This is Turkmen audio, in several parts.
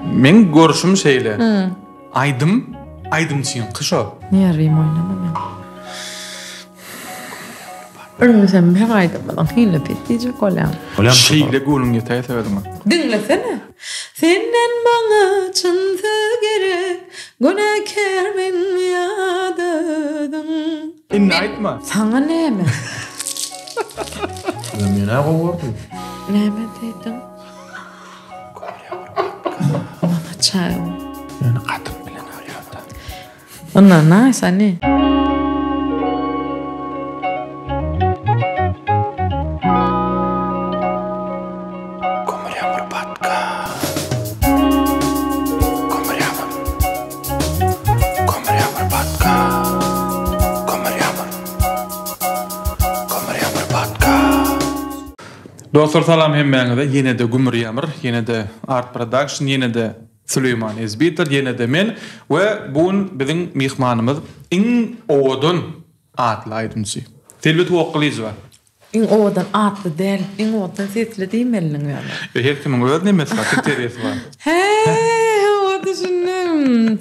Meň görüşüm şeýle. Aýdym aýdymçyňky şo. Nerwim oýnama meň. Ölmesem her aýdymyň hili pes diýjek bolýaň. Şeýle göwnüň ýetäýse özüňe. Diňlesene. Senden maňa çyn söz gerek, Günäkär menmi ýa-da özüň. Indi aýtma. Saňa näme? Men-ä gowy gördüm. Näme diýdiň? Maňa çaý. Ýöne gatym bilen alýar-da. Onda nice ani. Kömür ýagmyr podcast. Kömür ýagmyr. Kömür ýagmyr podcast. Kömür ýagmyr. Kömür ýagmyr podcast. Dostlar salam hemmäňize ýenede gümür ýamyr ýenede Art Production ýenede Süleýman Ezbiter ýenede men we bu gün biziň myhmanymyz iň owadan atly aýdymçy Selbi Tuwakgylyjowa. Iň owadan atly däl, iň owadan sesli diýmeliniň ýöne. Ýa her kimiň öz nemesi bar, kriteriýasy bar. Hä, hawa düşündim.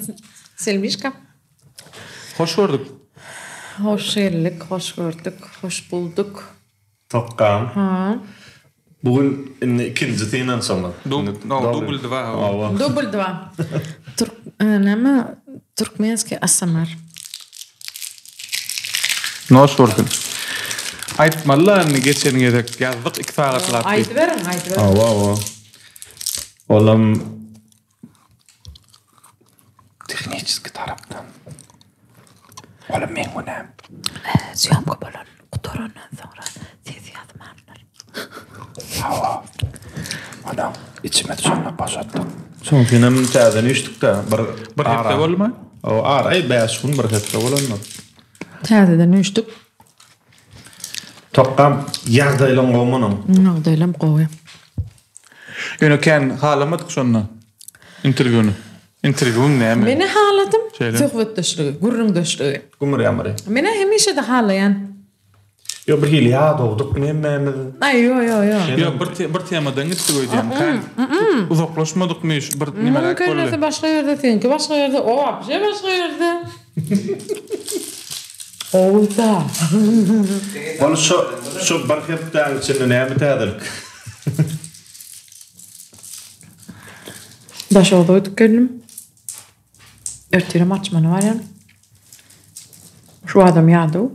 Selbişka. Hoş gördük. Hoş geldik, hoş gördük, hoş bulduk. Tokgam. Ha. Bu gün indi ikinji synanyşygymyz. Dubl dwa. Hawa. Dubl dwa. Türk näme türkmenskiý ASMR. Noş bolsun. Aýtmaly-la indi geçen gezek ýazdyk 2 sagatlap diýip. Aýdyberiň, aýdyberiň. Hawa, hawa. Olam Tehniçeski tarapdan. Olam meň günäm. Syýomka bolan gutarandan soňra ses ýazmandyr. Hawa. Onam içimiz şonda boşatdyk. Soňkyny täzeden üýşdük-de bir Bir hepde boldumy? Hawa, ara 5 gün bir hepde bolandyr. Täzeden üýşdük. Tokgam, ýagdaýlaň gowumy onuň? Ýagdaýlam gowy. Ýöne kän halamadyk şonda interwýuny. Interwýuň näme? Menä haladym söhbetdeşligi, gürrüňdeşligi. Gümür ýamyry. Menä hemişe-de halaýan. Ýok bir hili ýadawdyk hemmämiz. Aý ýo ýo ýo. Ýok bir bir temadan gitdik öýdýän. Kän uzaklaşmadykmy şu bir nimeräk boldy. Munuň kellesi başga ýerde, seňki başga ýerde, o wapşe başga ýerde. Gowy-da. Ol şo şo bir hepdäň içinde näme täzelik? Daşogza gidip geldim. Ertirem Arçmana barýan. Şu adam ýadaw.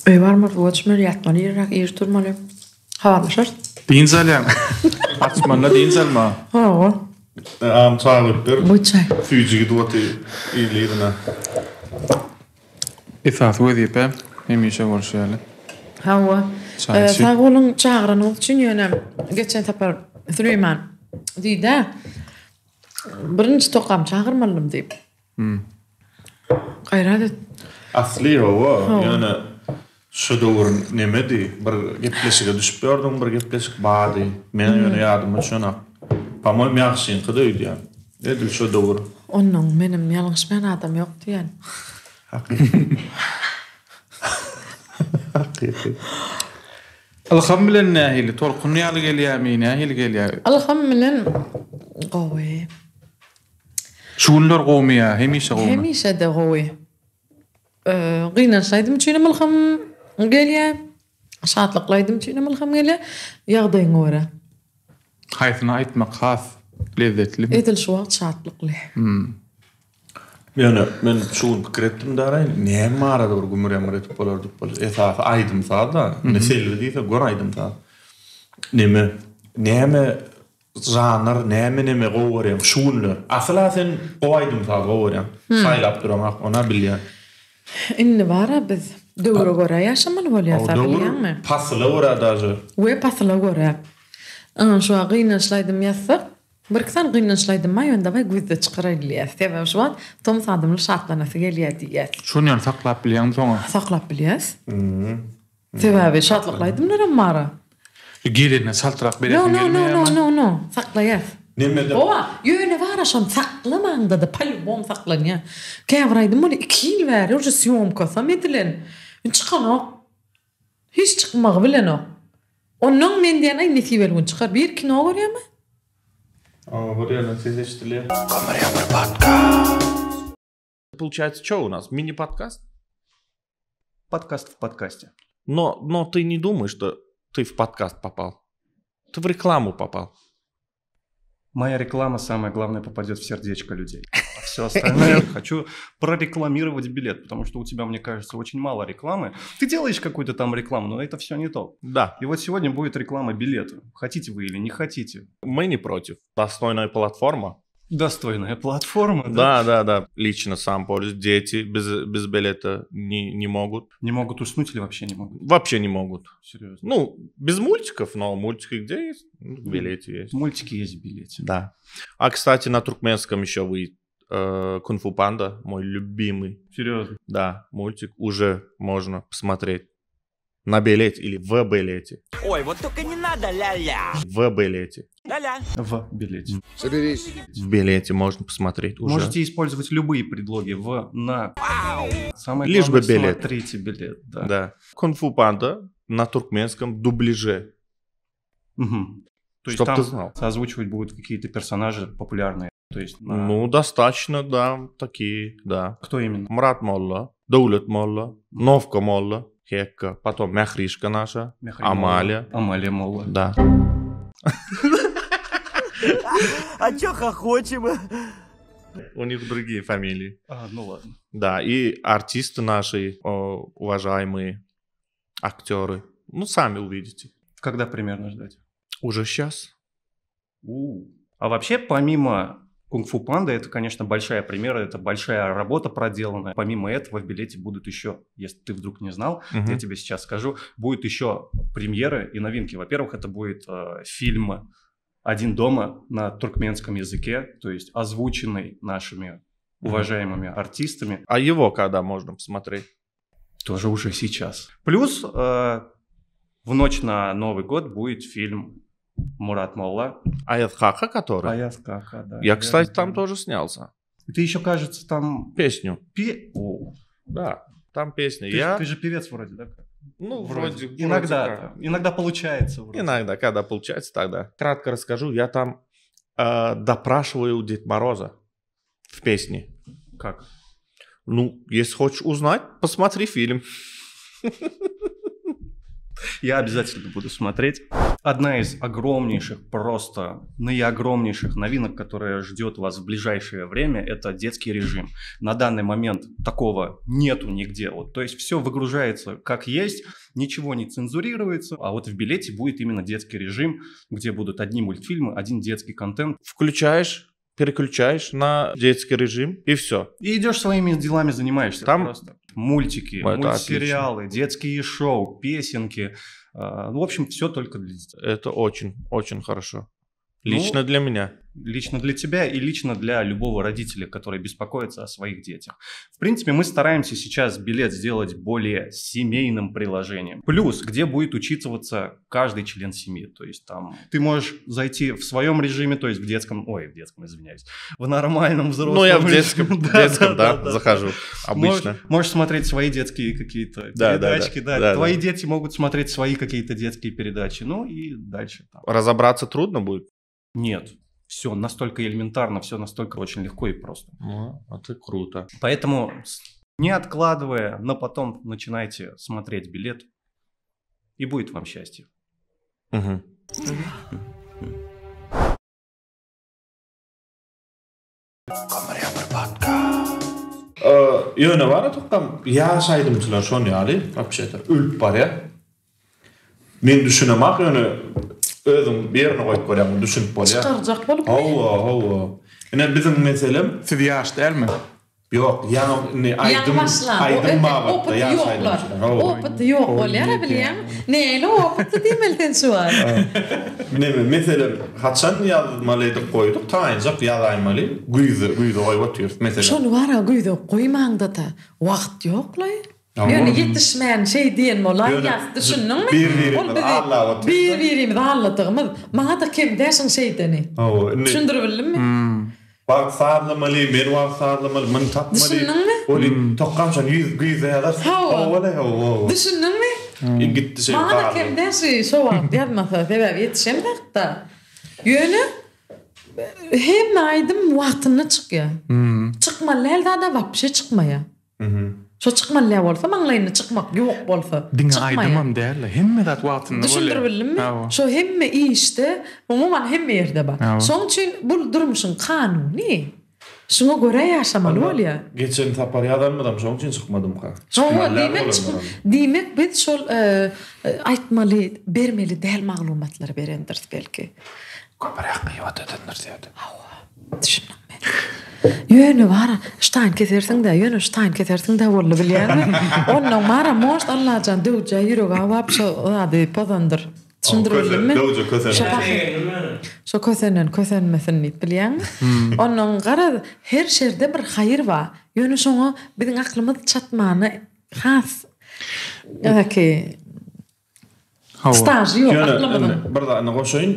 Öýe barmaly, suwa düşmeli, ýatmaly irräk, ir turmaly. Habarlaşarys. Dynç alýaň. Arçmanda dynç alma. Hawa. Agam çaý goýup ber. Bu çaý. Süýji gidip otyr yzly-yzyna. Esasy wezipe hemişe bolşy ýaly. Hawa. Sag boluň çagyranyňyz üçin ýöne geçen sapar Süleýman diýdä birinji tokam çagyrmalydym diýip. Gaýrat et. Asly hawa ýöne şu döwür nemedi bir gepleşige düşüp ýördüň bir gepleşik bardy men ýöne ýadyma düşenok. Pamoýym ýagşyňkydy öýdýän. Edil şo döwür. Onnoň menem ýalňyşmaýan adam ýok diýýän. Hakyky. Hakyky. Ylham bilen nähili? Tolkun ýaly gelýärmi? Nähili gelýär? Ylham bilen gowy. Şu günler gowumy ýa hemişe gowumy? Hemişe-de gowy. Gynançly aýdym üçinem ylham gelýär. Şatlykly aýdym üçinem ylham gelýär. Ýagdaýyňa görä. Haýsyny aýtmak has lezzetli? Edil şu wagt şatlykly. Ýöne men şu gün pikir etdim daraý, näme barada bir gümür-ýamyr edip bolar diýip bol. Esasy aýdym-saz-da. Indi Selbi diýse gör aýdym-saz. Neme, näme žanr, näme neme gowy görýäň şu günler? Asyl-a sen gowy aýdym-saz gowy görýäň. Saýlap duraňak, ona bilýän. Indi bar-a biz döwre görä ýaşamaly bolýas-a bilýäňmi? Döwür, pasyla görä daže. We pasyla görä. Ynha şu wagt gynançly aýdym ýazsak, birki sany gynançly aýdym bar ýöne dawaý güýzde çykaraýly diýýäs. Sebäbi şu wagt tomus adamlar şatlanasy gelýär diýýäs. Şony ýaly saklap bilýäňmi soňa? Saklap bilýäs. Sebäbi şatlykly aýdymlaram bar-a. Gelende çaltrak beresiň No no no no gelmeýärmi? no no. Saklaýas. Nemede. Howa, ýöne bar-a şony saklamaňda-da polýubom saklanýar. Käbir aýdym bolýar iki ýyl bäri uje sýomkasam edilen. Çykanok. Hiç çykmagy bilenok. Onnoň men diýen aý nesibeli gün çykar. Bir kino görýärmi? Hawa, bir ýerden ses eşidilýär. Получается, что у нас? Мини-подкаст? Подкаст в подкасте. Но, но ты не думай, что ты в подкаст попал. Ты в рекламу попал. Моя реклама, самое главное, попадет в сердечко людей. А все остальное хочу прорекламировать билет, потому что у тебя, мне кажется, очень мало рекламы. Ты делаешь какую-то там рекламу, но это все не то. Да, И вот сегодня будет реклама билета. Хотите вы или не хотите. мы не против. Достойная платформа. Достойная платформа, да? Да, да, да. Лично сам пользуюсь. Дети без, без билета не, не могут. Не могут уснуть или вообще не могут? Вообще не могут. Серьезно. Ну, без мультиков, но мультики где есть? Ну, В билете есть. Мультики есть в билете. Да. А, кстати, на туркменском еще выйдет э, Кунг-фу Панда, мой любимый. Серьезно. Да, мультик уже можно посмотреть. На билете или в билете. Ой, вот только не надо ля-ля. В билете. Ля-ля. В билете. Соберись. В билете можно посмотреть уже. Можете использовать любые предлоги в, на. Самое Лишь главное, бы билет. смотрите билет, да. Да. Кунг-фу Панда на туркменском дубляже. Мгм. То есть Чтоб там ты знал. озвучивать будут какие-то персонажи популярные. То есть на- Ну, достаточно, да, такие, да. кто именно? Мурат Молла, Даулет Молла, Новка Молла, Хекка, потом Мяхришка наша, Мехри Амалия. Молла. Амалия Молла. Да. А чё хохочем? У них другие фамилии. А, ну ладно. Да, и артисты наши, о, уважаемые актеры. Ну, сами увидите. Когда примерно ждать? Уже сейчас. У. А вообще, помимо Кунг-фу Панда, это, конечно, большая премьера, это большая работа проделанная. Помимо этого, в билете будут еще, если ты вдруг не знал, я тебе сейчас скажу, будут еще премьеры и новинки. Во-первых, это будет э, фильм «Один дома» на туркменском языке, то есть озвученный нашими уважаемыми артистами. А его когда можно посмотреть? Тоже уже сейчас. Плюс э, в ночь на Новый год будет фильм Мурат Молла. Аят Хаха, который? Аяз Кака, да. Я, кстати, там тоже снялся. Ты еще, кажется, там... Песню. Пе... О, Да, там песня. ты, Я, ты же певец вроде, да? ну, вроде, вроде Иногда. как. Иногда получается. Вроде. Иногда, когда получается, тогда. Кратко расскажу, я там э, допрашиваю Дед Мороза в песне. Как? Ну, если хочешь узнать, посмотри фильм. Я обязательно буду смотреть. Одна из огромнейших, просто наиогромнейших новинок, которая ждет вас в ближайшее время, это детский режим. На данный момент такого нету нигде. Вот, то есть все выгружается как есть, ничего не цензурируется. А вот в билете будет именно детский режим, где будут одни мультфильмы, один детский контент. Включаешь, переключаешь на детский режим, и все. И идешь своими делами, занимаешься. Там- просто мультики, Это мультсериалы, детские шоу, песенки. А, Ну, в общем, все только для детей. Это очень, очень хорошо. Ну, Лично для меня. Лично для тебя и лично для любого родителя, который беспокоится о своих детях. В принципе, мы стараемся сейчас билет сделать более семейным приложением. Плюс, где будет учитываться каждый член семьи. То есть там ты можешь зайти в своем режиме, то есть в детском, ой, в детском, извиняюсь, в нормальном взрослом Ну, я в режиме. детском, в Да, детском, да, захожу. Обычно. Можешь, можешь смотреть свои детские какие-то Да, да, да. передачки, да. Да, Твои да. дети могут смотреть свои какие-то детские передачи. Ну и дальше там. Разобраться трудно будет. Нет, все настолько элементарно, все настолько очень легко и просто. Ну, это круто. Поэтому с- не откладывая, но потом начинайте смотреть билет, и будет вам счастье. Мгм. Ýöne bar tukam ýaş aýdymçylar şon ýaly, вообще-то ölüp barýar. Men düşünemak ýöne özüň bir ýerine goýup görýän, düşünip bolýar. Çykarjak bolup. Hawa, hawa. Ine biziň meselem Siz ýaş dälmi? ýok, ýaňy indi aýdym başlan. aýdym babatda Opyty ýaş ýoklar. aýdymçylar. Hawa. Opyty ýok bolýar bilýän. Näle opyty diýmeli sen şu an. Neme meselem haçan ýazmaly edip goýduk, taýynjak ýazaýmaly, güýze, güýze goýup otyrys meselem. Şonu var ha güýde goýmaňda da wagt ýoklaý. Tamam. Ýöne ýetişmän şey diýen bolar Ýöne ýaz düşündiňmi? bir-birimizi Ol bizi allap otyrys. Bir-birimizi alladygymyz. Maňa da kem däşiň şeydeni. Hawa, indi Düşündirip bildimmi? Wagt sazlamaly, men wagt sazlamaly, mın tapmaly. Düşündiňmi? Oli tokkam şon yüz güýze ýazar. Hawa. Hawa, hawa. Düşündiňmi? Hmm. Gitti şey. Maňa da bardy. kem däşi şo wagt ýazmasa sebäbi ýetişem da. Ýöne. Hemme aýdym wagtynda çykýar. Çykmaly däl zada wapşe çykmaýar. Şo çykmaly däl bolsa maňlaýynda çykmak ýok bolsa Diňe aýdymam däl-de, hemme zat wagtynda bolýar. Düşündirip bildimmi? Şo hemme işde, umuman hemme ýerde bar. Şoň üçin bul durmuşyň kanuny. Şuňa görä ýaşamaly bolýar. Geçen sapar ýazanymyzam şoň üçin çykmadymka. Hawa, diýmek diýmek biz şol aýtmaly, bermeli däl maglumatlary berendiris belki. Köpräk gybat edendiris ýa-da. Hawa, düşündiňmi? Ýöne bar-a, ştaýn kesersiň-dä, ýöne ştaýn kesersiň-dä boldy bilýäňmi? Onnoň bar-a, most Allajan döwjä ýüregi awap şo zady pozandyr. Düşündiribildimmi? Döwje kösenme. Şo Şo kösenen kösenmesin diýip bilýäňmi? Onnoň garaz her şerde bir haýyr bar. Ýöne şoňa biziň aklymyz çatmana has ýa-ki stažy ýok aklymyzyň. Ýöne bir zadyny goşaýyn.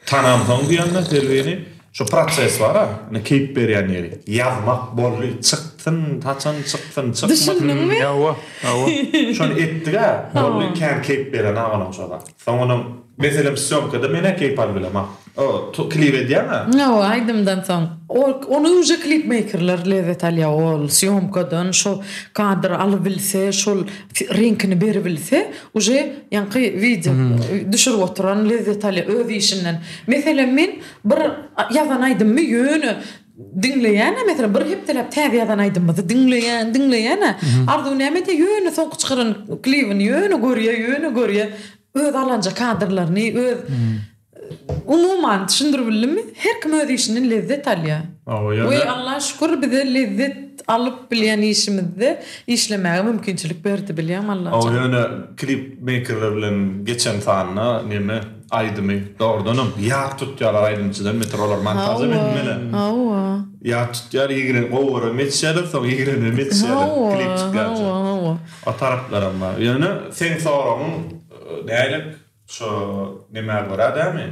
Tanamsoň diýende Selbini şu proses bar-a, indi keýp berýän ýeri. Ýazmak boldy, çyksyn, haçan çyksyn, çykmasyn. Düşündiňmi? Hawa, hawa. Şony etdik-ä, boldy, kän keýp berenok onuň şo zat. Soň onuň, meselem, sýomkada men-ä keýp alyp bilemok. O, klip edýäň-ä. Hawa, aýdymdan soň. Ony uje klipmeýkerler lezzet alýar ol sýomkadan, şo kadr alybilse, şol reňkini beribilse, uje ýaňky wideo düşürip oturan lezzet alýar öz işinden. Meselem, men bir ýazan aýdymymy ýöne diňleýän-ä, meselem, bir hepdeläp täze ýazan aýdymymyzy diňleýän, diňleýän-ä. Arzuw näme edýär, ýöne soňky çykaran klibini ýöne görýär, ýöne görýär. Öz alanja kadrlaryny, öz Umuman, düşündirip bildimmi? Her kim öz işinden lezzet alýar. Hawa, ýöne. We Allaha şükür bize lezzet alyp bilýän işimizde işlemäge mümkinçilik berdi bilýäňmi Allajan. Hawa, ýöne klip meýkerler bilen geçen sanda neme aýdymy dogrudanam ýat tutýarlar aýdymçydan beter olar montažam etmeli. Hawa. Ýat tutýar, ýigren gowy gören ýetişýärler, soň ýigrenem ýetişýärler klip çykýança. Hawa, hawa. O taraplaram bar. Ýöne seň soragyň nälik? Şo nämä görä dämi?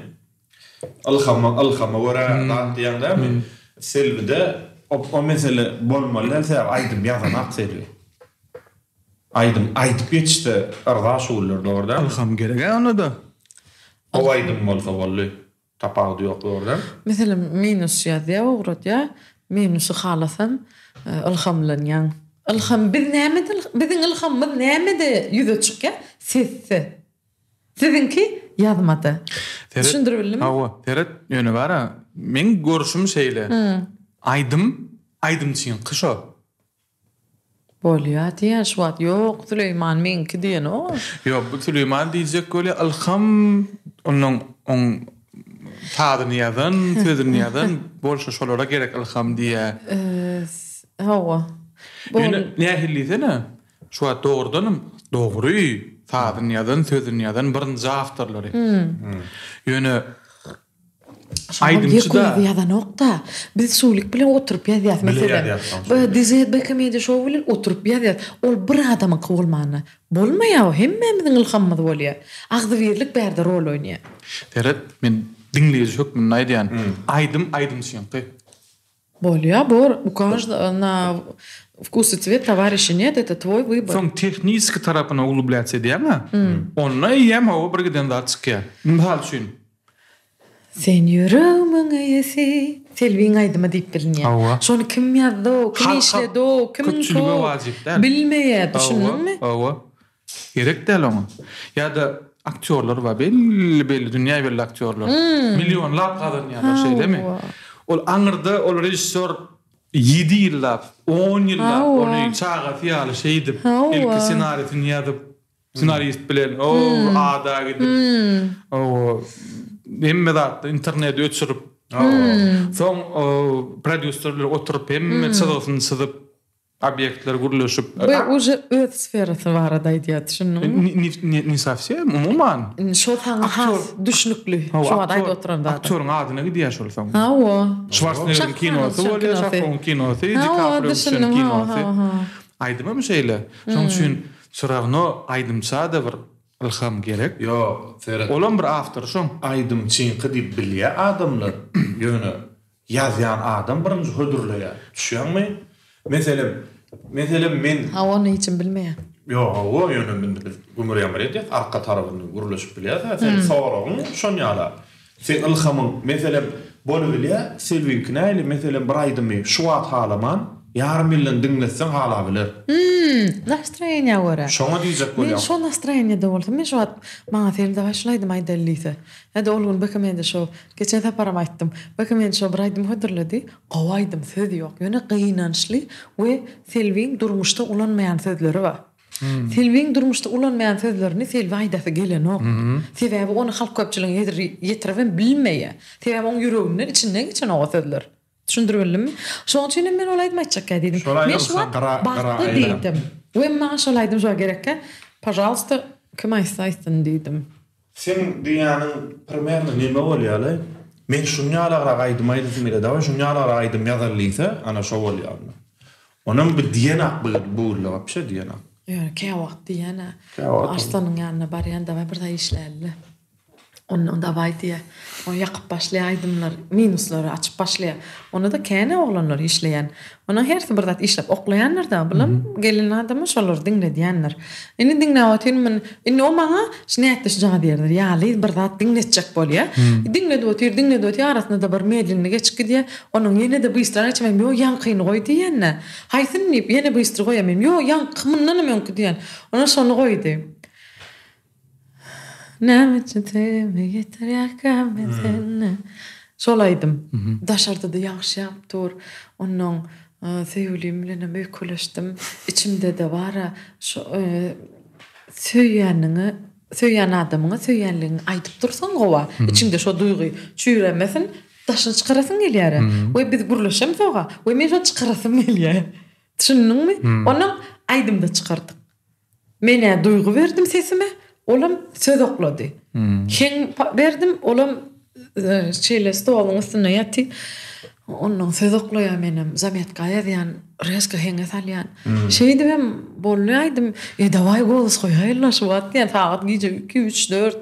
Ylhama, ylhama görä zat diýýäň dämi? Selbide o mesele bolmaly däl, sebäbi aýdym ýazanak Selbi. Aýdym aýdyp ýetişse yrza şu günler dogry dälmi? Ylham gerek-ä onda-da. Gowy aýdym bolsa boldy. Tapawudy ýok dogry dälmi? Meselem minus ýazýa ugradýa minusy halasam ylhamlanýaň. Ylham biz nämede biziň ylhamymyz nämede ýüze çykýa sesde. Siziňki ýazmada. Seret. Düşündirip bildimmi? Hawa, seret, ýöne bar-a, meň görüşim şeýle. Aýdym, aýdymçyňky şo. Bolýa diýýän şu wagt. Ýok, Süleýman meňki diýenok. Ýok, bu Süleýman diýjek welin Ylham onnoň oň sazyny ýazan, sözüni ýazan bolşa şolara gerek Ylham diýýä. Hawa. Ýöne nähili diýsene, Şu wagt dogrudanam dogry sazyny ýazan, sözüni ýazan birinji awtorlary. Ýöne aýdymçy-da. Ýeke özi ýazanok-da. Biz Sulik bilen oturyp ýazýas meselem. DZB Comedy Show bilen oturyp ýazýas. Ol bir adamyňky bolmanda. Bolmaýar o, hemmämiziň ylhamymyz bolýar. Agzybirlik bärde rol oýnaýar. Seret, men diňleýji hökmünde aýdýan. Aýdym aýdymçyňky. Bolýa bor u každa na wkus i cwet towarişi net eto twoý wybor. Soň tehniski tarapyna uglublyats edýäňä, onda eýýäm hawa bir giden zat çykýar. Mysal üçin. Sen ýüregimiň eýesi, Selbiň aýdymy diýip bilinýär. Hawa. Şony kim ýazdy-ow, kim Halka, işledi-ow, kimiňki köpçülige o, wajyp däl. bilmeýär, düşündiňmi? Hawa, hawa. Gerek däl oňa. Ýa-da aktýorlar bar, belli-belli, dünýä belli aktýorlar. Millionlap gazanýarlar, şeýlemi? Ol aňyrda ol režissýor ýedi ýyllap, on ýyllap ony çagasy ýaly şeýdip, ilki ssenarisini ýazyp, ssenarist bilen, o ada gidip, o hemme zatda interneti öçürip, soň prodýuser bilen oturyp hemme çyzgysyny çyzyp, Obýektler gürleşip. Bu uje öz sferasy barada aýdýar, düşündiňmi? Ne ne sowsem, umuman. Indi şo saňa has düşnükli, şu wagt aýdyp oturan zadyň. Aktýoryň adyna gidýär şol soň. Hawa. Şwarsenegeriň kinosy bolýar, Şakowyň kinosy, DiKaprioň düşen kinosy. Aýdymam şeýle. Şonuň üçin wsё rawno aýdymça-da bir ylham gerek. Ýok, seret. Olam bir awtor şoň. Aýdymçyňky diýip bilýär adamlar, ýöne Ýazýan adam birinji hödürleýär. Düşýäňmi? Meselem, meselem men. Hawa ony hiç kim bilmeýär. Ýok, hawa, ýöne indi biz gümür-ýamyr edýäs, arka tarapyny gürleşip bilýäs-ä. Seň soragyň şon ýala. Seň ylhamyň, meselem, bolubilýä, Selbiňki nähili, meselem, bir aýdymy şu wagt halaman, ýarym ýyldan diňletseň halabiler. Hum, nastroýeniýa görä. Şoňa diýjek Men bolýan. şo nastroýeniýada bolsam, men şu wagt maňa Selbi dawaý şul aýdymy aýdaly diýse, ýa-da ol gün BKM-de şo, geçen saparam aýtdym, BKM-de şo bir aýdym hödürledi, gowy aýdym, söz ýok, ýöne gynançly we Selbiň durmuşda ulanmaýan sözleri bar. Selbiň durmuşda ulanmaýan sözlerini Selbi aýdasy gelenok. Sebäbi ony halk köpçüligine ýetiribem bilmeýär. Sebäbi oň ýüreginden, içinden geçenok o sözler. Düşündirip bildimmi? Şoň üçin hem men ol aýdymy aýtjakkä diýdim. Men şu wagt bagtly diýdim. We maňa şol aýdym şu wagt gerekkä, pažalsta, kim aýtsa aýtsyn diýdim. Seň diýýäniň primerno neme bolýaly? Men şuny ýalagrak aýdym aýdasym gelýär, dawaý şuny ýalagrak aýdym ýazaly diýse, ana şo bolýar onda. Onam bu diýenak bu bu günde wapşe diýenak. Ýöne käwagt diýýän-ä. Arslanyň ýanyna barýan dawaý bir zat işläli-le. Ondan dawaý diýýär. O ýakyp başlaýar aýdymlar, minuslary açyp başlaýar. Onda-da kän-ä oglanlar işleýän. Onuň hersi bir zat işläp oklaýandyr-da, bulam gelen adama şolary diňledýändir. Indi diňläp otyryn men, indi o maňa şu nätdi şujagaz ýerdir ýaly bir zat diňletjek bolýar. Diňledip otyr, diňledip otyr, arasynda-da bir medlenni geçip gidýär. Onuň ýene-de bystra geçip, men ýok ýaňkyny goý diýýän-dä. Haýsyny diýip, ýene bystry goýýar, men ýok ýaňky mundanam öňki diýýän. Onda şony goýdy. Näme üçin söýgimi ýitirýärkäm men seni. Şol aýdym. Daşarda-da ýagyş ýagyp dur. Onnoň söýgülim bilenem öýkeleşdim. Içimde-de bar-a şo söýýäniňi, söýýän adamyňa söýýänligiňi aýdyp dursaň gowa. Içiňde şo duýgy çüýremesin, daşyna çykarasyň gelýär-ä. We biz gürleşemzog-a. We men şony çykarasym gelýär. Düşündiňmi? Onnoň aýdymda çykardyk. Men-ä duýgy berdim sesime, olam söz oklady. Heň berdim, olam şeýle stoluň üstünde ýatyp, ondan söz oklaýar menem, zametka ýazýan, rezko heňe salýan. Şeýdibem boldy aýdym. E, dawaý golos goýaýynla şu wagt diýen, sagat gije iki, üç, dört.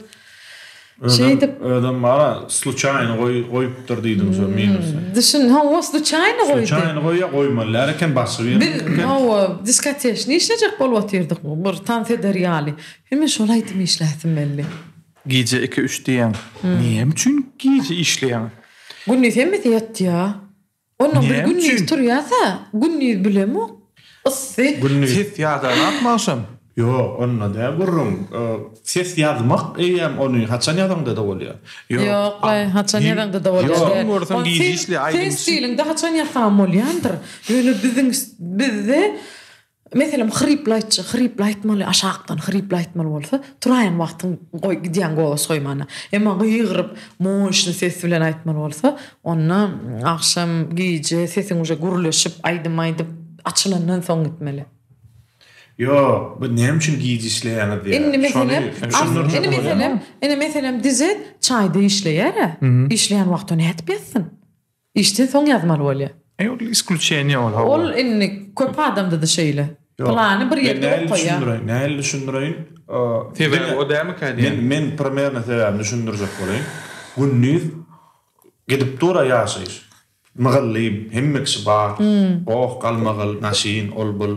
Şeýdip. Özem bara sluçaýny goý goýupdyr diýdiň şo minusy. Düşün, hawa sluçaýny goýdy. Sluçaýny goýýa goýmaly däl eken başga bir. Biz hawa diskoteşni işlejek bolup otyrdyk bir tans eder ýaly. Hem men şol aýdymy işläsim geldi. Gije iki üç diýýäň. Näme üçin gije işleýäň? Gündiz hemmesi ýatýa. Onnoň bir gündiz turýasa, gündiz bilemok. Yssy. Gündiz. Ses ýazanakmy agşam? Ýok, onda däl gürrüň. Ses ýazmak eýýäm ony haçan ýazaňda-da bolýar. Ýok-laý, haçan ýazaňda-da bolýar däl. Görseň gije işleýär aýdymçy. Sen stiliňde haçan ýazsaňam bolýandyr. Ýöne biziň bizde Meselem, hryply aýtjy, hryply aýtmaly, aşakdan hryply aýtmaly bolsa, turaýan wagtyň goý, gidýäň golos goýmana. Emma gygyryp, moşny ses bilen aýtmaly bolsa, onda agşam, gije sesiň uje gürleşip, aýdym aýdyp, açylandan soň gitmeli. Ýok, bu näme üçin gije işleýäňiz diýýär. Indi meselem, indi meselem, indi meselem Dizet çaýda işleýär-ä. Işleýän wagty o nädip ýazsyn? Işden soň ýazmaly bolýar. E ol isklýuçeniýe ol hawa. Ol indi köp adamda-da şeýle. Plany bir ýerde okaýar. Men nähili düşündireýin? Nähili düşündireýin? Sebäbi o dälmikä diýýän. Men men primerno sebäbini düşündirjek bolaýyn. Gündiz gidip dur-a ýaşaýyş. Mygallym, hemme kişi bar. Goh, galmagal, naşyn, ol-bul.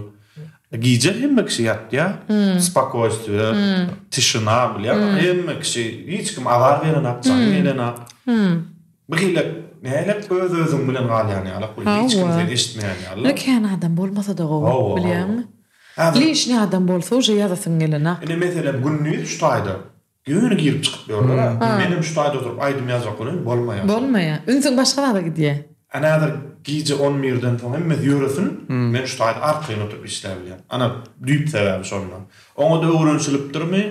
Gije hemme kişi ýatýar. Spokojstwiýe, tişina bilýäňmi? Hemme kişi, hiç kim azar berenak, jaň gelenak. Bir hili nälet öz-özüň bilen galýan ýalak bir hiç kim seni eşitmeýän ýaly. Ýa kän adam bolmasa-da gowy, bilýäňmi? Lişni adam bolsa uje ýazasyň gelenak. Ine meselem gündiz şu taýda ýöne girip çykyp ýörler-ä. Menem şu taýda oturyp aýdym ýazjak bolaýyn bolmaýar. Bolmaýar. Ünsüň başga zada gidýär. Ana häzir gije on birden soň hemmesi ýöresin, men şu taýda arkaýyn oturyp işläbilýän. Ana düýp sebäbi şonda. Oňa-da öwrenişilipdirmi,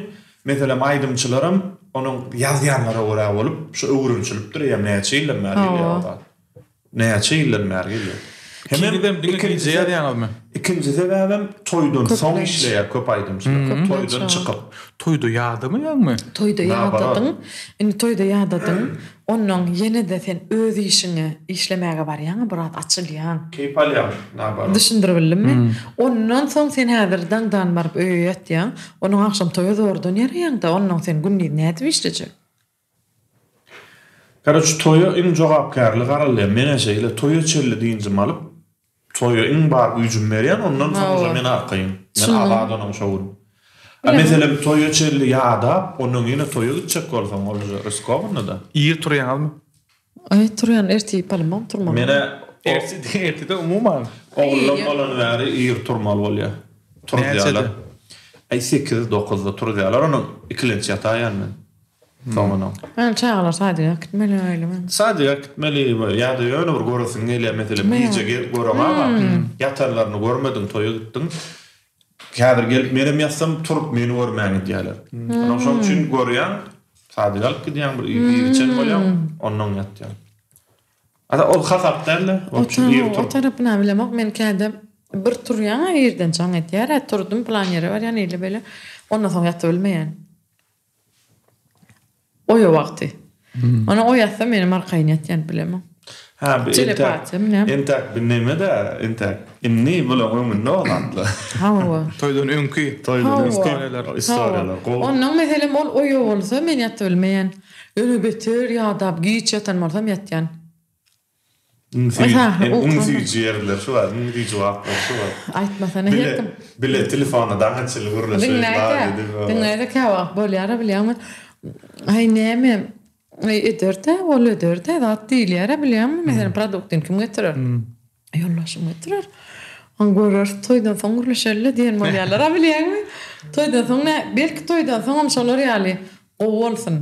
Meselem aýdymçylaram onuň ýazýanlara görä bolup şu öwrenişilipdir eýýäm näçe ýyldan bäri gelýär o zat. Näçe ýyldan bäri gelýär. Hemem diňe gije ýazýaňyzmy? Ikinji sebäbem toýdan soň işleýär köp aýdymçylar. Toýdan çykyp. Toýda ýadamaýaňmy? Toýda ýadadyň. Indi toýda ýadadyň. Onnoň ýene-de sen öz işiňe işlemäge barýaň, biraz açylýaň. Keýp alýaň, nabarot. Düşündirip bildimmi? Ondan soň sen häzir daňdan baryp öýe ýatýaň, onuň agşam toýa zordan ýaraýaň-da, onnoň sen gündiz nädip işlejek? Karoç toýa iň jogapkärli garalýar. Menä şeýle toýa çenli dynjym alyp, toýa iň bar güýjümi berýän, ondan soň uje men arkaýyn. Men azat onuň şo gün. A meselem toýa çenli ýadap, ondan ýene toýa gitjek bolsaň ol uje riskowanyda. Ir turýaňyzmy? Aý turýan ertir palymam turmaly. Menä Ertir ertide umuman. Ogullam bolany bäri ir turmaly bolýar. Turuzýarlar. Aý sekiz dokuzda turuzýarlar onuň ikilenç ýataýan men. Soňunyň. Men çagalar sadyga gitmeli öýle men. Sadyga gitmeli ýa-da ýöne bir göresiň gelýär meselem gije gelip göreňagam ýatanlaryny görmediň toýa gitdiň. Häzir gelip menem ýatsam turup meni görmän gidýärler. Onam şoň üçin görýäň sadyga alyp gidýäň bir iýip içen bolýaň ondan ýatýaň. Ata ol hasap däl-de, O tarapyna bilemok, men käde bir turýaň-a irden jaň edýär-ä, turdum pylan ýere barýan eýle-beýle, ondan soň ýatyp bilmeýän. Oýa wagty. Ondan oýatsa menem arkaýyn ýatýan bilemok. Hä, bu entäk, entäk bu neme-dä, entäk. Indi bulaň öňünde o zatlar. Hawa. Toýdan öňki. Toýdan öňki istoriýalar. Gowy. Ondan meselem ol oýa bolsa men ýatyp bilmeýän. Ýöne beter ýadap giç ýatan bolsam ýatýan. Iň süýji, iň süýji ýerler şu bar, iň süýji wagtlar şu bar. Aýtmasana her kim. Bile telefonda daňa çenli gürleşip. Diňläýdä, diňläýdä käwagt bolýara bilýäňmi? Aý näme, aý eder-dä, ol eder-dä zat diýilýär-ä bilýäňmi? Meselem produktyny kim getirer? Ýoldaşym getirer. Oň göreris toýdan soň gürleşeli-le diýen bolýarlar-a bilýäňmi? Toýdan soň nä, belki toýdan soňam şolar ýaly gowy bolsun.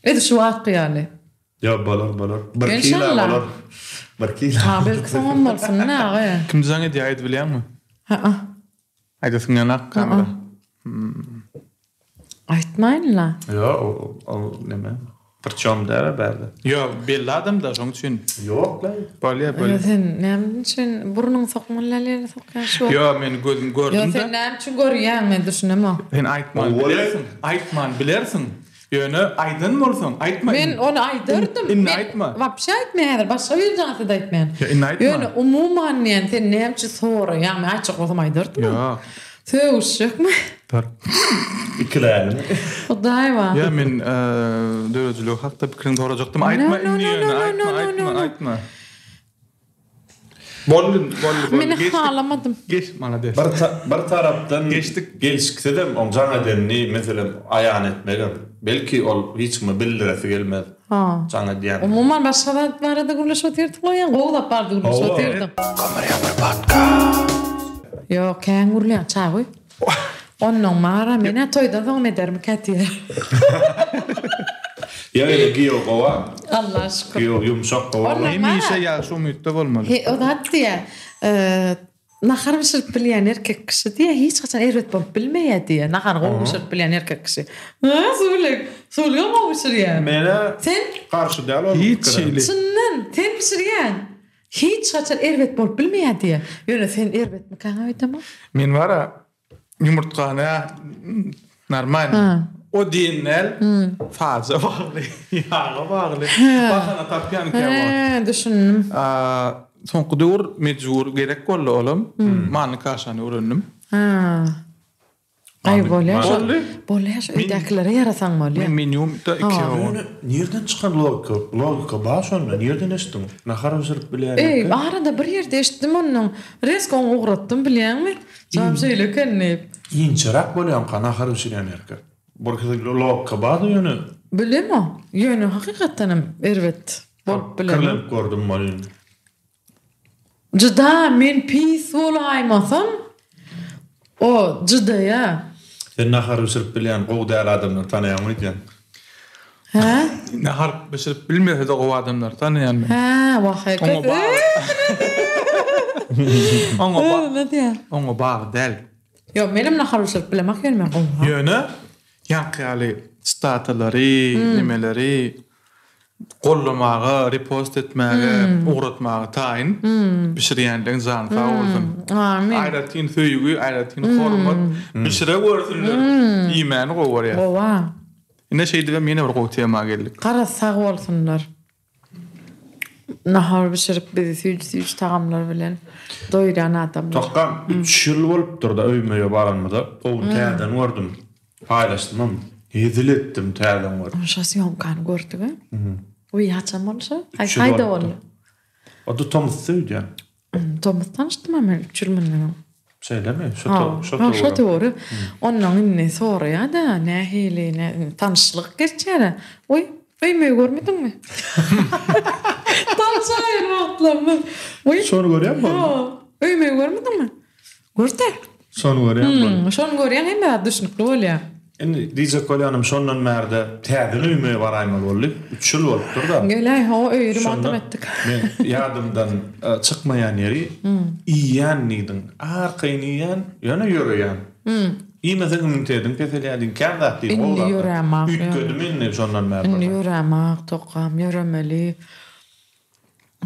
Edil şu wagtky ýaly. Ýok bolar bolar. Bir kila bolar. Bir kila. Ha belki soňam bolsun aga. Kim jaň edýär aýdyp bilýäňmi? Ha-a. Aýdasyň ýanak kamera. Aýtmaýyn-la. Ýok ol neme. Prçom däl bärde. Ýok belli adam-da şoň üçin. Ýok-la. Bolýa bolýa. Ýok sen näme üçin burnuňy sokmaly däl ýere sokýaň şu wagt. Ýok men gözüm gördüm-de. Ýok sen näme üçin görýäň men düşünemok. Sen aýtman bilersiň. Aýtman bilersiň. Ýöne aýdan bolsaň, aýtma indi. Men ony aýdardym. Indi aýtma. Wapşe aýtmaýan häzir, başga bir jaňa-da aýtmaýan. Ýok, indi aýtma. Ýöne umuman diýen, sen näme üçin soraýaň, men aýtjak bolsam aýdardym. Ýok. Sögüşjekmi? Dur. Ikiläýelimi? Hudaý bar. Ýok, men döredijilik hakda pikiriňi sorajakdym. Aýtma indi ýöne, aýtma, aýtma, aýtma. Boldy, boldy, boldy. Men halamadym. Geç, malades. Bir, bir tarapdan geçdik. Gelşiksizem oň jaň edenini, meselem, aýan etmegem. Belki ol hiç kime bildiresi gelmez. Ha. Jaň edýän. Umuman başga zat barada gürleşip otyrdyk goýaň, gowy zat barada gürleşip otyrdyk. Kömür ýapyr podcast. Ýok, kän gürleýäň, çaý guý. Onnoň mara men-ä toýdan soňam edermikä diýýän. Ýa ýöne giýew gowa. Allaha şükür. Giýew ýumşak gowa. Hemişe ýagşy umytda bolmaly. He o zat diýýä. Nahar bişirip bilýän erkek kişi diýýä hiç haçan erbet bolup bilmeýä diýýä. Nahary gowy bişirip bilýän erkek kişi. Hä Suwlek? Suwlegem gowy bişirýä. Menä Sen? garşy däl ol Hiç hili. Çyndan sen bişirýäň. Hiç haçan erbet bolup bilmeýär diýýär. Ýöne sen erbetmikäň öýdemok. Men bara ýumurtgany normalny. O diýen däl. Saza bagly, ýaga bagly. Bahana tapýan käwagt. Hä, düşündim. Soňky döwür mejbur gerek boldy olam. Manly kaşany öwrendim. Hä. Aý bolýa şo. Boldy. Bolýa şo öýdäkilere ýarasaň bolýa. Men menýumda iki Ýöne nirden çykan logika? Logika bar şonda. Nirden eşitdiň? Nahar bişirip bilýän Eý, erkek. arada bir ýerde eşitdim onnoň. Rezko oňa ugratdym bilýäňmi? Jam şeýle eken diýip. Inçeräk bolýanka nahar bişirýän erkek. Bir hili logika bardy ýöne. Bilemok. Ýöne hakykatdanam erbet bolup bilemok. Pikirlenip gördüm welin. Jyda men pis bolaýmasam o jydaýa. Sen nahar bişirip bilýän gowy däl adamlary tanaýaňmy öýdýän? Hä? Nahar bişirip bilmese-de gowy adamlary tanaýan men. Hä, wah Oňa bagly. Oňa bagly. Oňa bagly däl. Ýok, menem nahar bişirip bilemok ýöne men gowy. Ýöne ýaňky ýaly sitatalary, nemeleri Goldamaga, repost etmäge, ugratmaga taýyn. Bişirýänleň jany sag bolsun. Amin. Aýratyn söýgi, aýratyn hormat. Bişire görsünler. Iýmäni gowy görýär. Gowa. Ine şeýdibem ýene bir gowy tema geldik. Garaz sag bolsunlar. Nahar bişirip bizi süýji-süýji tagamlar bilen doýurýan adamlar. Tokgam üç ýyl bolupdyr-da öýme-öýe baranymyza. O gün täzeden gördüm. Paýlaşdymam. Hezil etdim täzeden görüp. Şo sýomkany gördügi. Uý haçan boldy şo? Haýsy aýda boldy? O-da tomusda öýdýän. Tomus tanyşdym-a men 3 ýyl mundan öň. Şeýlemi? Şo şo töwerek. Şo töwerek. Ondan indi soraýar-da, nähili, tanyşlyk geçýär-ä. Oý, öýmegi görmediňmi? Tanyşaýan wagtlarymyz. Oý. Şony görýäňmi? Hawa. Öýmegi görmediňmi? Gör-dä. Şony görýän bolýar. Şony görýäň hemme zat düşnükli bolýar. Indi diýjek bolýanym şondan bärde täzeden öýüme baraýmaly boldy. Üç ýyl bolupdyr-da. Geläý hawa öýi remontam etdik. Men ýadymdan çykmaýan ýeri iýýän diýdiň. Arkaýyn iýýän, ýöne ýöreýän. Iýmeseň immunitetiň peselýär diýdiň. Kän zat diýdiň. Indi ýörämak. Üýtgedimi indi şondan bäri. Indi ýörämak tokgam ýöremeli.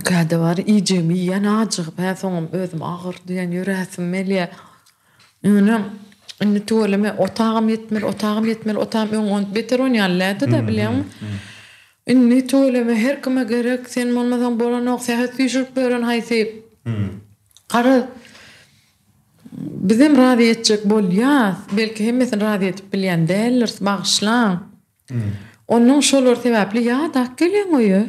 Käde bar iýjegimi iýýän ajygyp hä soňam özüm agyr diýen ýöräsim gelýä. Ýöne indi tüweleme otagam ýetmeli otagam ýetmeli otagam öň on beter onýaly däldi-de bilýäňmi. Indi tüweleme her kime gerek sen bolmasaň bolanok sähet süýşürip beren haýsy. Garaz bizem razy etjek bolýas belki hemmesini razy edip bilýän däldiris bagyşlaň. Onnoň şolar sebäpli ýadap gelýäň öýe.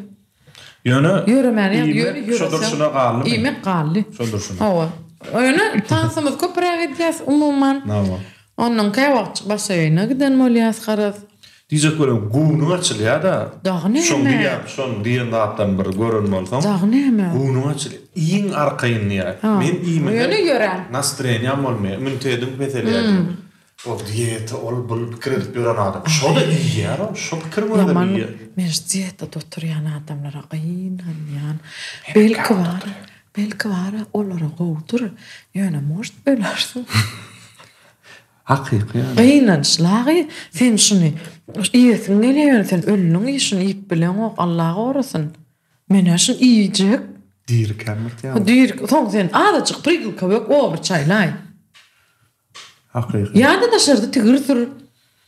Ýöne ýöremäne ýa ýöne ýöreseň. Şo durşuna galdymy? Iýmek galdy. Şo durşuna. Hawa. Ýöne tansymyzy köpräk edýäs umuman. Hawa. Onnoň käwagtjyk basseýne giden bolýas garaz. Diýjek bolýan göwnüň açylýa-da. Dagy näme? Şoň diýýän, şoň diýen zatdan bir gören bolsaň. Dagy näme? Göwnüň açylýa. Iň arkaýyn diýýär. Men iýmesem. Ýöne ýörän. Nastreniýam bolmaýar. Immunitetiň peselýär diýýär. Ol dieta ol bul pikir edip ýören adam. Şo-da iýýär ol, şo pikiriň özem iýýär. Men şu dietada oturýan adamlara gynanýan. Belki bar, belki bar olara gowudyr. Ýöne может ölersiň. Hakyky ýöne. Gynançlagy sen şuny iýesiň gelýär ýöne sen öldüň şuny iýip bileňok Allah gorasyn. Men-ä şuny iýjek. Dirikäm bir ýaly. Diri, soň sen azajyk prigil köwek obry çaýlaý. Hakyky. Ýa-da daşarda tigir sür.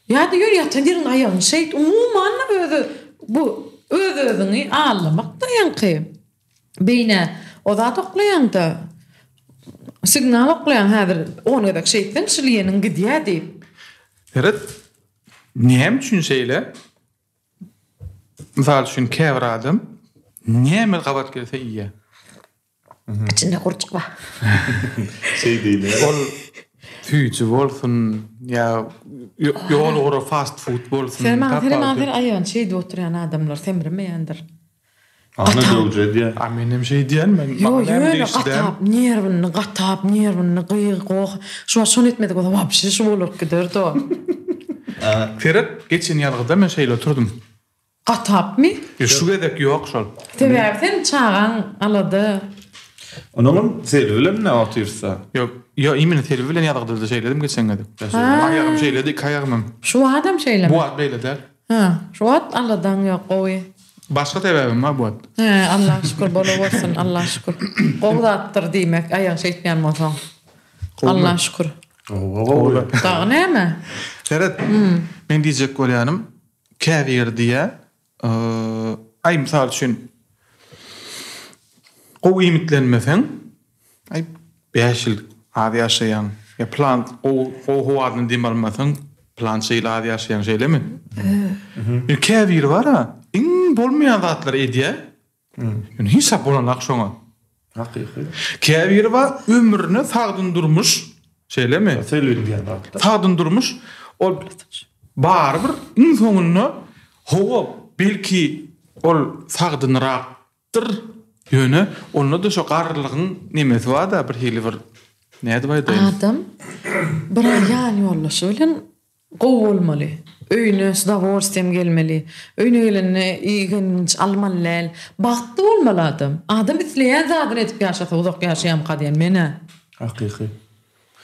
Ýa-da ýör ýatan ýeriňde aýagyňy şeýt. Umuman özi bu öz-özüňi aldamak-da ýaňky. Beýnä o zat oklaýaňda signal oklaýaň häzir on gezek şeýtseň şul ýeniň gidýä diýip. Seret, näme üçin şeýle? Mysal üçin käbir adam näme gabat gelse iýýär. Içinde gurçuk bar. Şeý diýilýär. Ol süýji bolsun ýa ýol ugra fast food bolsun. Sen maňa sen maňa sen aýagyny şeýdip oturýan adamlar semremeýändir. Ana döwje edýär. A men hem şeý diýen men. Ýok ýöne gatap nerwini gatap nerwini gyg goh. Şu wagt şony etmedik bolsa wapşe şu bolup giderdi o. Seret geçen ýazgyda men şeýle oturdym. Gatapmy? Ýok şu gezek ýok şol. Sebäbi sen çagaň alada. Onuňam Selbi bilen ne otyrsa. Ýok, ýok imенно Selbi bilen ýazgyda-da şeýledim geçen gezek. Aýagym şeýledi, iki aýagymam. Şu wagtam şeýlemi? Bu wagt beýle däl. Hä, şu wagt aladaň ýok, gowy. Başga sebäbim bar bu wagt. Hä, Allaha şükür bolawersin, Allaha şükür. Gowy zatdyr diýmek, aýagyň şeýtmeýän bolsaň. Allaha şükür. Gowy, gowy. Dagy näme? Seret, meň diýjek bolýanym, Käbiri diýýär, aý mysal üçin gowy iýmitlenmeseň, aý 5 ýyl az ýaşaýaň, ýa pylan gowy gowy howadan dem almasaň, pylança ýyl az ýaşaýaň şeýlemi? Ýöne käbiri bar-a, iň bolmaýan zatlary edýär, Ýöne hiç zat bolanok şoňa. Hakyky. Käbiri bar ömrüne sagdyn durmuş, şeýlemi? Selwin diýen zatda. Sagdyn durmuş ol barybir iň soňunda hawa belki ol sagdynrakdyr, ýöne onda-da şo garrylygyň nemesi bar-da bir hili bir nädip aýdaýyn? Adam bir ýan ýoldaşy bilen Gowy bolmaly. Öýüne s udowolstwiýem gelmeli. Öýüne gelende igenç almaly däl. Bagtly bolmaly adam. Adam isleýän zadyny edip ýaşasa uzak ýaşaýamyka diýen men-ä. Hakyky.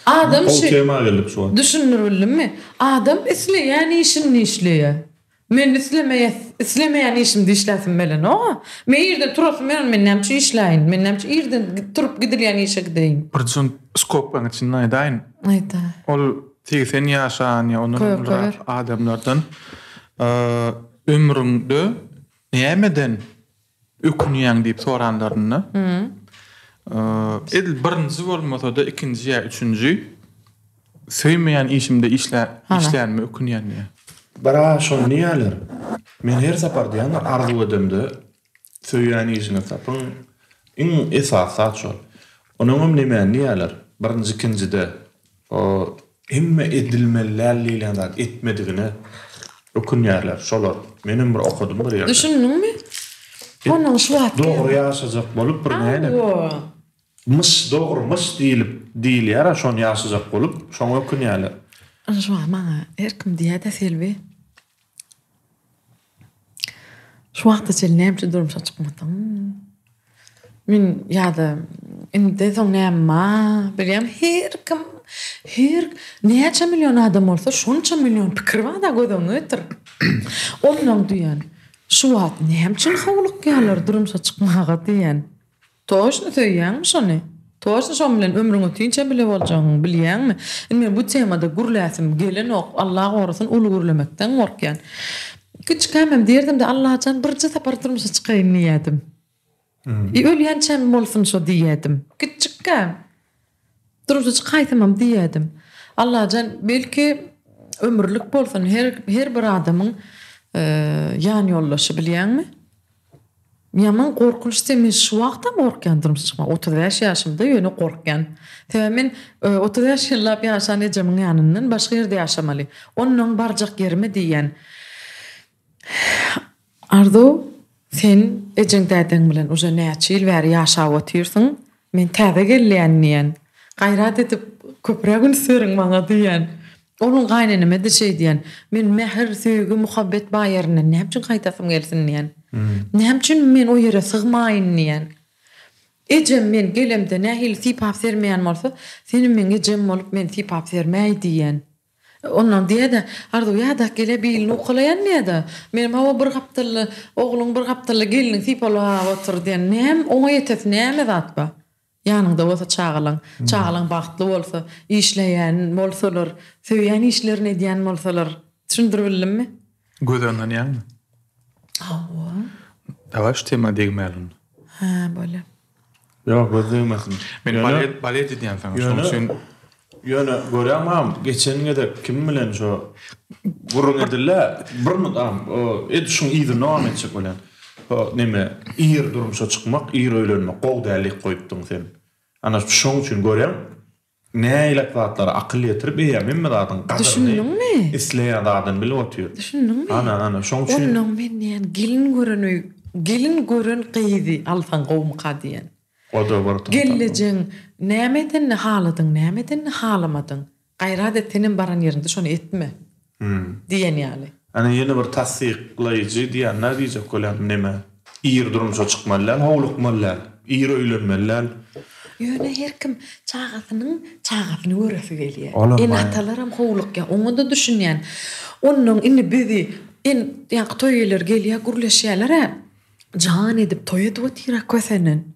Adam Gowy şi tema geldik şu wagt. Düşündiribildimmi? Adam isleýän işini işleýär. Men islemeýä islemeýän işimde işläsim gelenok-a. Men irden turasym gelenok, men näme üçin işläýin? Men näme üçin irden turup gidilýän işe gideýin? Bir jyn skobkaň içinde aýdaýyn. Aýda. Ol 80 ýaşan ýa ondan hem ulurak adamlardan ömrüňde nämeden ökünýäň diýip soranlarynda, edil birinji bolmasa-da ikinji ýa üçünji söýmeýän işimde işlänime ökünýän diýýär. Bara şony diýýärler. Men her sapar diýýän arzuw edemde söýýän işiňizi tapyň. Iň esasy zat şol. Onuňam nemäni diýýärler. birinji ikinjide o hemme edilmeli däl diýlen zat etmedigine ökünýärler şolar. Menem bir okadym bir ýerde. Düşündiňmi? Onuň şu wagt Dogry ýaşajak bolup bir näme? Myş dogrumyş diýlip diýilýär-ä şony ýaşajak bolup şoňa ökünýärler. Şu wagt maňa her kim diýýär-de Selbi Şu wagta çenli näme üçin durmuşa çykmadyň? Men ýa-da indiden soň näme bar? Bilýän her kim her näçe million adam bolsa şonça million pikir bar-da göz öňüňe getir. Onnoň diýýän şu wagt näme üçin howlukýarlar durmuşa çykmaga diýýän. Toçno söýýäňmi şony? Toçno şoň bilen ömrüň ötinçä bile boljagyňy bilýäňmi? Indi men bu temada gürläsim gelenok, Allah gorasyn uly gürlemekden gorkýan. Kiçikämem diýerdimde Allajan birje sapar durmuşa çykaýyn diýýädim. I ölýänçäm bolsun şo diýýädim. Kiçjikkäm. Durmuşa çykaýsamam diýýädim. Allajan belki ömürlik bolsun her her bir adamyň ýan ýoldaşy bilýäňmi? Ýaman gorkunç diýen men şu wagtam gorkýan durmuşa çykmaga 35 ýaşymda ýöne gorkýan. Sebäbi men 35 ýyllap ýaşan ejemiň ýanyndan başga ýerde ýaşamaly. Onnoň barjak ýerime diýýän. Arzuw sen ejeň dädeň bilen uje näçe ýyl bäri ýaşap otyrsyň men täze gelýän diýýän. Gaýrat edip köpräk üns beriň maňa diýýän. Onuň gaýnenemede şeý diýýän. Men mähir, söýgi, muhabbet bar ýerinden näme üçin gaýdasym gelsin diýýän. Näme üçin men o ýere sygmaýyn diýýän. Ejem men gelemde nähili sypap sermeýän bolsa, senem meň ejem bolup meni sypap sermäý diýýän. Ondan diýýä-de, Arzuw ýadak gelýä bilini owkalaýan diýýä-de. Menem hawa bir gapdalda ogluň bir gapdalda gelniň sypalap otyr diýen. Näme oňa ýetesi näme zat bar? Ýanyňda bolsa çagalaň, çagalaň bagtly bolsa, işleýän bolsalar, söýýän işlerini edýän bolsalar. Düşündirip bildimmi? Göze ynanýaňmy? Hawa. Daway şu tema degmäli onda. Hä, bolýa. Ýok, göz degmesin. Men balet, balet edýän saňa, şonuň üçin. Ýöne görýäňmi agam, geçen gezek kim bilen şo gürrüň edildi, bir minut agam, edil şuň yzyny dowam etjek bolýan. Şo neme, ir durmuşa çykmak, ir öýlenmek gowy däl diýip goýupdyň sen. Ana şoň üçin görýäň, nähilek zatlara akyl ýetirip eýýäm hemme zadyň gadyryny, isleýän zadyny bilip otyr. Düşündiňmi? Ana, ana, şoň üçin. Onnoň men diýýän, gelin gören öý, gelin gören gyzy alsaň gowumyka diýýän. O-da bir togta. Gelnejeň näme edenini haladyň, näme edenini halamadyň. Gaýrat et, senem baran ýeriňde şony etme. Diýen ýaly. Ana ýene bir tassyklaýjy diýende diýjek bolýan neme, ir durmuşa çykmaly däl, howlukmaly däl, ir öýlenmeli däl. Ýöne her kim çagasynyň çagasyny göresi gelýär. Ene-atalaram howlukýar, oňa-da düşünýän. Onnoň indi bizi en ýaňky toý eýeleri gelýär, gürleşýärler-ä. Jan edip toý edip otyr-a kösenen.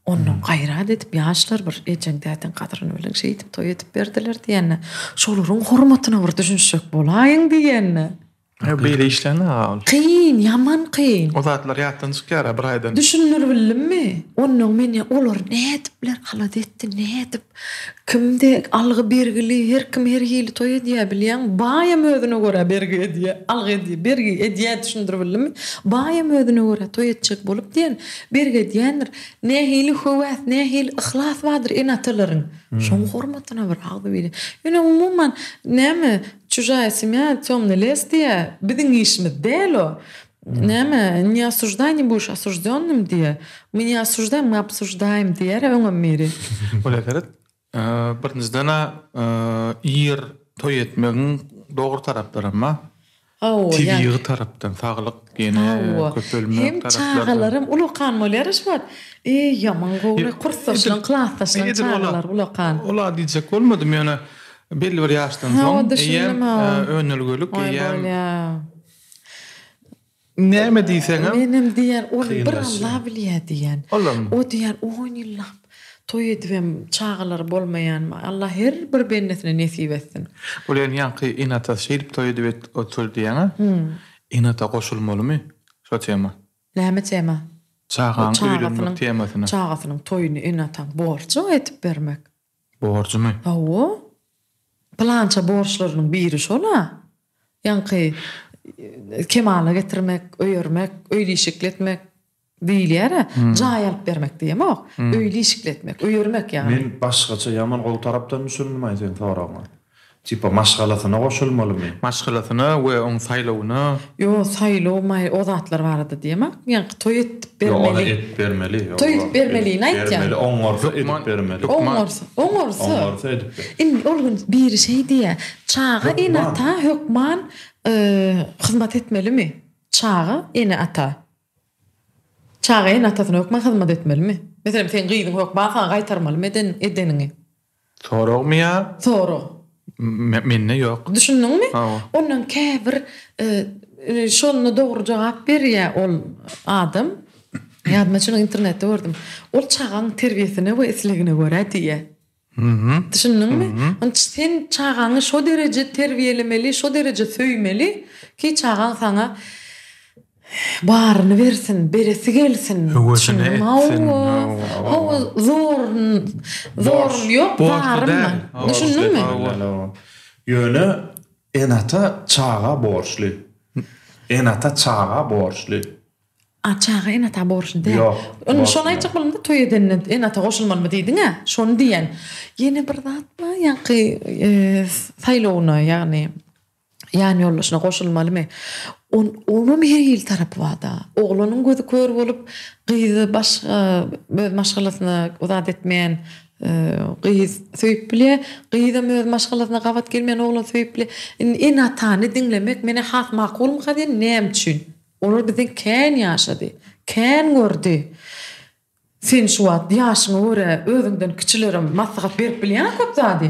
Ondan gaýrat edip ýaşlar bir ejeň dädeň gadyryny biliň şeýdip toý edip berdiler diýende şolaryň hormatyna bir düşünişjek bolaýyň diýende. Ýa beýle işlänä ol. Kyn, ýaman kyn. O zatlar ýatdan çykýar-a bir aýdan. Düşündiribildimmi? Onnoň men ýa olar nädipler alada etdi nädip Kimde algy bergili her kim her hili toý edýä bilýäň baýam özüne görä bergi edýä algy edýä bergi edýä düşündiribildimmi baýam özüne görä toý etjek bolup diýen bergi edýändir nähili höwäs nähili yhlas bardyr ene atalaryň şoň hormatyna bir agzybirlik ýöne umuman näme çužaýa semýa temnyý les diýä biziň işimiz däl o Näme, ne osuždaý, ne budeš osuždýonnym diýýär. My ne osuždaýym, my obsuždaýym diýýär öňem biri. Bolýar seret. Birinjiden-ä ir toý etmegiň dogry taraplaram bar. Hawa, ýa. Tebigy tarapdan, saglyk, ýene köpelmek Hem taraplardan. çagalaram ulakan bolýar şu wagt. Eý, ýaman gowy, kursdaşlaň, klasdaşlaň çagalary ulakan. Ol-a diýjek bolmadym, ýöne belli bir ýaşdan soň eýýäm önelgelik, eýýäm. Bolýar. Näme diýseňem. Menem diýýän, ony bir Alla bilýär diýýän. Olam. O diýýän on ýyllap toý edibem çagalary bolmaýan Alla her bir bendesine nesip etsin. Ol ýaňky ýaňky ene-atasy şeýdip toý edip otyr diýýäň-ä. Ene-ata goşulmalymy şo tema? Näme tema? Çagaň öýlenmek temasyna. Çagasynyň toýuny ene-ataň borjy edip bermek. Borjumy? Hawa. Pylança borçlarynyň biri şol-a. Ýaňky kemala getirmek, öýermek, öýli-işikli etmek. Diýilýär-ä, jaý alyp bermek diýemok, öýli işikli etmek, öýermek ýagny. Men başgaça ýaman gowy tarapdan düşündim-aý seň soragyňa. Tipa maşgalasyna goşulmalymy? Maşgalasyna we oň saýlawyna. Ýo saýlaw maý o zatlar barada diýemok. Ýaňky toý etdip Ýo ony bermeli. edip bermeli. Toý edip bermelini aýtýan. Bermeli oňarsa edip bermeli. Oňarsa, oňarsa. Oňarsa edip ber. Indi ol gün biri şeý diýýä, çaga ene-ata hökman hyzmat etmelimi? Çaga ene-ata. Çaga ene-atasyna hökman hyzmat etmelimi? Meselem, seň gyzyň hökman saňa gaýtarmalymy eden edeniňi? Soragmy ýa? Sorag. Mende ýok. Düşündiňmi? Hawa. Ondan käbir şonda dogry jogap berýär ol adam. Ýadyma şuny internetde gördüm. Ol çagaň terbiýesine we islegine görä diýýär. Düşündiňmi? Sen çagaňy şo dereje terbiýelemeli, şo dereje söýmeli ki, çagaň saňa baryny bersin, beresi gelsin. Höwesini etsin. Hawa, hawa, zorun, zorum ýok, barym bar. Düşündiňmi? Ýöne ene-ata çaga borçly. Ene-ata çaga borçly. A çaga ene-ata borçly däl. Ýok. Indi şony aýtjak bolamda toý edende ene-ata goşulmalymy diýdiň-ä, şony diýýän. Ýene bir zat bar, ýaňky saýlawyna, ýagny ýan ýoldaşyna goşulmalymy? Onam her hili tarapy bar-da. Oglanyň gözi kör bolup, gyzy başga öz maşgalasyna zat etmeýän gyz söýüp bilýär. Gyzam öz maşgalasyna gabat gelmeýän oglany söýüp bilýär. Indi ene-atany diňlemek menä has makulmyka diýen, näme üçin? Olar bizden kän ýaşady, kän gördi. Sen şu wagt ýaşyňa görä özüňden kiçilere maslahat berip bilýäňä köp zady.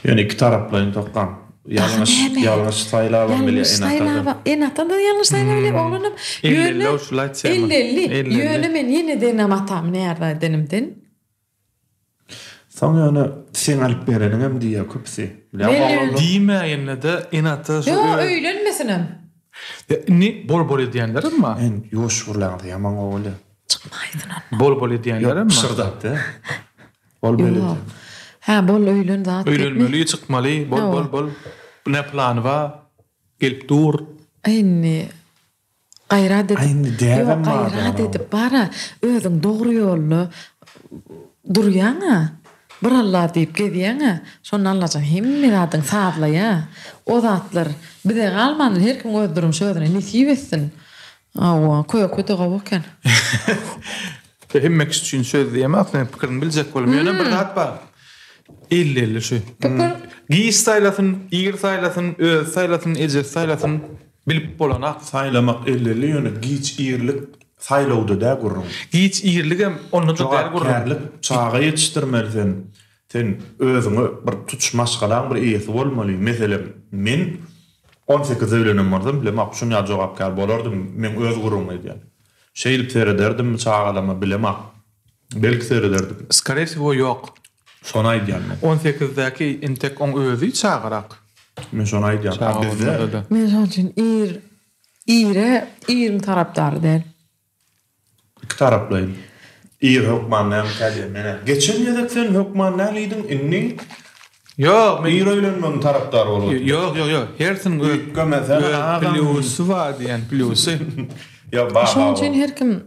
Ýöne ikitaraplaýyn tokgam. Ýalňyş, ýalňyş saýlabam bilýär ene-ata-da. Ene-ata-da ýalňyş saýlap bilýär, oglanam. Elli-elli şul aýtýan. Elli-elli. Ýöne men ýene-de enem-atamy närza edenimden. Soň ýöne seň alyp bereniňem diýýär köpüsi. Bilýäňmi oglanlar? Diýmäýende-de ene-ata şu Ýok, öýlenmesenem. Indi bol-bol edýänlerem bar. Indi ýuwaş gürläňiz ýaman gowy bolýar. Çykmaýsyn onda. Bol-bol edýänlerem bar. Ýok, pyşyrdap dä. Bol bol edýän. Hä, bol öýlen zat diýip. Öýlenmeli, çykmaly, bol bol bol. Ne plany bar, gelip dur. Indi Gaýrat edip, Aý indi däbem ýok, bar gaýrat ýa. edip bar-a, özüň dogry ýolda durýaň-a, bir Alla diýip gezýäň-ä, şonda Allajan hemme zadyňy sazlaýa. O zatlar bize galmandyr, her kimiň öz durmuşy özüne nesip etsin. Hawa, köke-de gowy eken. Hemme kişi üçin söz diýemok, men pikirini biljek boldum. Ýöne bir zat bar. Elli-elli şu. Pikir. Giç saýlasyn, ir saýlasyn, özi saýlasyn, ejesi saýlasyn. Bilip bolanak. Saýlamak elli ýöne giç irlik saýlawda dä gürrüň. Giç irligem onda-da däl gürrüň. Jogapkärlik çaga ýetişdirmeli sen. Sen özüňe bir tutuş maşgalaň bir eýesi bolmaly. Meselem men on sekizde öýlenen bolsam bilemok şun ýaly jogapkär bolardym meň öz gürrüňimi edýän. Şeýdip serederdimmi çagalama bilemok. Belki serederdim. Skoree wsego ýok. Şony aýdýan men. On sekizdäki entek oň özi çagarak. Men şony aýdýan. A bizde. Men şoň üçin ir ire iriň tarapdary däl. Iki taraplaýyn. Ir hökman dälmikä diýen menä. Geçen gezek sen hökman däl diýdiň indi Ýok men ir öýlenmegiň tarapdary bolup otyrsyň. Ýok ýok ýok hersiniň öz Üýtgemesene agam. Plýusy bar diýen plýusy. Ýok bar Şoň bar. üçin her kim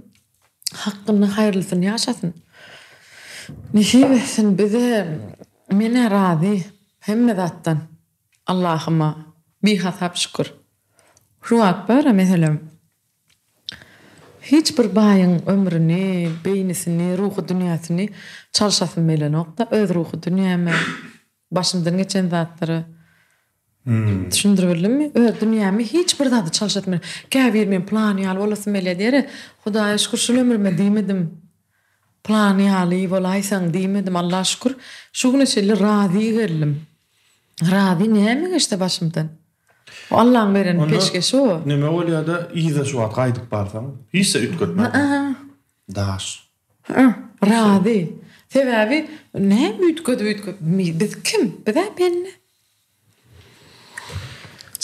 Hakynda haýyrlysyny ýaşasyn. Nesip etsin bize menä razy hemme zatdan Allahyma bihasap şükür. Şu wagt bara meselem hiç bir baýyň ömrüni, beýnisini, ruhy dünýäsini çalşasym gelenokda öz ruhy dünýäme başymdan geçen zatlara Düşündirip bildimmi? Öz dünýämi hiç bir zada çalşasym gelmez. Käbir men plany ýaly bolasym gelýär diýer-e. Hudaýa şükür şul ömrüme diýmedim. Plany ýaly bolaýsaň diýmedim. Allaha şükür şu güne çenli razy geldim. Razy näme geçse başymdan. O Allaň beren peşgeşi o. Neme bolýada yza şu wagt gaýdyp barsaň hiç zat üýtgetmez. Daş. Hä, razy. Sebäbi näme üýtgedip üýtgedip, biz kim? Biz-ä bende.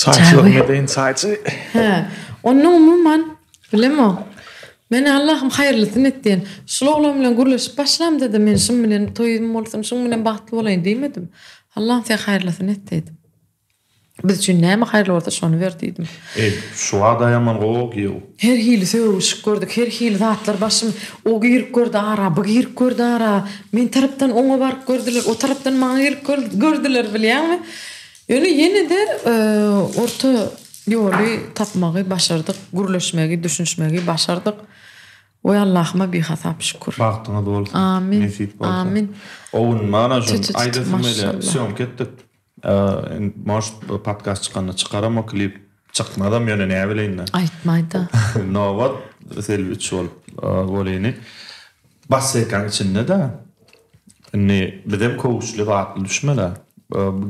Çaýçylygymy edeýin, çaýçy. Hä, onda umuman, bilemok. Men Allahym haýyrlysyny et diýen. Şul oglan bilen gürleşip başlamda-da men şuň bilen toýum bolsun, şuň bilen bagtly bolaýyn diýmedim. Allahym sen haýyrlysyny et diýdim. Biz üçin näme haýyrly bolsa şony ber diýdim. Eý, şu wada ýaman gowy giýew. Her hili sögüşik gördük, her hili zatlar başym o girip gördi ara, bu girip gördi ara. Men tarapdan oňa baryp gördüler, o tarapdan maňa gelip gördüler bilýäňmi? Ýöne ýene-de orta ýoly tapmagy başardyk, gürleşmegi, düşünişmegi başardyk. Oý Allahyma bihasap şükür. Bagtyňyz bolsun. Amin. Nesip bolsa. Amin. O gün mana şun Tü tü tü aýdasym gelýär. maşallah. Sýomka etdik. Может podkast çykanda çykaram o klip. Çykmazam ýöne näbileýin-dä. Aýtmaýda. Nobat Selbi üç bolup bolyny. Basseýkaň içinde-de. Indi bizem köwüşli zatly düşmeli.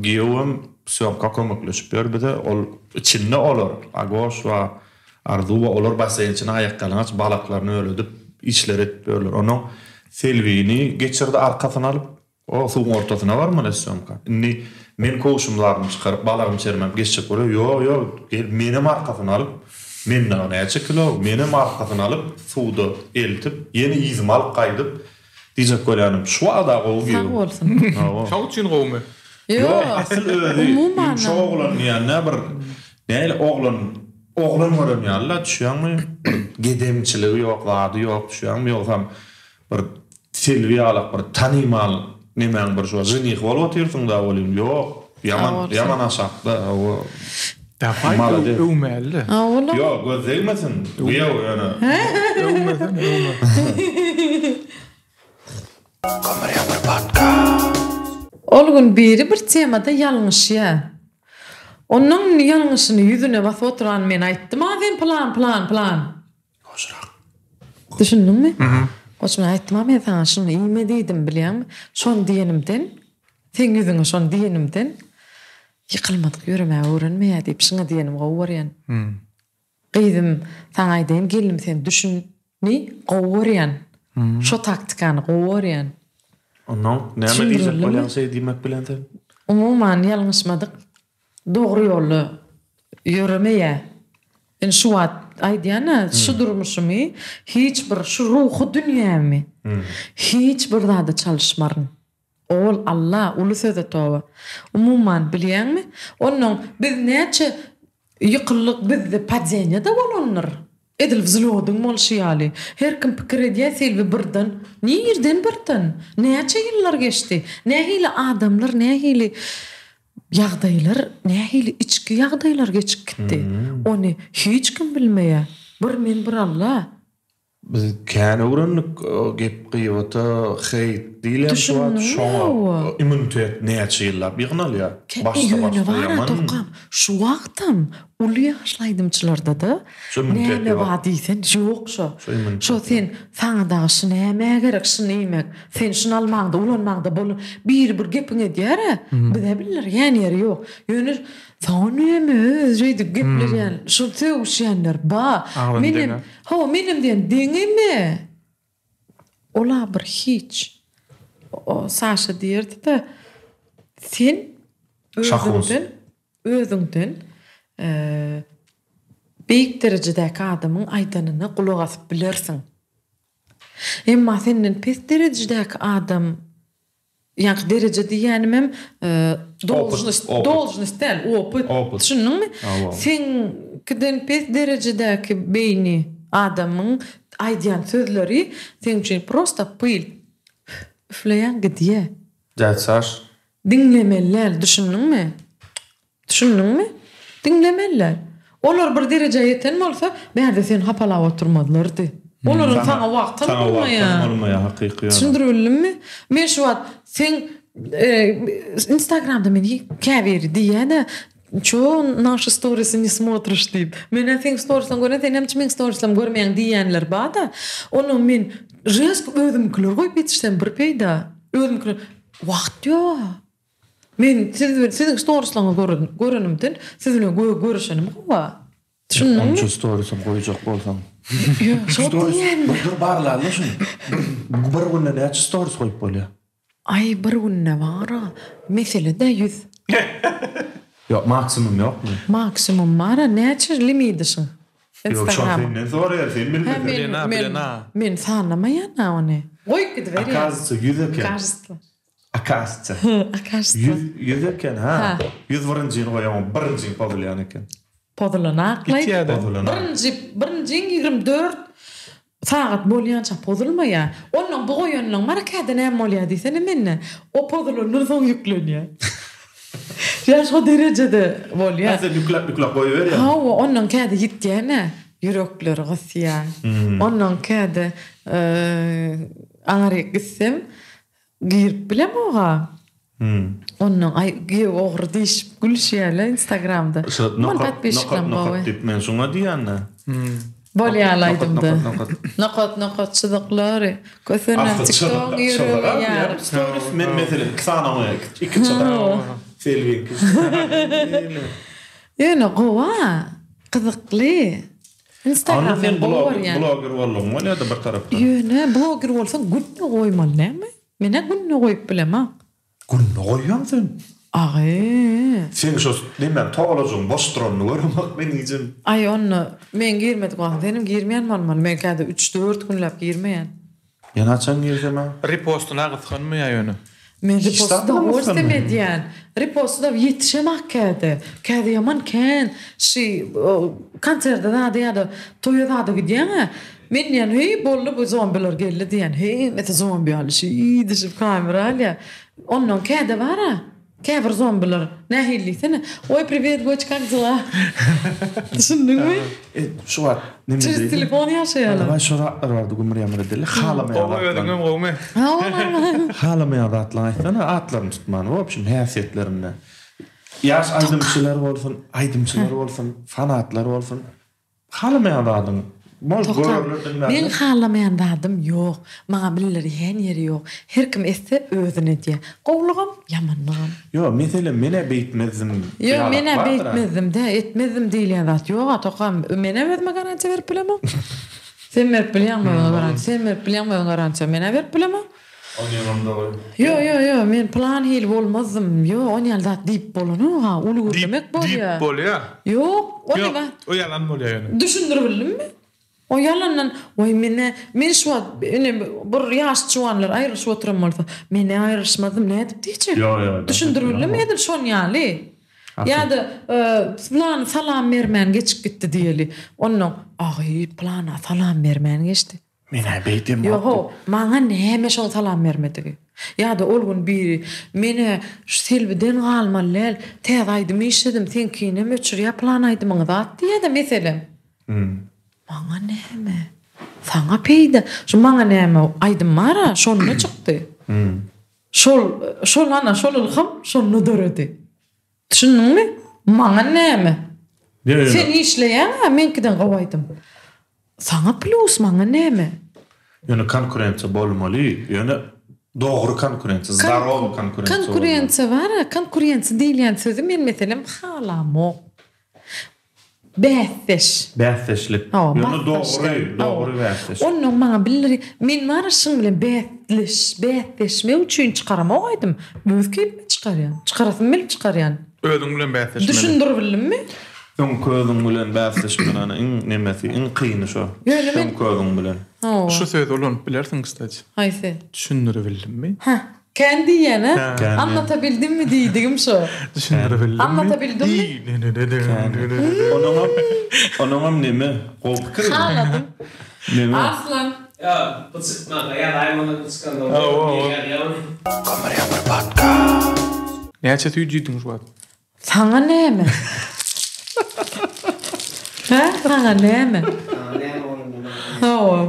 Giýewem sýomka kömekleşip ýör bize. Ol içinde olar. Agoş bar, Arzuw bar. Olar basseýn içinde aýakýalaňaç balaklaryny öledip işler edip ýörler. Onuň Selbini geçirdi arkasyna alyp. O suwuň ortasyna barmaly sýomka. Indi men köwşüm zadymy çykaryp, balagymy çermäp geçjek bolýar. Ýok, ýok, gel menem arkasyna alyp, men dagy näçe kilo, menem arkasyna alyp, suwda eltip, ýene yzyma alyp gaýdyp, diýjek bolýanym, şu wada gowy giýew. Sag bolsun. Hawa. Şoň üçin gowumy? Ýok, asyl özi Umuman. ýumşak oglan diýende bir nähili oglan, oglan gören ýaly-la, düşýäňmi? Bir gedemçiligi ýok, zady ýok, düşýäňmi? Ýogsam Bir Selbi ýalak bir tanymal nemäň bir şo ženihi bolup otyrsyň da welin ýok ýaman ýaman aşakda hawa. Dawaý Malades. öwmäli-de. Hawa. Ýok göz degmesin gyýaw ýöne. Öwmesen öwme. Ol gün biri bir temada ýalňyşýa. Onnoň indi ýalňyşyny ýüzüne basyp oturan men aýtdym-a sen pylan pylan pylan. Goşrak. Düşündiňmi? Goç men aýtdym-a men saňa şuny iýme diýdim bilýäňmi? Şony diýenimden, seň ýüzüňe şony diýenimden ýykylmadyk ýöremäge öwrenmeýär diýip şuňa diýenimi gowy görýän. Gyzym saňa aýdaýyn gelnim sen düşünni gowy görýän. Şo taktikany gowy görýän. Onnoň näme diýjek bolýaň şeý diýmek bilen sen? Umuman ýalňyşmadyk dogry ýolda ýöremeýär. Indi şu wagt aýdýan-a, şu durmuşymy hiç bir, şu ruhy dünýämi hiç bir zada çalyşmaryn. Ol Alla, uly söze toba. Umuman, bilýäňmi, onnoň biz näçe ýykyldyk, bizde padeniýa-da bolandyr. Edil wzlýodyň bolşy ýaly. Her kim pikir edýär, Selbi birden, nirden birden? Näçe ýyllar geçdi? Nähili adamlar, nähili Ýagdaýlar nähili içki ýagdaýlar geçip gitdi. Ony hiç kim bilmeýär. Bir men bir Alla. Biz kän öwrendik gep gybata heýt diýilýän şu wagt şoňa immunitet näçe ýyllap ýygnalýar. Başda başda ýaman. Tokam şu wagtam uly ýaşly aýdymçylardada näme bar diýsen ýok şo. Şo sen saňa dagy şu nämä gerek şuny iýmek. Sen şuny almaňda, ulanmaňda bol. Biri bir gepiňi edýär-ä, biz-ä bildirýän ýeri ýok. Ýöne saňa näme, şeýdip gepleşýän, şol sögüşýänler bar. Menem, hawa, menem diýen deňeme. Ol-a bir hiç. O Saşa diýerdi-de, sen özüňden, özüňden beýik derejedäki adamyň aýdanyna gulak asyp bilersiň. Emma senden pes derejedäki adam, ýaňky dereje diýýänimem dolžnost, dolžnost däl, opyt, düşündiňmi? Seňkiden pes derejedäki beýni adamyň aýdýan sözleri seň üçin prosta pyl, üfleýäň gidýä. Däd Saş. Diňlemeli däl, düşündiňmi? Düşündiňmi? Diňlemeli däl. Olar bir derejä ýeten bolsa, bärde seni hapalap oturmazlardy. Olaryň saňa wagtam Saňa wagtam bolmaýar. bolmaýar hakyky ýöne. Düşündirip bildimmi? Men şu wagt seň Instagramda meni käbiri diýýä-de, Ço naşy storisy ne smotriş diýip. Men-ä seň storislaryňy görýän, sen näme üçin meň storislarymy görmeýäň diýýänler bar-da. Onnoň men rezko özümiňkileri goýup ýetişsem bir peýda. Özümiňkiler wagt ýok. Men siz bilen siziň storislaryňyzy gören görenimden siz bilen gö görüşenim gowa. Düşündiňmi? Onça storisim goýjak bolsaň. Ýok, şo diýýän. Bir dur barlaly şuny. Bir günde näçe storis goýup bolýar? Aý bir günde bara mesele-dä ýüz. Ýok, maksimum ýokmy? Maksimum bara näçe limidi şuň? Ýok, şony senden soraýar, sen bilmeseň. Bilena, bilena. Men sanamaýan-a ony. Goýup gidiberýän. Okazywça ýüz eken. Kažesto. Akasça. Akasça. 100 eken ha. 101-njini goýaň, birinjiň pozulýan eken. Pozulanaklaý. Pozulana. Birinji, birinjiň 24 sagat bolýança pozulmaýar. Onnoň bu goýanynyň bar käde näme bolýar diýsene mende. O pozulandan soň ýüklenýär. Ýa şo derejede bolýar. Ha sen ýükläp ýükläp goýberýäň. Hawa, onnoň käde ýitýän-ä. Ýürekleri gysýar. Onnoň käde aňryk gitsem Girip bilemog-a. Ondan aý giýew ogry diýişip gülüşýärler instagramda. Şo nokat nokat nokat diýip men şoňa diýýän-dä. Bolýaly aýdymda. Nokat nokat çyzyklary. Kösenen tiktogyň ýüregi ýaryp. Stories men meselem iki sany goýan iki çyzyk. Selbiňki. Ýöne gowa. Gyzykly. Onda sen bloger boldugyň bolýada bir tarapdan. Ýöne bloger bolsaň günde goýmaly näme? Menä günde goýup bilemok. Günde goýýaň sen. Agy. Seň şo nemäň togalajygyň boş duranyny göremok men hijem. Aý onda men girmedik wagtym senem girmeýän bolmaly. Men käde üç dört günläp girmeýän. Men haçan girsem-ä? Repostyna gysganmaýa ýöne. Men Hiç reposty zatdan dowolsem gysganmaýan. edýän. Reposty da ýetişemak käde. Käde ýaman kän. Şi konserde zada ýa-da toýa zada gidýäň-ä. Men diýýän heý boldy bu zombiler geldi diýýän. Hemmesi zombi ýaly şeýdişip kamera alýar. Ondan käde bar-a. Käbir zombiler nähili diýsene, Oý priwet goç kak dela? Düşündiňmi? E, şu wagt neme Çiz diýdi? telefon ýaşaýarlar. Daway şu zatlar bardy gümür-ýamyr edeli. Halamaýan Gowy zatlaryň. özüňem gowumy? Hawa normalny. Halamaýan zatlaryňy aýtsana, atlaryny tutman, w obşim häsiýetlerinde. Ýaş aýdymçylar bolsun, aýdymçylar bolsun, fanatlar bolsun. Halamaýan zadyň, Может Togta, görerler meň diňlärler. halamaýan zadym ýok. Maňa bildirýän ýeri ýok. Her kim etse özüne edýär. Gowlugam, ýamanlygam. Ýok, meselem men-ä beýtmezdim Ýok, ýalak men-ä bardyr-a. beýtmezdim-dä, etmezdim diýilýän zat ýok-a, Tokam. Men-ä özüme garantiýa berip bilemok. Sen berip bilýäňmi özüňe garantiýa? Sen berip bilýäňmi özüňe garantiýa? Men-ä berip bilemok. Onyňam dogry. Ýo ýo ýo men pylan hili bolmazdym ýo on ýaly zat diýip bolanok-a uly gürlemek bolýa. Diýip bolýa. Ýok o Ýok neme. o ýalan bolýa ýöne. Düşündirip bildimmi? O ýalandan waý men-ä men şu wagt ine bir ýaş juwanlar aýrylyşyp oturan bolsa men-ä aýrylyşmazdym nädip diýjek. Ýo ýo. Düşündirip bildimmi edil şon ýaly. Ýa-da pylany salam bermän geçip gitdi diýeli. Onnoň agy pylana salam bermän geçdi. Men-ä beýdemok. Ýog-ow, maňa näme şoň salam bermedigi? Ýa-da ol gün biri, Men-ä şu Selbiden galmaly däl, täze aýdym işledim, seňkinem öçürýä pylan aýdymyňy zat diýýä-de, meselem. Maňa näme? Saňa peýda. Şu maňa näme aýdym bar-a, şonda çykdy. Şol, şol ana, şol ylham şonda döredi. Düşündiňmi? Maňa näme? Sen işleýäň-ä meňkiden gowy aýdym. Saňa plýus, maňa näme? Ýöne konkurensiýa bolmaly. Ýöne dogry konkurensiýa, zdarowy konkurensiýa bolmaly. Konkurensiýa bar-a, konkurensiýa diýilýän sözi men meselem halamok. Bäsdeş. Bäsdeşlik. Hawa, Ýöne basdaş dogry, däl. dogry bäsdeş. Onnoň maňa bildir, men bar-a şuň bilen bäsleş, bäsleşmek üçin çykaramok aýdym. Öz keýpime çykarýan. Çykarasym gelip çykarýan. Özüň bilen bäsleşmeli. Düşündirip bildimmi? Öňki özüň bilen bäsleşmeli ana iň nemesi, iň kyny şo. Ýöne men. Öňki özüň bilen. Hawa. Şu sözi ulanyp bilersiň kstati. Haýsy? Düşündiribildimmi? Hah. Kän diýýän a? Kän diýýän. Anlatabildimmi diýdigim şo. Düşündiribildimmi? Anlatabildimmi? Onuňam, onuňam neme, gowy pikir. Haladym. Neme? Arslan. Ýa bu çykmaka ýazaýmaly bu çykanda Näçe süýji iýdiň şu wagt? Saňa näme? Hä? Saňa näme? Saňa näme bolanda maňa näme? Hawa.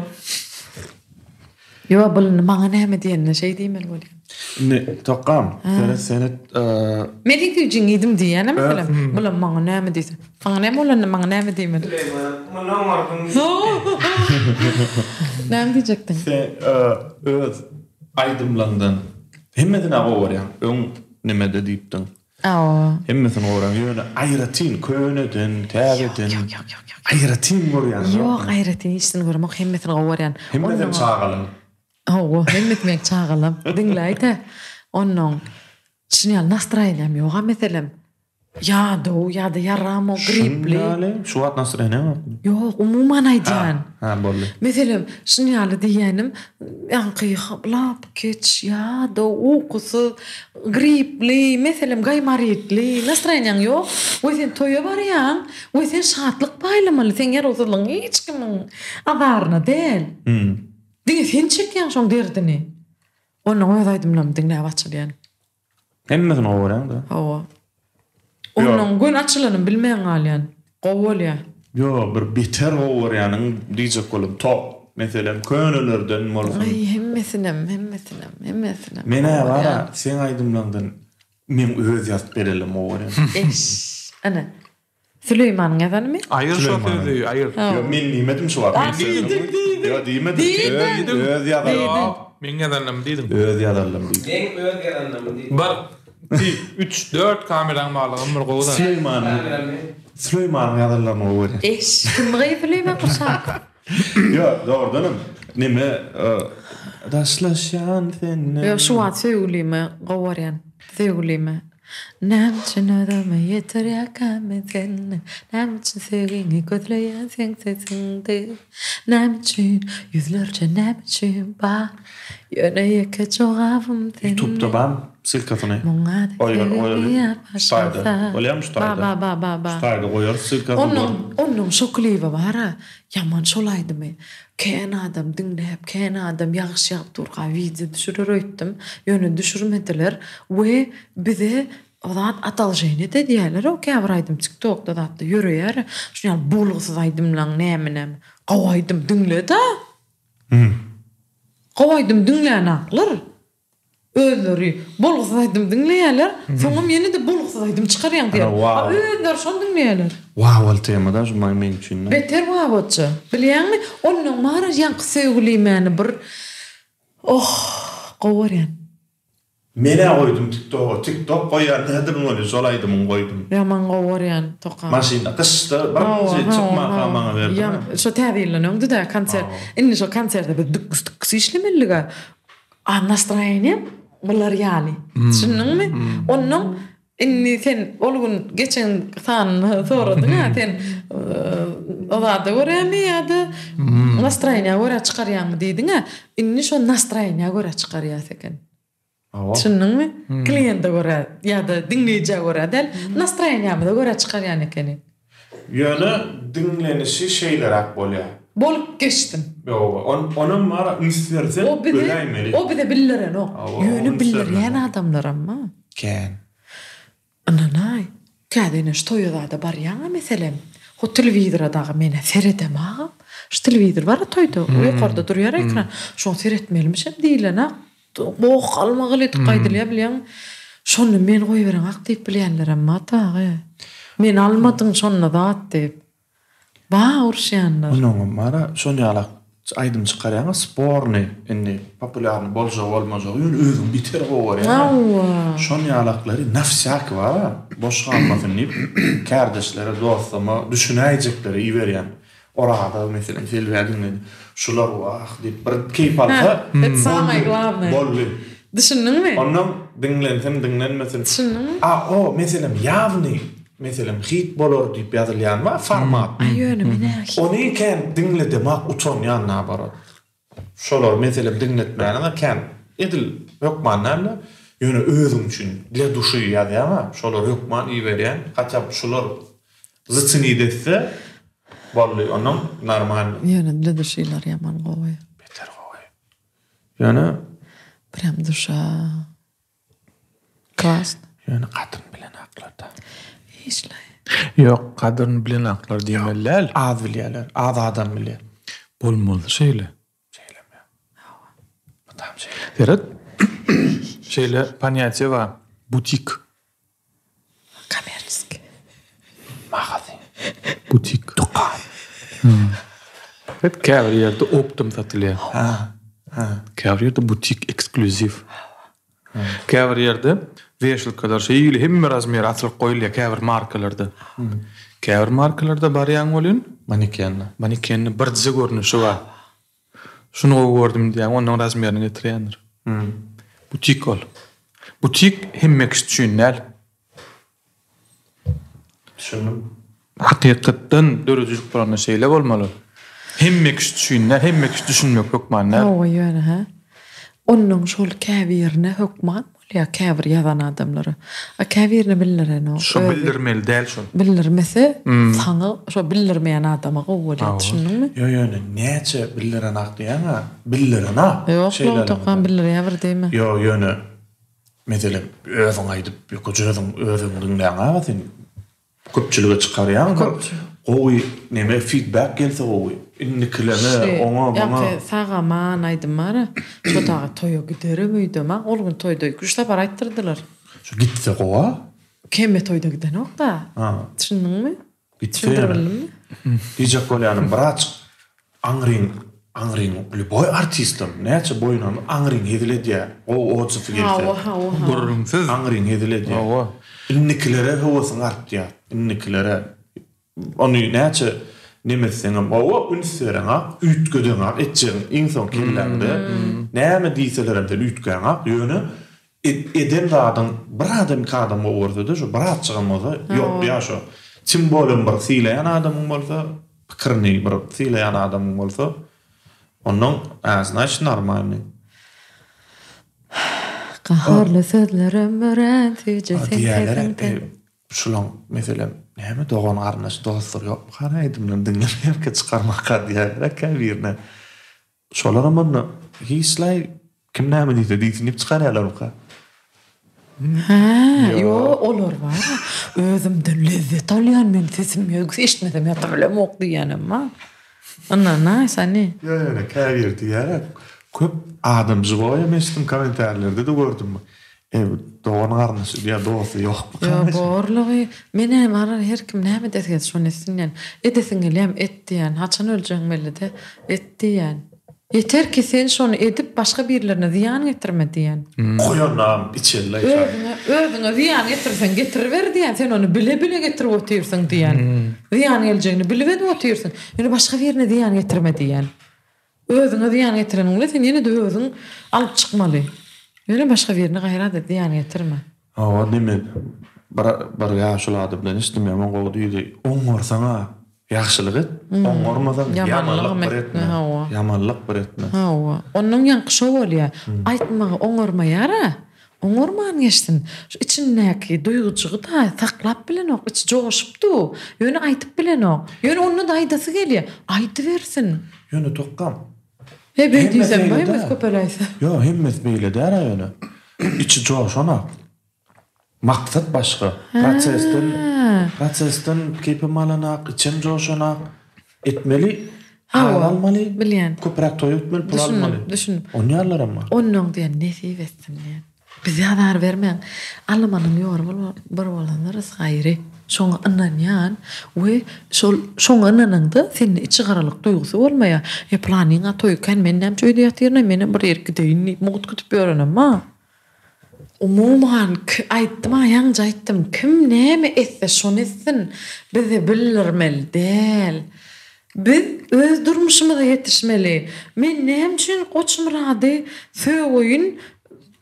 Ýok, bul indi maňa näme diýende şeý diýmeli bolýar. Indi Tokgam, seret seret Men seň süýjüňi iýdim diýýän-ä meselem. Bulam maňa näme diýse. Saňa näme bolanda maňa näme diýmeli? Süleýman, muny oňardyň. Näme diýjekdiň? Sen öz aýdymlaňdan hemmesini-ä gowy görýäň. Öň nemede diýipdiň. Hawa. Hemmesini görýän, ýöne aýratyn köneden, täzeden. Ýok, ýok, ýok, ýok. Aýratyn görýän ýokmy? Ýok, aýratyn hiçsini göremok, hemmesini gowy görýän. Hemmesem çagalaň. Hawa, hemmesi meň çagalam. Diňläý-dä. Onnoň şuny ýaly nastroýeniýam ýog-a meselem. Ýadaw ýa-da ýaramok, gripli. Şuny ýaly şu wagt nastroýeniýaň ýokmy? Ýok, umuman aýdýan. Ha, boldy. Meselem, şuny ýaly diýýänim, ýaňky lapykeç, ýadaw, ukusyz, gripli, meselem, gaýmaritli, nastroýeniýaň ýok we sen toýa barýaň we sen şatlyk paýlamaly, seň ýarawsyzlygyň hiç kimiň azaryna däl. Diňe sen çekýäň şoň derdini. Onuň öz aýdymlaryny diňläp açylýan. Hemmesini gowy görýäň-dä. Hawa. Onuň göni açylanyny bilmän galýan. Gowy bolýa. Ýok, bir beter gowy görýäniň diýjek boldum. Top, meselem, könelerden bolsun. Aý, hemmesinem, hemmesinem, hemmesinem. Men-ä bar-a, seň aýdymlaňdan meň öz ýazyp berelim gowy görýän. Eş, ene. Süleýmanyň ýazanymy? Aýyr şo sözi, aýyr. Ýok, men diýmedim şu wagt. A, diýdiň, diýdiň. Ýok, diýmedim. Diýdiň. Öz ýazarlym. Ýok, meň ýazanlymy diýdiň. Öz ýazarlym diýdim. Meň öz ýazanlymy diýdim. Bir, iki, üç, dört kameraň barlygam bir gowy zat. Süleýmanyň, Süleýmanyň ýazanlaryny gowy görýän. Eş, kim gyz Süleýman Gurşakow? Ýok, dogrudanam, neme, daşlaşýan senden. Ýok, şu wagt söýgülimi gowy görýän. Söýgülimi. Näme üçin özüme ýetirýärkäm men seni Näme üçin söýgiňi gözleýän seň sesiňde Näme üçin ýüzlerçe näme üçin bar Ýöne ýeke jogabym sende Ýutubda barmy ssylkasyny? Muňa Goýar goýaly. söýgi Şu taýda. başlasa Bolýarmy şu Ba taýda? ba ba ba ba Şu taýda goýarys ssylkasyny Onnoň gör. onnoň şo klibi bara ýaman şol aýdymy kän adam diňläp kän adam ýagyş ýagyp durka wideo düşürer öýtdüm ýöne düşürmediler we bize o zat odolženiýe-de edýäler-ow käbir aýdym tiktokda zatda ýöreýär şuny ýaly bolgusyz aýdymlaň näme näme gowy aýdym diňle-da gowy aýdym diňlänaklar Özleri bolgusyz aýdym diňleýärler, soňam ýene-de bolgusyz aýdym çykarýaň diýýär. A özleri şony diňleýärler. Wawal tema-da şu meň üçin. Beter wawatja. Bilýäňmi, onnoň bar ýaňky söýgülimäni bir oh gowy görýän. Menä goýdum tiktoga tiktok goýýan nädir muny şol aýdymyňy goýdum. Ýaman gowy görýän Toka. Maşynda gyşda birinji çykmanka maňa berdiň. Şo täze ýyldan öňdi-dä konsert. Indi şo konserde biz dükgüs-dükgüs işlemelidig-ä. A nastroýeniýam bular ýaly. Düşündiňmi? Onnoň indi sen ol gün geçen sanyny soradyň-a sen o zada görämi ýa-da nastroýeniýa görä çykarýaňmy diýdiň-ä. Indi şo nastroýeniýa görä çykarýas eken. Düşündiňmi? Kliýente görä ýa-da diňleýjä görä däl, nastroýeniýamyza görä çykarýan ekeni. Ýöne diňlenişi şeýleräk bolýar. Bolup geçsin. Ýok, onam bar, üns berseň öläýmeli. O bize bildirenok. Ýöne bildirýän adamlaram bar. Kän. Ynanaý. Käde ine şu toýa zada barýaň-a meselem. Ho telewizora dagy men-ä seredemagam. Şu telewizor bar-a toýda, ýokarda durýar ekran. Şoňa seretmelimişem diýilenak. Goh galmagal edip gaýdylýar bilýäňmi. Şonda meni goýbereňak diýip bilýänlerem bar dagy. Meni almadyň şonda zat diýip. Bar uruşýanlar. Onuňam bar-a şon ýalak aýdym çykarýaň-a sporny indi populýarny boljagy bolmajagy ýöne özüň beter gowy görýäň-ä. Hawa. Şon ýalaklary na wsýaky bar-a boş galmasyn diýip kärdeşlere dostlama düşünäýjeklere iberýän. Oraza meselem Selbä diňledi. Şular wah diýip bir keýp alsa boldy. Boldy. Düşündiňmi? Onnoň diňlensin diňlenmesin. Düşündiňmi? A o meselem ýawny meselem hit bolar diýip ýazylýan bar format. A ýöne men hä hit. Ony kän diňledemak utanýan naborot. Şolary meselem diňletmäniňe kän edil hökman dälde ýöne özüň üçin dla duşy ýazýaňa şolary hökman iberýän hatda şular zyçyny etse boldy onnoň normalny. Ýöne dla duşylar ýaman gowy. Beter gowy. Ýöne. Prям duşa. Klasno. Ýöne gadyryny bilenaklarda. Hiçlaý. Ýok, gadyryny bilenaklar diýmeli däl. Az bilýärler. Az adam bilýär. Bolmaly şeýle. Şeýlemi? Hawa. Mydam şeýle. Seret. Şeýle ponýatiýe bar. Butik. Kommerçeskiý. Magazin. Butik. Dükan. Seret, käbir ýerde optom satylýar. Ha. Ha. Käbir ýerde butik eksklýuziw. Käbir ýerde weşalkalar şeýle hemme razmer asylyp goýulýar käbir markalarda. Käbir markalarda barýaň welin Manekenli. Manekenli birje görnüşi bar. Şuny gowy gördüm diýýäň, ondan razmerini getirýändir. Butik ol. Butik hemme kişi üçin däl. Düşündim. Hakykatdan döredijilik bolanda şeýle bolmaly. Hemme kişi üçin däl, hemme kişi düşünmek hökman däl. Hawa ýöne hä. Onnoň şol käbirine hökman bolýar, käbir ýazan adamlara. A käbirine bildirenok. Şo bildirmeli däl şol. Bildirmese saňa şo bildirmeýän adama gowy bolýar, düşündiňmi? Ýok ýöne näçe bildirenak diýýäň-ä, bildirenak. Ýok, ýok tokam bildirýär bir diýme. Ýok ýöne meselem özüň aýdyp ýokaja özüň özüň diňläň-ä sen Köpçülige çykarýaň bir gowy neme feedback gelse gowy. Indikilere oňa muňa. Ýaňky sag-aman aýdym bar-a. Şo dagy toýa giderem öýdem-a. Ol gün toýda iki-üç sapar aýtdyrdylar. Şo gitse gowa. Hemme toýda gidenok-da. Düşündiňmi? Gitse ýöne. Diýjek bolýanym biraçyk Aňryň aňryň lýuboý artistem näçe boýunam aňryň hezil edýär gowy otzywy gelse. Hawa hawa hawa. Gürrüňsiz. Aňryň hezil edýär. Hawa. Indikilere höwesiň artýar. Indikilere. Ony näçe neme etseňem hawa üns bereňak üýtgedeňak etjegiň iň soň kelläňde näme diýselerem sen üýtgäňak ýöne eden zadyň bir adam iki adam gowy görsede şo bir azjygam bolsa ýokýar şo. Tim bolem bir sylaýan adamyň bolsa Pikirini bir sylaýan adamyň bolsa, onnoň a znaçit normalnyý. Gaharly sözlerim örän süýji seň sesiňden. Şulaň meselem näme dogan garyndaş dostlary ýokmyka aýdymlaryny diňlemeýärkä çykarmaka diýýärler käbirine. Şolaram onda hiçlaý kim näme diýse diýsin diýip çykarýarlarmyka? Hä, ýo, olar bar. Özümden lezzet alýan men sesim ýok, eşitmesem ýata bilemok diýýänem bar. Ynha, nice ani. Ýo, ýöne käbiri diýýär-ä, köp adam žiwoýam eşitdim kommentariýalerde-de gördüm. E, dogan garyndaşy ýa dosty ýokmy? Ýo, borlugy. Men-ä bar, her kim näme edesi gelse şony etsin diýýän. Edesiň gelýämi, et diýýän. Haçan öljegiň belli-de, et diýýän. Ýeter ki sen şony edip başga birlerine zyýan getirme diýýän. Goýanam içeli-laý çaý. Özüňe, özüňe zyýan getirseň getiriber diýýän, sen ony bile-bile getirip otyrsyň diýýän. Zyýan geljegini bilip edip otyrsyň. Ýöne başga birine zyýan getirme diýýän. Özüňe zyýan getireniň bilen sen ýene-de özüň alyp çykmaly. Ýöne başga birine gaýrat et, zyýan getirme. Hawa diýme bir bir ýaşuly adamdan eşitdim ýaman gowy diýdi. Oňarsaň-a ýagşylyk et, oňarmasaň ýamanlyk bir etme. Ýamanlyk bir etme. Hawa. Onnoň ýaňky şo bolýa. Aýtmagy oňarmaýar-a. Oňarman geçsin. Şu içindäki duýgujygy-da saklap bilenok. Içi joşup dur. Ýöne aýdyp bilenok. Ýöne onda-da aýdasy gelýär. Aýdybersin. Ýöne tokgam. He beý diýsem bu hemmesi köpeläýse. Ýok, hemmesi beýle däl-ä ýöne. Içi joşanak. Maksat başga. Prosesden, prosesden keýpem alanak, içem joşanak. Etmeli, az almaly, Bilýän. köpräk toý etmeli, pul almaly. Düşündim, düşündim. Onýarlaram bar. Onnoň diýen nesip etsin diýen. Bize azar bermäň. Alamanyň ýory bir bolanda rysgy aýry. Şoňa ynanýan we şol şoňa ynanaňda sende içigaralyk duýgusy bolmaýar. E pylanyň-a toýy kän, men näme üçin öýde ýatyryn-aý, menem bir ýerik gideýin diýip mugt gidip ýörenem bar. Umuman, aýtdym-a, ýaňja aýtdym, kim näme etse şony etsin, bize bildirmeli däl. Biz öz durmuşymyza ýetişmeli. Men näme üçin Goçmyrady söweýin,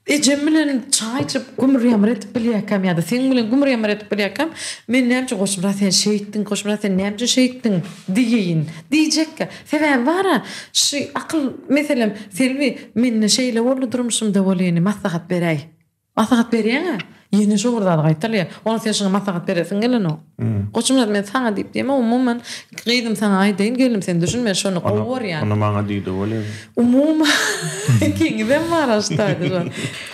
ejem bilen çaý içip gümür-ýamyr edip bilýärkäm ýa-da seň bilen gümür-ýamyr edip bilýärkäm, men näme üçin Goçmyrat sen şeýtdiň, Goçmyrat sen näme üçin şeýtdiň diýeýin, diýjekkä. Sebäbi bar-a, şu akyl, meselem, Selbi, mende şeýle boldy durmuşymda welin, maslahat beräý. Maslahat berýäň-ä, ýene şo bir zady gaýtalýar. Onda sen şoňa maslahat beresiň gelenok. Goçmyrat, men saňa diýip diýemok, umuman, gyzym saňa aýdaýyn, gelnim sen düşün, men şony gowy görýän. Ony maňa diýdi bolýa. Umuman, ikiňizem bar-a şu taýda şo.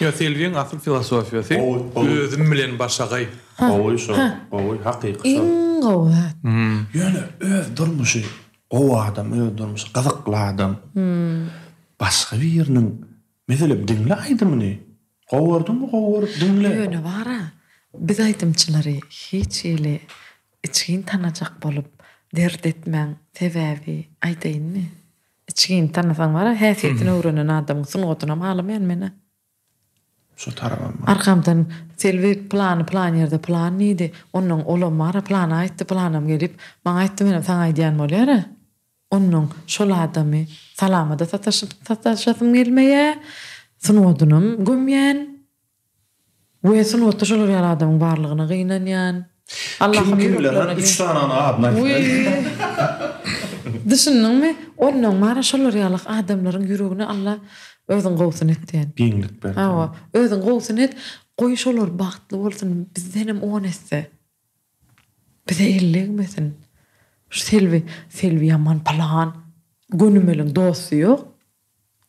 Ýok, Selbiň asyl filosofiýasy özüm bilen başagaý. Gowy şo, gowy, hakyky şo. Iň gowy zat. Ýöne öz durmuşy Gowy adam öz durmuşy gyzykly adam. Başga biriniň meselem diňle aýdymyny gowy gördüňmi gowy görüp diňle. Ýöne bara biz aýdymçylary hiç hili içgin tanajak bolup dert etmäň sebäbi aýdaýynmy içgin tanasaň bara häsiýetini öwrenen adamyň sungatynam halamaýan menä. Şo tarabam bar. Arkamdan Selbi pylany pylan ýerde pylan diýdi. Onnoň olam bar-a pylana aýtdy, pylanam gelip, maňa aýtdy, menem saňa aýdýan bolýar-a. Onnoň şol adamy salama-da sataşyp sataşasym gelmeýä, sungadynam gömýän we sungatda şolar ýaly adamyň barlygyna gynanýan. Allahym Kim kimler ýüreklerine üç sany adyny aýtdy. Düşündiňmi? Onnoň bara şolar ýaly adamlaryň ýüregine Allah özüň gowusyny et diýen. Giňlik ber. Hawa, özüň gowusyny et. Goý şolar bagtly bolsun, bizdenem on esse. Bize el degmesin. Şu Selbi, Selbi ýaman pylan. Gönümeliň dosty ýok.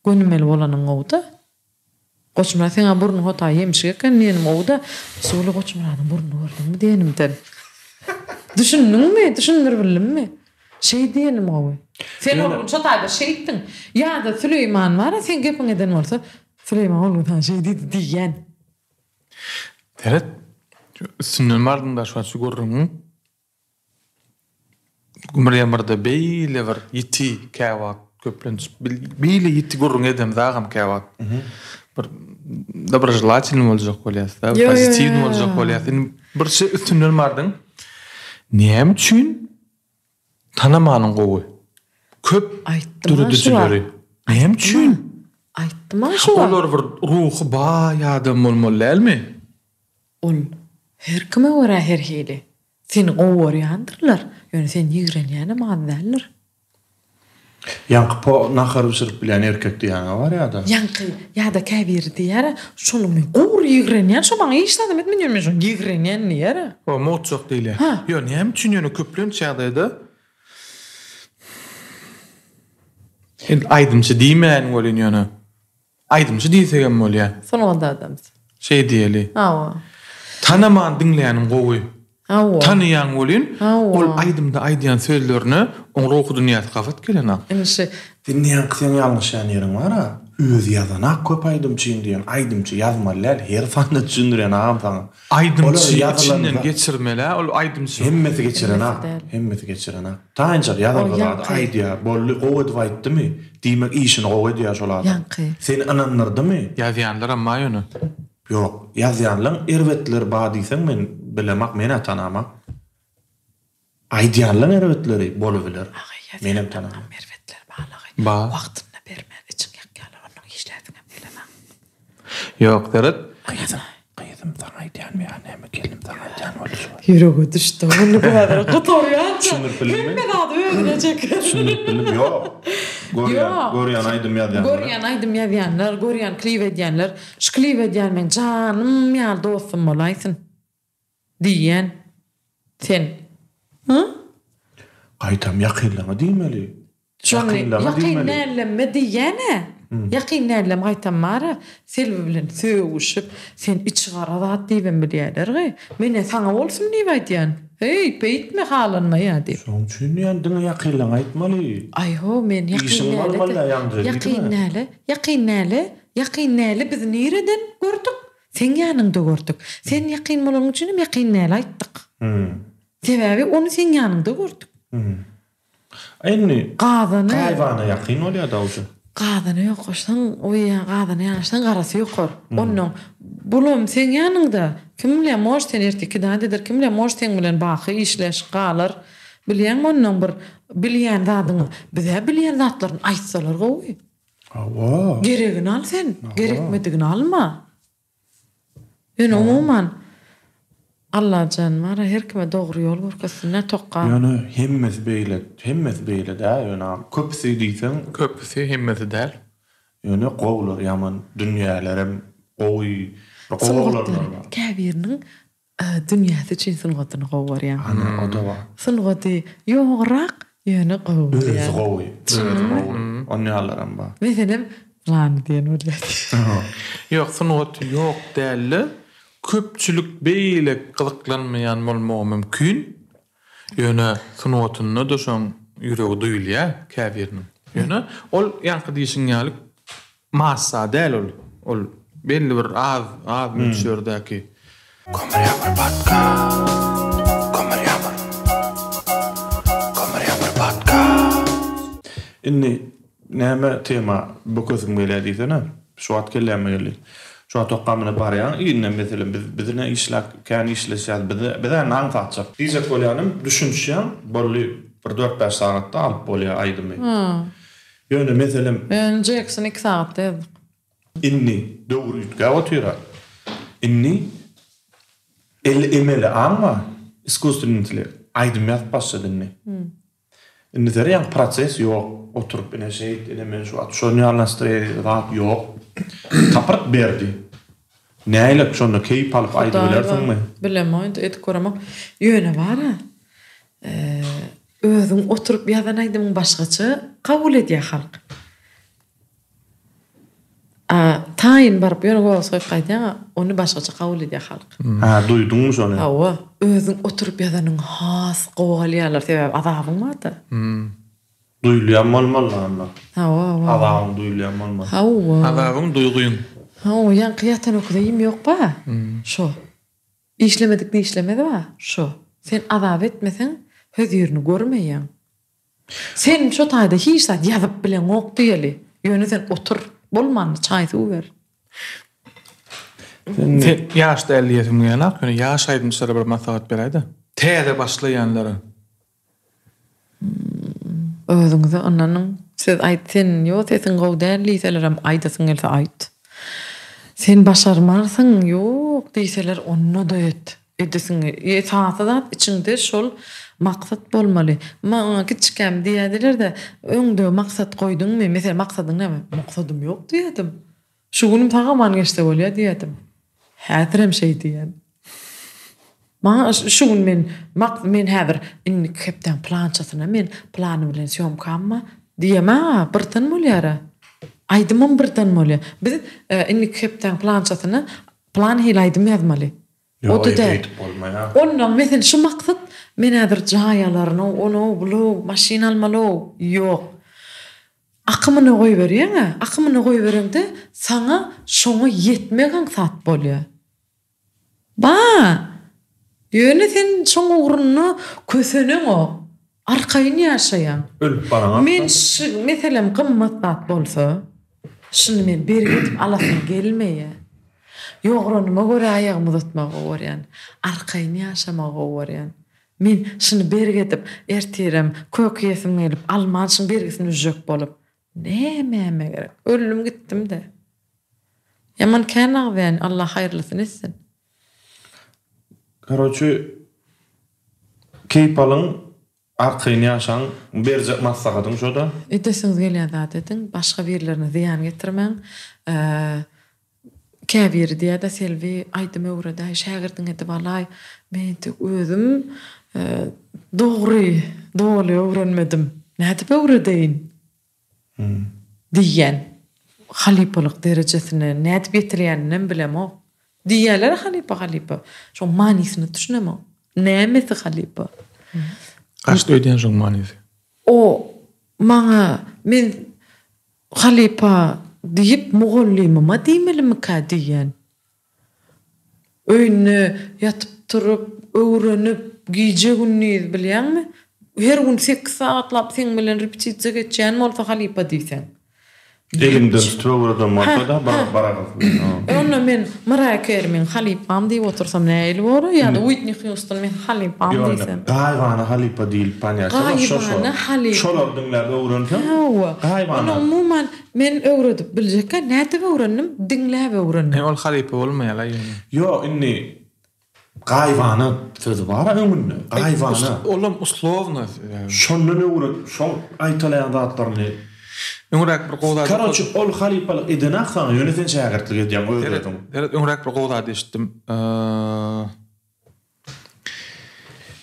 Gönümel bolanyň gowuda. Goçmyrat seňä burnuň hota ýemşik eken diýenim gowuda. Suwly Goçmyradyň burnuny gördüňmi diýenimden. Düşündiňmi? Düşündiribildimmi? Şeý diýenim gowy. Sen ol gün şo taýda şeýtdiň. Ýa-da Süleýman bar-a seň gepiňi eden bolsa, Süleýman ol gün saňa şeý diýdi diýýän. Seret, üstünden bardyň-da şu wagt şu gürrüňiň. Gümür-ýamyrda beýle bir ýiti käwagt köplenç beýle ýiti gürrüň edemzagam käwagt. Bir dobroželatelnyý boljak bolýas-da, pozitiwnyý boljak bolýas. Indi bir şey üstünden bardyň. Näme üçin tanamanyň gowy? Köp döredijileri. Näme üçin? Aýtdym-a şu wagt. Olar bir ruhy baý adam bolmaly dälmi? Ol her kime görä her hili. Seni gowy görýändirler, ýöne seni ýigrenýänem az däldir. Ýaňky po nahar bişirip bilýän erkek diýýäňä bar ýa-da. Ýaňky ýa-da käbiri diýýär-ä, şony men gury ýigrenýän, şo maňa hiç zadam etmedi, ýöne men şony ýigrenýän diýýär-ä. O motjak diýilýär. Hä. Ýok, näme üçin ýöne köplenç ýagdaýda Indi aýdymçy diýmäýin welin ýöne Aýdymçy diýsegem bolýa. Sungat adamsy. Şeý diýeli. Hawa. Tanaman diňleýäniň gowy. Hawa. Tanaýaň welin, Hawa. ol aýdymda aýdýan sözlerine oň ruhy dünýäsi gabat gelenok. Indi şi. Indi ýaňky seň ýalňyşýan ýeriň bar-a. Özi ýazanak köp aýdymçyň diýen. Aýdymçy ýazmaly däl, her sanda düşündirýän agam saňa. Aýdymçy içinden geçirmel-ä ol aýdymçy. Hemmesi geçirenak. Hemmesi geçirenak. Taýynjak ýazan bir zady aýdýar. Boldy, gowy edip aýtdymy? Diýmek işini gowy edýär şol adam. Ýaňky. Seni ynandyrdymy? Ýazýanlaram bar ýöne. Ýok, ýazýanlaň erbetleri bar diýseň men bilemak, men-ä tanamak. Aýdýanlaň erbetleri bolubiler. Menem tanamak. Erbetleri barlagy. Bar. Wagtynda bermän içiň ýakýarlar onnoň işläsiňem gelenok. Ýok, seret. Gyzym, gyzym saňa aýdýanmy ýa näme gelnim saňa aýdýan boldy şu wagt. Ýürege düşdi ony bu häzir gutarýança Düşündirip bildimmi? hemme zady özüne çeker. Düşündirip bildim ýok. Görýän, Ýok. görýän aýdym ýazýanlar. Görýän aýdym ýazýanlar, görýän klip edýänler, şu klip edýän meň janym ýaly dostum bolaýsyn. Diýýän. Sen. Hy? Gaýtam ýakynlaňa diýmeli. Şony Ýakynlaňa ýakyn diýmeli. dällemme diýýän-ä. Ýakyn dällem gaýtam bar-a, Selbi bilen sögüşip, sen içigara zat diýibem bilýäler-ge. Men-ä saňa bolsun diýip aýdýan. Heý, beýtme, halanmaýa diýip. Şoň üçin diýýän, diňe ýakynlaňa aýtmaly. Aý-ho, men ýakyn Işiň däle-de, bolmaly-da ýaňja ýakyn diýdim-ä. däle, ýakyn däle, ýakyn däle biz nireden gördük? Seň ýanyňda gördük. Sen ýakyn bolanyň üçinem ýakyn däl aýtdyk. Sebäbi ony seň ýanyňda gördük. Indi Gazany gaýybana ýakyn bolýar dawja. Gazana ýokaşsaň, oý gazana ýanaşsaň garasy ýokar. Onnoň bulam seň ýanyňda. Kim bilýär, может seni ertir kidat eder, kim bilýär, может seň bilen baky işleş galar. Bilýäňmi onnoň bir bilýän zadyňy. Biz-ä bilýän zatlaryny aýtsalar gowy. Hawa. Geregini al sen, gerekmedigini alma. Ýöne umuman Allajan bara her kime dogry ýol görkezsin-dä tokga. Ýöne hemmesi beýle, hemmesi beýle däl ýöne köpüsi diýseň. Köpüsi, hemmesi däl. Ýöne gowular ýaman dünýälerem gowy, bir gowy oglanlar bar. Käbiriniň Dünýäsi üçin sungatyny gowy görýän. Ana, o-da bar. Sungaty ýograk, ýöne gowy görýän. Özi gowy. Özi gowy. Onýanlaram bar. Meselem, Lany diýen bolýar. Ýok, sungaty ýok däl-de, köpçülik beýle gyzyklanmaýan bolmagy mümkin. Ýöne sungatynda-da şoň ýüregi duýulýar käbiriniň. Ýöne ol ýaňky diýşiň ýaly massa däl ol. Ol belli bir az, az möçberdäki. Kömür ýamyr podcast. Kömür ýamyr. Kömür ýamyr podcast. Indi Näme tema bökesim gelýär diýsene. Şu wagt kelläme geldi. Şu wagt okgamyna barýaň, indem meselem biz biz ine işläp kän işleşýäs, bize biz indi aňsatjak. Diýjek bolýanym düşünişýäň, boldy bir dört-bäş sagatda alyp bolýar aýdymy. Ýöne meselem. Ýöne Jekson iki sagatda ýazdyk. Indi döwür üýtgäp otyr-a. Indi El emeli aň bar. Iskusstvennyý intellekt aýdym ýazyp başlady indi. Indi seri ýaňky proses ýok. Oturyp ine şeýt, ine men şu wagt şon ýaly nastroýeniýada zat ýok. Tapyryp berdi. Näýlek şonda keýp alyp aýdybilersiňmi? Bilemok indi edip göremok. Ýöne bara özüň oturyp ýazan aýdymyň başgaça kabul edýär halk. A taýyn baryp ýöne golos goýup gaýdýaň-a, ony başgaça kabul edýär halk. Hä, duýduňmy şony? Hawa, özüň oturyp ýazanyňy has gowy alýarlar, sebäbi azabyň bar-da. Duýulýan bolmaly onda. Hawa, hawa. Azabyň duýulýan bolmaly. Hawa. Azabyň duýgyň. Hawa, ýaňky ýatan öküze iým ýok ba. Şo. Işlemedik dişlemez ba. Şo. Sen azap etmeseň, hözirini görmeýäň. Sen şo taýda hiç zat ýazyp bileňok diýeli. Ýöne sen otur. Bolmanda çaý-suw ber. Sen ýaş däl diýesim gelenok, ýöne ýaş aýdymçylara bir maslahat beräý-de. Täze başlaýanlara. Özüňize ynanyň. Siz aýt sen ýo sesiň gowy däl diýselerem aýdasyň gelse aýt. Sen başarmarsyň ýok diýseler onda-da et. Edesiň esasy zat içiňde şol maksat bolmaly. Maňa kiçikäm diýýädiler-de, öňde maksat goýduňmy? Meselem, maksadyň näme? Maksadym ýok diýýädim. Şu günüm sag-aman geçse bolýa diýýädim. Häzirem şeý diýýän. Maňa şu gün men mak men häzir indiki hepdäň plançasyna men plany bilen sýomkam bar diýemä birden bolýara. Aýdymam birden bolýa. Biz indiki hepdäň plançasyna plan hili aýdym ýazmaly. Ýok, eýdip bolmaýar. Onnoň mesel şu maksat men häzir jaý alaryn-ow, ony-ow, buly-ow, maşyn almaly-ow. Ýok. Akymyna goýberýäň-ä, akymyna goýbereňde saňa şoňa ýetmek aňsat bolýar. Ba! Ýöne sen şoň ugrunda köseneňok. Arkaýyn ýaşaýaň. Ölüp baraňok-da. Men şu meselem gymmat zat bolsa, şuny men bergi edip alasym gelmeýär. Ýogranyma görä aýagymy uzatmagy gowy görýän. Arkaýyn ýaşamagy gowy görýän. Men şuny bergi edip, ertirem köke iýesim gelip, alman şuň bergisini üzjek bolup. Nämäme gerek? Öldüm gitdim-de. Ýaman kän agzaýan, Allah haýyrlysyny etsin. Karoçi keýp alyň, arkaýyn ýaşaň, berjek maslahatyň şoda. Edesiňiz gelýän zady ediň, başga birlerine zyýan getirmäň. Käbiri diýýär-de Selbi aýdym öwredäý, şägirdiň edip alaý. Men entek özüm dogry, doly öwrenmedim. Nädip öwredeýin? Diýýän. Halypalyk derejesine nädip ýetilýäninem bilemok. Diýýärler halypa halypa. Şoň manysyna düşünemok. Nämesi halypa? Gaçdy öýdýän şoň manysy. O maňa men halypa diýip mugallymyma diýmelimikä diýýän. Öýünde ýatyp turup, öwrenip, gije-gündiz bilýäňmi? Her gün sekiz sagatlap seň bilen repetisiýa geçýän bolsa halypa diýseň. Eliňden tutup öwreden bolsa-da bir E onda men Mariah Carey meň halypam diýip otursam nähili bolar? Ýa-da Uitni Hýuston meň halypam diýsem. Gaýybana halypa diýlip panýaçy bar şo şo. Gaýybana halypa. Şolary diňläp öwrenseň. Hawa. Gaýybana. Ony umuman men öwredip biljekkä nädip öwrendim? Diňläp öwrendim. E ol halypa bolmaýar-la ýöne. Ýok indi Gaýybana sözi bar-a öňünde. Gaýybana. Olam uslowno. Şondan öwren, şoň gaýtalaýan zatlaryny. Öňräk bir gowy zat. Karoçi ol halypalyk edenak saňa, ýöne sen şägirtlik edýäň öz-özüň. Seret, öňräk bir gowy zat eşitdim.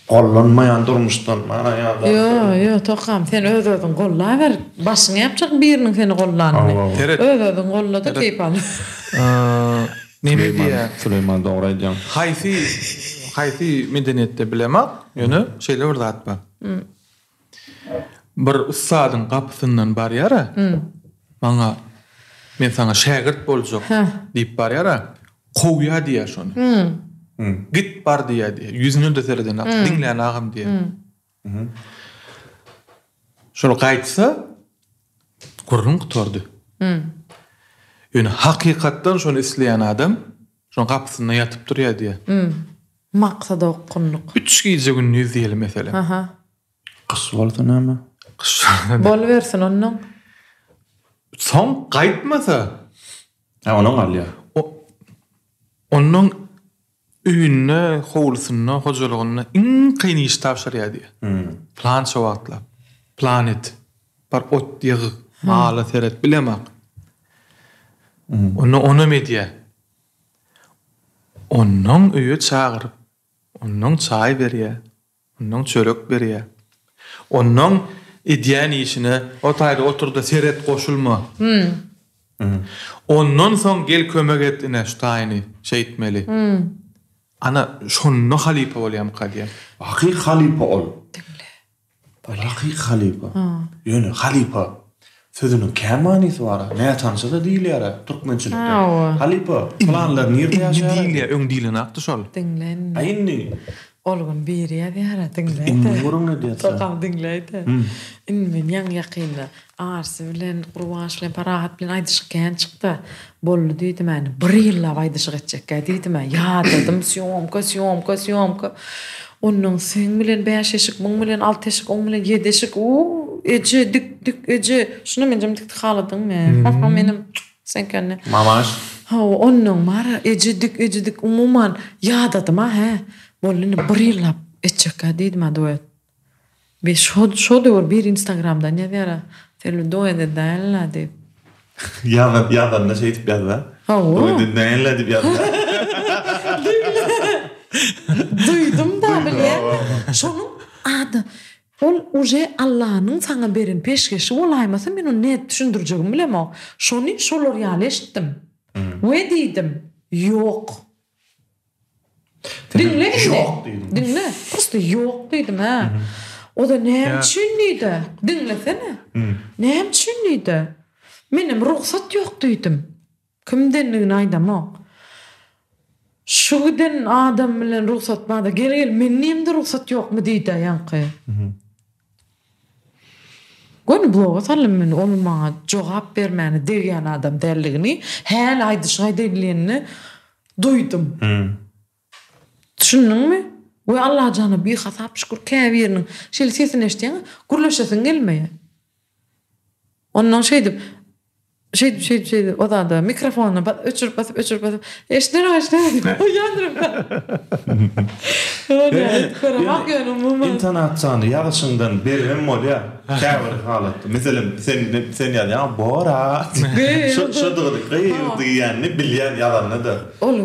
Gollanmaýan durmuşdan mana ýa-da. Ýo, ýo, Tokam, sen öz-özüňi gollaber. Başyňy ýapjak biriniň seni gollanyny. Öz-özüňi golla-da keýp al. Neme diýýär? Süleýman dogry aýdýaň. Haýsy haýsy medeniýetde bilemok, ýöne şeýle bir zat bar. Bir ussadyň gapysyndan barýara, maňa men saňa şägirt boljak diýip barýara, kowýa diýýär şony. Git bar diýýär diýýär. Ýüzüne-de seredenok, diňlänagam diýýär. Şol gaýtsa gürrüň gutardy. Ýöne hakykatdan şony isleýän adam şoň gapysynda ýatyp durýar diýýär. Maksada okgunlyk. Üç gije-gündiz diýeli meselem. Aha. Gyş bolsa näme? Gyş bolsa. Bolubersin onnoň. Soň gaýtmasa. Hä, onuň galýar. Onnoň. Öýünde, howlusynda, hojalygynda iň kyn işi tabşyrýar diýýär. Plança wagtlap. Plan et. Bar ot ýyg, mala seret, bilemok. Onda onam edýär. Onnoň öýe çagyryp, onnoň çaý berýär, onnoň çörek berýär. Onnoň edýän işine o taýda otur-da seret, goşulma. Ondan soň gel kömek et ine şu taýyny şeýtmeli. Ana şonda halypa bolýamyka diýýän. Hakyky halypa ol. Diňle. Hakyky halypa. Ýöne halypa sözüniň kän manysy bar-a. Nätanyşa-da diýilýär-ä türkmençilikde. Halypa, pylanlar nirde Indi ýaşaýar? diýilýär, öň diýlenakdy şol. Diňle indi. A indi. Ol gün biri ýazýar-a, diňle-de. Indi gürrüň edýäs-dä. Tokam diňläý-de. Indi men ýaňy-ýakynda Arsy bilen, Gurbaş bilen, Parahat bilen aýdyşyk kän çykda. Boldy diýdim-ä, indi bir ýyllap aýdyşyk etjekkä diýdim-ä. Ýadadym, sýomka, sýomka, sýomka. Onnoň seň bilen bäş eşik, muň bilen alty eşik, oň bilen ýedi eşik, u, eje, dik, dik, eje. Şuny menjem dikdi haladyňmy? Ha-ha, menem seňkini. Mamaş. Hawa, onnoň bar-a, eje dik, eje dik, umuman, ýadadym-a, hä. Boldy indi bir ýyllap etjekkä diýdim-ä duet. Be şo şo döwür bir instagramdan ýazýara Selbi duet edäýinlä diýip. Ýazan ýazanda şeýdip ýazda. Hawa. Duet edäýinlä diýip ýazda. Duýdum da bilýän. Şonuň ady ol uje Allanyň saňa beren peşgeşi bolaýmasa men ony nädip düşündirjegimi bilemok. Şony şolar ýaly eşitdim. We diýdim ýok. Diňle indi. Ýok diýdim. Diňle. Prosta ýok diýdim, hä. O-da näme üçin diýdi. Diňlesene. Näme üçin diýdi. Menem rugsat ýok diýdim. Kimdendigini aýdamok. Şu giden adam bilen rugsat barda, gel gel, men diýemde rugsat ýokmy diýdi ýaňky. Göni bloga saldym men ol maňa jogap bermäne degýän adam däldigini häli aýdyşyk aýdaýylýanyny duýdum. Düşündiňmi? We Allajana bihasap şükür käbiriniň şeýle sesini eşitýäň gürleşesiň gelmeýär. Ondan şeýdip Şeýdip, şeýdip, şeýdip, o zada mikrofonyny öçürip basyp, öçürip basyp, eşidenok, eşidenok diýip goýýandyryn. Göremok ýöne umuman. Intonasiýany ýazyşyňdan beribem bolýar käbir halatda. Meselem, sen sen ýazýaň Bora. Şo şodugyny gyz diýýänini bilýän ýazanda-da. Ol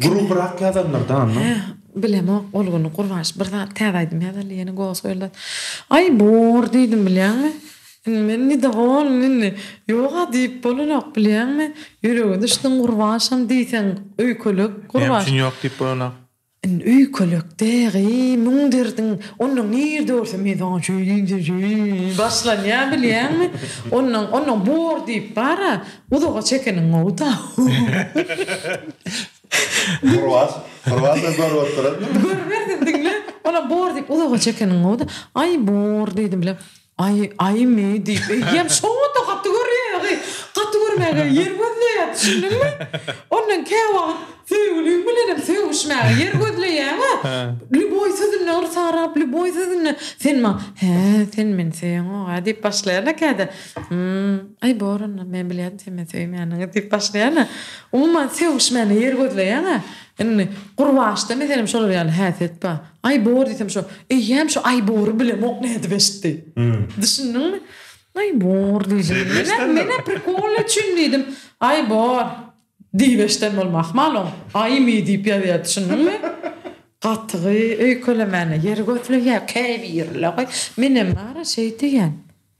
Grubyrak ýazanlar-da onda. Hä, bilemok, ol gün Gurbanş bir zat täze aýdym ýazarly ýene goz goýuldy. Aý bor diýdim bilýäňmi? Indi men nedowolny indi. Ýog-a diýip bolanok bilýäňmi? Ýürege düşdüň Gurbanşam diýseň öýkelek Gurban. Näme üçin ýok diýip bolanok? Indi öýkelek dägi müň derdiň onnoň nirde görsem men saňa şeý diýdim sen şeý başlanýa bilýäňmi? Onnoň onnoň bor diýip bar-a uzaga çekeniň gowy-da. Gurban Gurban sen görüp oturan. Görübersin diňle. Onam bor diýip uzaga çekeniň gowy-da. Aý bor diýdim bile. Aý, aýmy diýip, eýýäm şoňa-da gaty görýär, gaty görmäge ýer gözleýär, düşündiňmi? Ondan käwagt söýgüliň bilenem sögüşmäge ýer gözleýäň-ä. Lýuboý sözünde yrsarap, lýuboý sözünde sen maňa, Hä, sen meni söýeňok-a diýip başlaýar-da käde. Hum, aý bor onda, men bilýärdim sen meni söýmeýäniňi diýip başlaýar-da. Umuman, sögüşmäne ýer gözleýäň-ä. Indi Gurbaşda meselem şolar ýaly häsiýet bar. Aý bor diýsem şo eýýäm şo aý bory bilemok nädip eşitdi. Düşündiňmi? Aý bor diýdim. Menä menä prikol üçin diýdim. Aý bor diýip eşden bolma ahmal oň. Aýmy diýip ýazýar düşündiňmi? Gatygy öýkelemäne ýer gözleýär käbirleri. Menem bara şeý diýýän.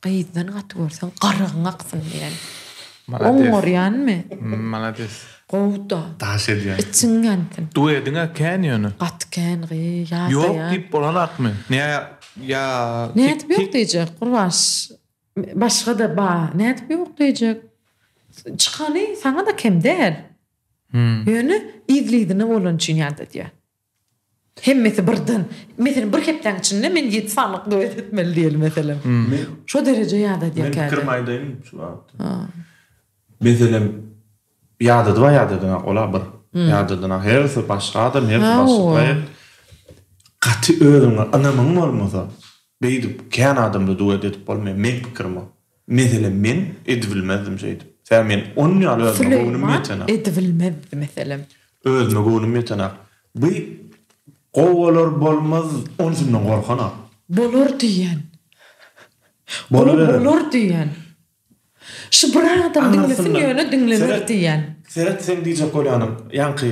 Gyzdan gaty görseň garagyň aksyn diýen. Malades. Oňarýanmy? Malades. Gowy-da. Daş edýän. Içiň ýansyn. Duediň-ä kän ýöne. Gaty kän gyz, ýadaýan. Ýok diýip bolanakmy? Nä ýa Nädip ýok diýjek Gurbaş. Başga-da ba, nädip ýok diýjek. Çykany saňa-da kem däl. Ýöne yzly-yzyna bolany üçin ýadadýar. Hemmesi birden. Meselem bir hepdäň içinde men ýedi sanyk duet etmeli diýeli meselem. Şo dereje ýadadýar Men käde. pikirimi aýdaýyn şu babatda. Meselem ýadadyba ýadadynak ola bir. Ýadadynak hersi başga adam, hersi başga proýekt. Gaty özüňe ynamyň bolmasa beýdip kän adamda duet edip bolmaýar meň pikirim o. Meselem men edibilmezdim şeýdip. Sebäbi men onun ýaly özüme göwnüm Süleýman ýetenak. edibilmezdi meselem. Özüme göwnüm ýetenak. Bu gowy bolar bolmaz onsundan gorkanok. Bolar diýýän. Gowy bolar diýýän. Şu bir adam diňlesin ýöne diňlener diýýän. Seret seň diýjek bolýanyň ýaňky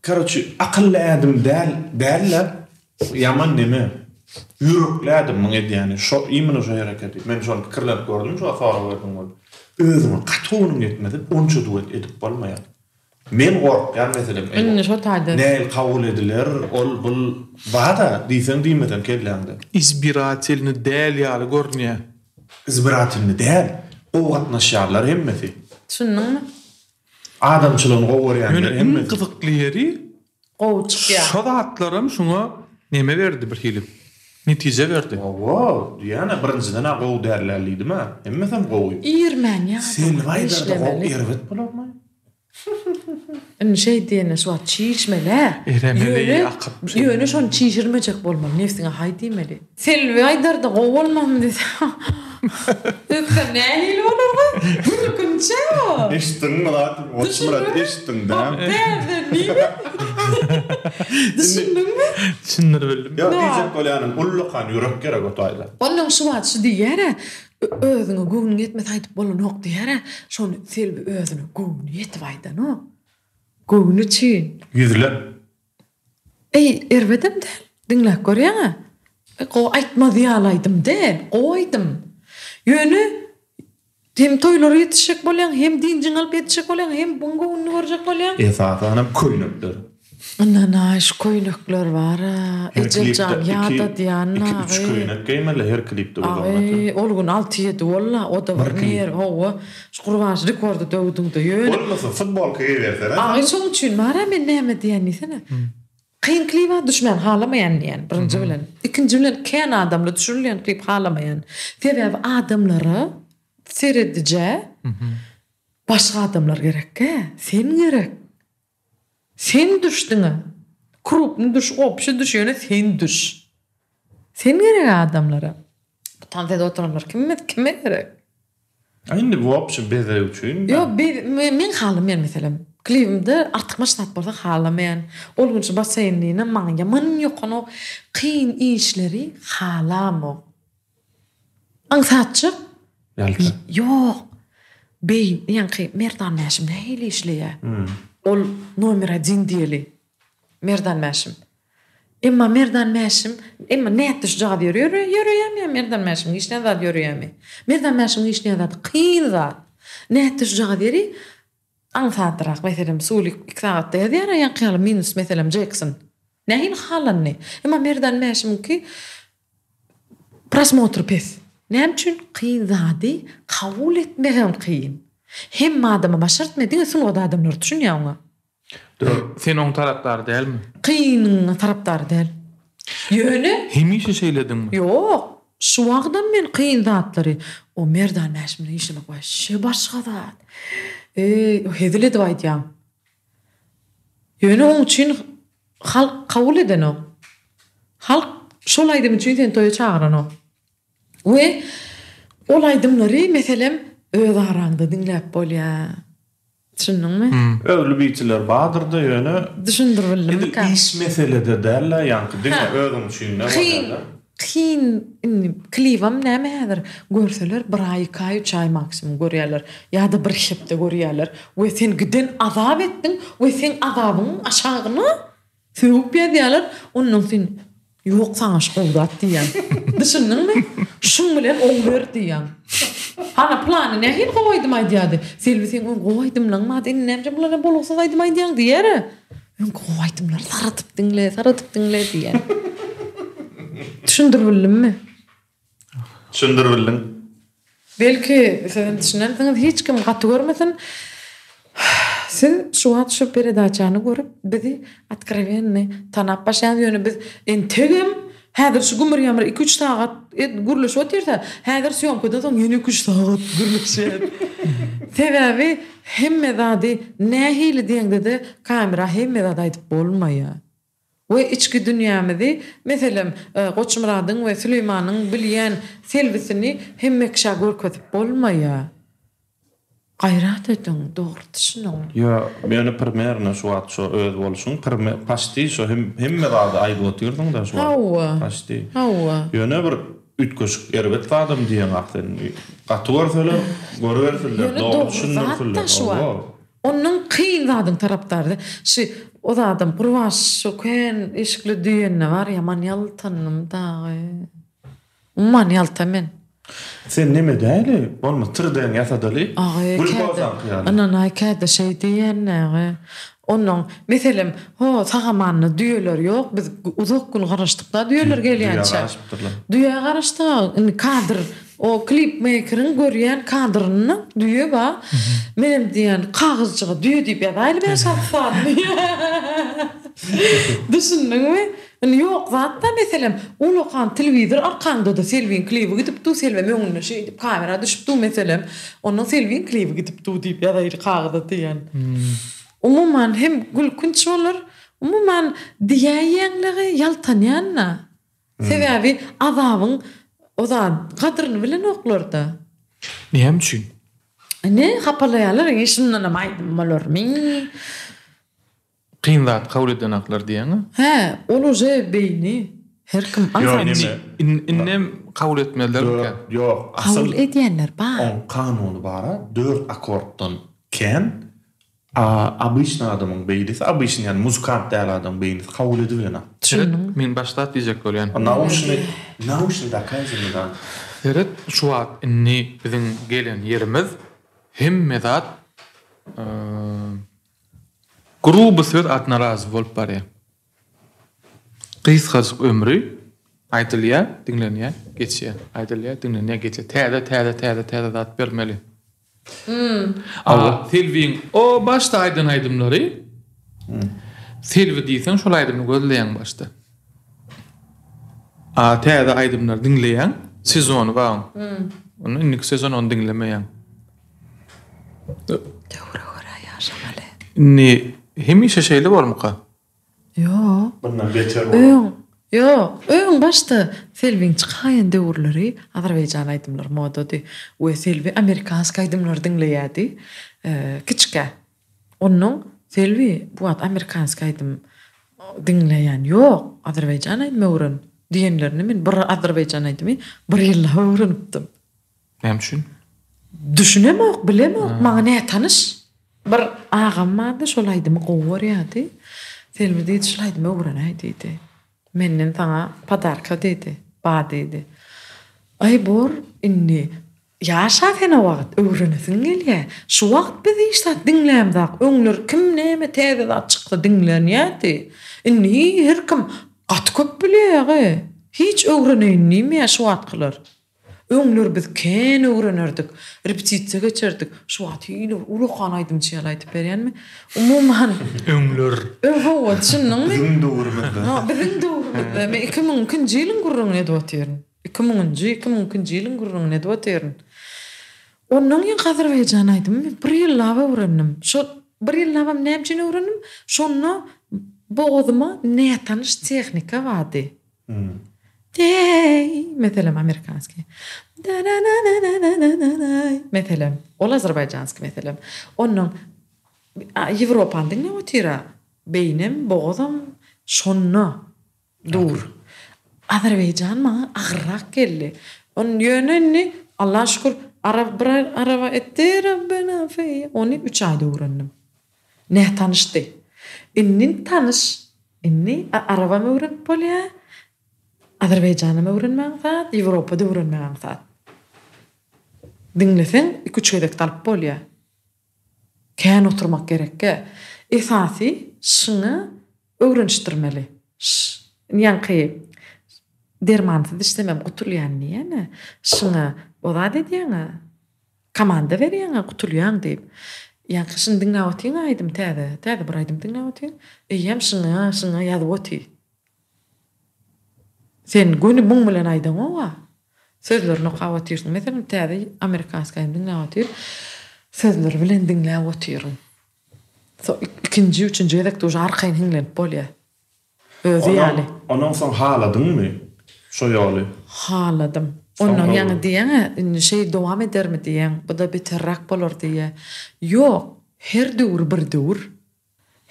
karoçi akylly ädim däl däl-de ýaman neme ýürekli ädim muň edýäni şo imенно şo hereketi men şony pikirlenip gördüm şo sorag berdiň bolup özüňe gaty göwnüň ýetmese onça duet edip bolmaýar. Men gorkýan meselem Indi şo taýda. Nähili kabul ediler ol bul bada diýseň diýmeseň kelläňde. Izbiratelny däl ýaly görünýär. Izbiratelny däl. Gowy gatnaşýarlar hemmesi. Düşündiňmi? Adamçylygyny gowy görýänler Ýöne iň hemmesi. gyzykly ýeri Gowy çykýar. Şo zatlaram şuňa neme berdi birhili netije berdi. Hawa diýýän-ä birinjiden-ä gowy dälläl diýdim-ä. Hemmesem gowy. Irmän ýadaman Selbi aýdarda gowy işlemeli. erbet bolarmy? Indi şeý diýende şu wagt çişmeli-ä. Eremeli Ýöne, akyp şeý. ýöne şony çişirmejek bolmaly, nebsiňe haý diýmeli. Selbi aýdarda gowy bolmazmy diýse, öpsem nähili bolarka? Gülkünç-ä o. Eşitdiňmi Myrat? Goçmyrat eşitdiň-dä? Täze nime? Düşündiňmi? Düşündirip bildim. Ýok, diýjek bolýanym, ullakan ýürek gerek o taýda. Onnoň şu wagt şu diýýär-ä, Özüňe göwnüň ýetmese aýdyp bolanok diýýär-ä, şony Selbi özüne göwni ýetip aýdanok. Göwni üçin. Ýüzlek. Eý, erbedem däl. Diňläp görýäň-ä. Gowy aýtmaz ýaly aýdym däl, gowy aýdym. Ýöne hem toýlara ýetişjek bolýaň, hem dynjyňy alyp ýetişjek bolýaň, hem buň göwnüni görjek bolýaň. Esasanam köýnekler. Ynanaý şu köýnekler bar-a, Her Ejem jan klipde iki, ýadadýan iki, üç dagy. köýnek geýmeli her klipde göz öňüne Aý, ol gün alty-ýedi boldy-a, o-da bir Bir klip. ner, hawa, şu Gurban rekordy döwdüň-de, ýöne. Bolmasa futbolka geýibersene. Aý, şoň üçin bar-a men näme diýýän diýsene. Kyn kliba düşmän halamaýan diýýän, birinji bilen. Ikinji bilen kän adamly düşürilýän klip halamaýan. Sebäbi adamlara, seredijä başga adamlar gerekkä, sen gerek. Sen düş diňe. Krupny düş, obşi düş, ýöne sen düş. Sen gerek adamlara. Bu tans edip oturanlar kim, kime gerek? A indi w obşi bezeg üçin. Ýok, bez, men halamaýan meselem. Klibimde artykmaç zat bolsa halamaýan. Ol gün şu basseýnlinem maňa ýaman ýokanok. Kyn işleri halamok. Aňsatjyk. Ýalta. Ýok. Beýin, ýaňky Merdan Mäşim nähili işleýär? Ol nomer odin diýeli. Merdan Mäşim. Emma Merdan Mäşim, emma nätdi şujagaz ýörüýär, ýöreýärmi ýa Merdan Mäşimiň işlän zady ýöreýärmi? Merdan Mäşimiň işleýän zady kyn zat. Nätdi şujagaz ýeri aňsadrak. Meselem, Sulik iki sagatda ýazýar-a ýaňky ýaly minus meselem Jekson. Nähili halandy. Emma Merdan Mäşimiňki Prosmotr pes. Näme üçin kyn zady kabul etmegem kyn. Hemme adama başartmaýar, diňe sungat adamlary düşünýär oňa. Dur, sen oň tarapdary dälmi? Kynyň tarapdary däl. Ýöne. Hemişe şeýlediňmi? Ýok. Şu wagtam men kyn zatlary, o Merdan Mäşim bilen işlemek waşşe başga zat. Eý, hezil edip aýdýaň. Ýöne oň üçin Halk kabul edenok. Halk şol aýdym üçin seni toýa çagyranok. We ol aýdymlary meselem öz araňda diňläp bolýa. Düşündiňmi? Öz lübitiler bardyrda ýöne Düşündiribildimmikä? Edil iş meselede däl-de ýaňky diňe özüň üçin-de bolýar-da. Kyn indi klibam näme häzir görseler bir aý iki aý üç aý maksimum görýärler ýa-da bir hepde görýärler we sen giden azap etdiň we seň azabyňyň aşagyna sögüp ýazýarlar ondan sen ýok saňa şu gowy zat diýýäň düşündiňmi şuň bilen oň ber diýýäň hana plany nähili gowy aýdym aýdýardy Selbi seň öň gowy aýdymlaň bardy indi näme üçin bulara bolgusyz aýdym aýdýaň diýýär-ä. Öňki gowy aýdymlary saradyp diňle, saradyp diňle diýýän. Düşündirip bildimmi? Düşündirip bildiň. Belki sizem düşünensiňiz, hiç kim gaty görmesin. Siz şu wagt şu peredaçany görüp bizi otkrowenny tanap başlaýaňyz, ýöne biz entegem häzir şu gümür-ýamyr iki-üç sagat gürleşip otyrsa, häzir sýomkadan soň ýene iki-üç sagat gürleşýäs. Sebäbi Hemme zady nähili diýeňde-de kamera hemme zady aýdyp bolmaýar. We içki dünýämizi, meselem, Goçmyradyň we Süleýmanyň bilýän Selbisini hemme kişä görkezip bolmaýar. Gaýrat ediň, dogry düşüniň. Ýo, ýöne primerno şu wagt şo öz bolşuň prime paçti şo hem hemme zady aýdyp otyrsyň-da şu wagt. Hawa. Paçti. Hawa. Ýöne bir üýtgeşik erbet zadam diýeňok sen. Gaty görseler, görübersinler, Ýöne dogry dogry düşündirsinler. zat-da şu wagt. Hawa. Ondan kyn zadyň tarapdary. Şu o zadam Gurbaş şu kän eşikli düýende bar ýaman ýaltandym dagy. Umuman ýalta men. Sen neme däli, bolmasa trden ýasadaly. Agy Gül käde gozanky ýaly. ynanaý käde şeý diýýän agy. Onnoň meselem ho sagamanda düýeler ýok biz uzak gün garaşdykda düýeler Düýä gelýänçä. garaşypdyrlar. Düýä garaşdyk indi kadr o klip meýkeriň görýän kadrynda düýe bar. Menem diýýän kagyzjyga düýe diýip ýazaýly bäş-alty sany diýýän. Düşündiňmi? Indi ýok zat-da meselem, ulakan telewizor arkaňda-da Selbiň klibi gidip dur, Selbem öňünde şeýdip kamera düşüp dur meselem, ondan Selbiň klibi gidip dur diýip ýazaýly kagyza diýen. Umuman hem gülkünç bolar, umuman diýäýýäňligi ýaltanýan-da. Sebäbi azabyň o zat gadryny bilenoklar-da. Näme üçin? Ine hapalaýarlar, e şundanam aýdym bolarmy? Kyn zat kabul edenaklar diýýäňä? Hä, ol uje beýni. Her kim Ýok, neme? Indem kabul etmezlermikä? Ýok, asyl Kabul edýänler bar. Oň kanuny bara, dört akkorddan kän a obyçny adamyň beýnisi, obyçny ýagny muzykant däl adamyň beýnisi kabul edibilenok. Seret, men baş zat diýjek bolýan. Nauşny, nauşny dokazany zat. Seret, şu wagt indi biziň gelen ýerimiz hemme zat Gruby söz odnorazowy bolup barýar. Gysgajyk ömri aýdylýar, diňlenýär, geçýär. Aýdylýar, diňlenýär, geçýär. Täze, täze, täze, täze zat bermeli. A Selbiň o başda aýdan aýdymlary Selbi diýseň şol aýdymy gözleýäň başda. A täze aýdymlary diňleýäň, sezony bar oň. Onda indiki sezon ony diňlemeýäň. Döwre görä ýaşamaly. Indi hemişe şeýle bormyka? Ýok. Bundan beter bolar. Öň, ýok, öň başda Selbiň çykaýan döwürleri azerbaýjan aýdymlary modady we Selbi amerikanski aýdymlary diňleýärdi kiçikä. Onnoň Selbi bu wagt amerikanski aýdym diňleýän ýok, azerbaýjan aýdymy öwren diýenlerini men bir azerbaýjan aýdymy bir ýyllap öwrenipdim. Näme üçin? Düşünemok, bilemok, maňa nätanyş. Bir agam bardy, şol aýdymy gowy görýärdi. Selbi diýdi, şul aýdymy öwrenäý diýdi. Menden saňa podarka diýdi, bar diýdi. Aý bor, indi ýaş-a sen o wagt, öwrenesiň gelýär. Şu wagt biz hiç zat diňlämzok. Öňler kim näme täze zat çyksa diňlenýärdi. Indi her kim gaty köp bilýär-ä. Hiç öwreneýin diýmeýär şu wagtkylar. Öňler biz kän öwrenerdik, repetisiýa geçerdik. Şu wagt hili bir ulakan aýdymçy ýaly aýdyp berýänmi? Umuman. Öňler. Hawa, düşündiňmi? Biziň döwrümizde. Ha, biziň döwrümizde. Men 2002-nji ýylyň gürrüňini edip otyryn. 2000-nji, 2002-nji ýylyň gürrüňini edip otyryn. Ondan ýaňky azerbaýjan aýdymy men bir ýyllap öwrendim. Şo bir ýyllabam näme üçin öwrendim? Şonda bogazyma nätanyş tehnika bardy. Deý, meselem, amerikanskiý. Da-na-na-na-na-na-na-na-na, meselem, ol azerbaýjanskiý, meselem. Onnoň Ýewropany diňläp otyr-a. Beýnem, bogazam şonda dur. Azerbaýjan maňa agyrrak geldi. Ony ýöne indi, Allaha şükür, arap bir araba etdi, Rabbena feý, ony üç aýda öwrendim. Nätanyşdy. Indi tanyş. Indi arabam öwrenip bolýar, azerbaýjanam öwrenmek aňsat, ýewropada öwrenmek aňsat. Diňleseň iki-üç gezek alyp bolýar. Kän oturmak gerekkä. Esasy şyňa öwrenişdirmeli. Ş, ýaňky dermansyz içsemem gutulýan diýýän-ä. Şyňa o zat edýäň-ä. Komanda berýäňä gutulýaň diýip. Ýaňky şuny diňläp otyň aýdym täze, täze bir aýdym diňläp otyň. Eýýäm şuňa, şuňa ýazyp oty. Sen göni muň bilen aýdaňoga. Sözlerini okap otyrsyň. Meselem täze amerikanskiý aýdym diňläp otyr. Sözleri bilen diňläp otyryn. So ikinji, üçünji gezekde uje arkaýyn hiňlenip bolýar. Özi ýaly. Ondan soň haladyňmy şo ýoly? Haladym. Ondan ýaňy diýýäň-ä, indi şeý dowam edermi diýýäň, bu-da beterräk bolar diýýä. Ýok, her döwür bir döwür.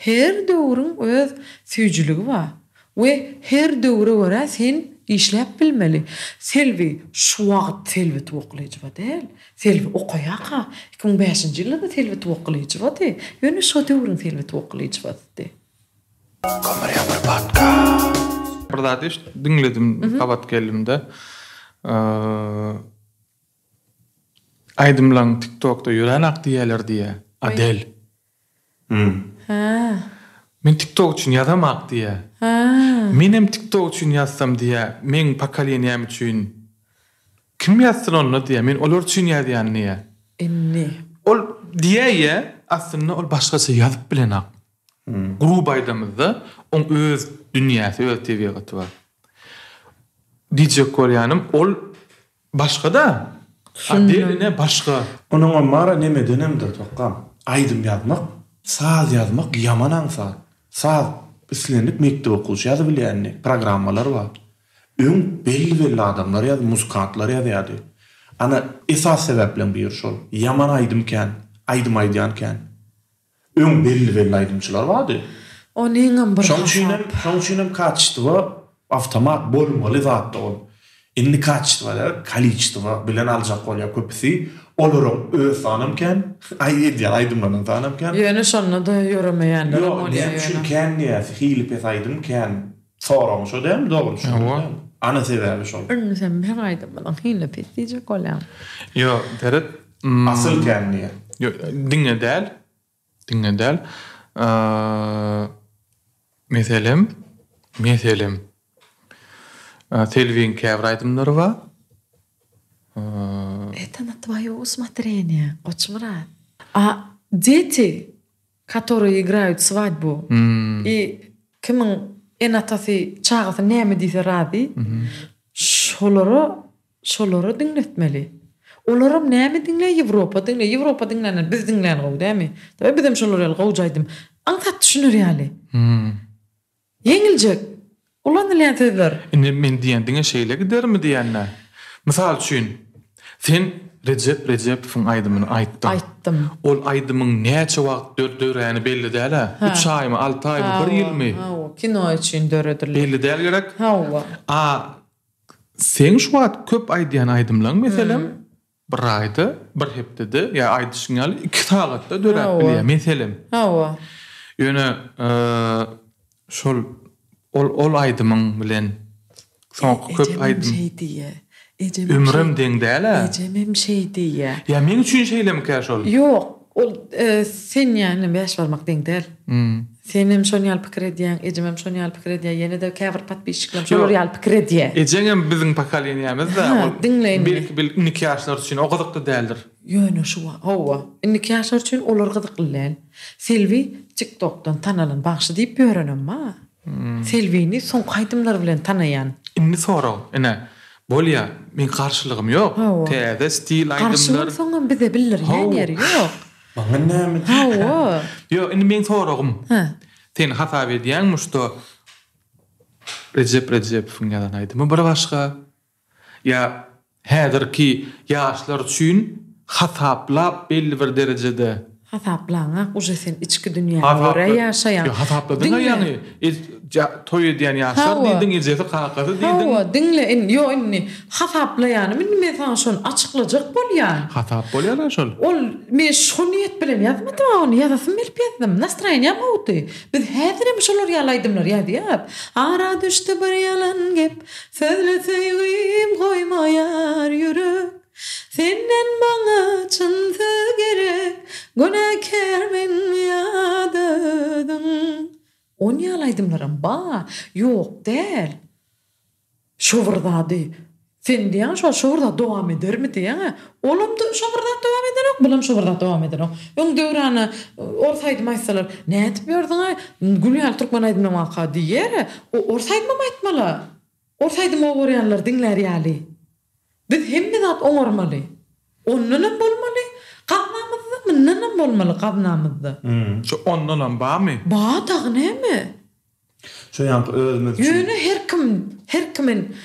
Her döwrüň öz süýjüligi bar we her döwre görä sen işläp bilmeli. Selbi şu wagt Selbi Tuwaklyjowa däl. Selbi okaýarka, 2005-nji ýylda-da Selbi Tuwaklyjowady. Ýöne şo döwrüň Selbi Tuwaklyjowasydy. Bir zat eşit diňledim gabat geldimde. Aýdymlaň tiktokda ýöränak diýýäler diýýä Adel. Hä. Men tiktok üçin ýazamak diýýä. Hä. Menem tiktok üçin ýazsam diýýä, meň pokoleniýam üçin kim ýazsyn onda diýýä, men olar üçin ýazýan diýýä. Indi. Ol diýäýýä, aslynda ol başgaça ýazyp bilenak. Gruby aýdamyzda oň öz dünýäsi, öz tebigaty bar. Diýjek bolýanym ol Başga-da. Adel ine başga. Onuňam bar-a nemedenemdir Tokgam. Aýdym ýazmak, saz ýazmak ýaman aňsat. Saz islendik mekdep okuwçy ýazybilýär indi. Programmalar bar. Öň belli-belli adamlar ýazyp, muzykantlar ýazýardy. Ana, esasy sebäpleň biri şol. Ýaman aýdym kän, aýdym aýdýan kän. Öň belli-belli aýdymçylar bardy. Onyňam bir Şoň üçinem, hasap. şoň üçinem kaçestwo awtomat bolmaly zatda ol. Indi kaçestwo däl, koliçestwo bilen aljak bolýar köpüsi. Olaryň öz sanam kän, aý edýän aýdymlarynyň sanam kän. Ýöne şonda-da ýöremeýänlerem Ýok, bolýar näme üçin ýöne. kän diýýäs, hili pes aýdym kän. Soragyň şo dälmi dogry düşündim Hawa. dälmi? Ana sebäbi şol. Indi sen meň aýdymymyň hili pes diýjek bolýaň. Ýok, seret. Asyl kän diýýär. Ýok, diňe däl. Diňe däl. Meselem, meselem, Selbiň käbir aýdymlary bar. Это на твое усмотрение, Goçmyrat. A deti, которые igrают svadbu i kimiň ene-atasy çagasy näme diýse razy, şolara Şolara diňletmeli. Olaram näme diňleýär Ýewropa diňleýär. Ýewropa diňländen biz diňlän gowy dämi? Daway bizem şolar ýaly gowja aýdym. Aňsat düşüner ýaly. Ýeňiljek. Ulanylýan sözler. Indi men diýen diňe şeýle gidermi diýende. Mysal üçin, sen Rejep Rejepowyň aýdymyny aýtdyň. Aýtdym. Ol aýdymyň näçe wagt döräni belli däl-ä. Üç aýmy, alty aýmy, bir ýylmy? Hawa, kino üçin döredildi. Belli däl gerek. Hawa. A Seň şu wagt köp aýdýan aýdymlaň meselem bir aýda, bir hepdede ýa aýdyşyň ýaly iki sagatda döräp bilýär meselem. Hawa. Ýöne şol ol ol aýdymyň bilen soňky köp aýdym. Ejemem şeý diýýä. Ejemem Ömrem deň däl-ä. Ejemem şeý diýýä. Ýa meň üçin şeýlemikä şol? Ýok, ol sen ýa indi bäş barmak deň däl. Senem şon ýaly pikir edýäň, ejemem şon ýaly pikir edýär, ýene-de käbir podpisçiklerim şolar ýaly pikir edýär. Ejeňem biziň pokoleniýamyz-da, Hä, ol diňle indi. belki bil indiki ýaşlar üçin o gyzykly däldir. Ýöne şu wa, hawa, indiki ýaşlar üçin olar gyzykly däl. Selbi TikTokdan tanalan bagşy diýip ýörenem bar. Selbini soňky aýdymlary bilen tanaýan. Indi sorag, ine, bolýa, meň garşylygym ýok, Hawa. täze stil Garşy aýdymlar. bolsaňam bize bildirýän ýeri ýok. Maňa näme? Hawa. Ýok, indi meň soragym. Hä. Sen hasap edýäňmi şto Rejep Rejepowyň ýazan aýdymy bir başga ýa häzirki ýaşlar üçin hasaplap belli bir derejede Hasaplaňak uje sen içki dünýäňe görä ýaşaýaň. Ýok, hasapladyň-a ýaňy. Toý edýän ýaşlar diýdiň, ejesi, kakasy diýdiň. Hawa, diňle indi, ýok indi hasaplaýanym indi men saňa şony açyklajak bolýan. Hasap bolýar-a şol. Ol men şo niýet bilen ýazmadym-a ony, ýazasym gelip ýazdym. Nastroýeniýam gowudy. Biz häzirem şolar ýaly aýdymlar ýazýas. Ara düşdi bir ýalan gep, sözle söýgim goýmaýar ýürek. Senden maňa çyn söz gerek, Günäkär menmi ýa-da özüň. On ýaly aýdymlaram bar, ýok däl. Şo bir zady, sen diýýäň şo şo bir zat dowam edermi diýýäň-ä. Olam şo bir zat dowam edenok, bulam şo bir zat dowam edenok. Öň Döwrana ors aýdym aýtsalar, nädip ýördüň-aý, gül ýaly türkmen aýdymyň barka diýer-ä. O ors aýdymam aýtmaly. Ors aýdym gowy görýänler diňlär ýaly. Biz hemme zat oňarmaly. Ondanam bolmaly gaznamyzda, mundanam bolmaly gaznamyzda. Şu ondanam barmy? Bar dagy näme? Şu ýaňky özümiz üçin. Ýöne her kim, her kimin.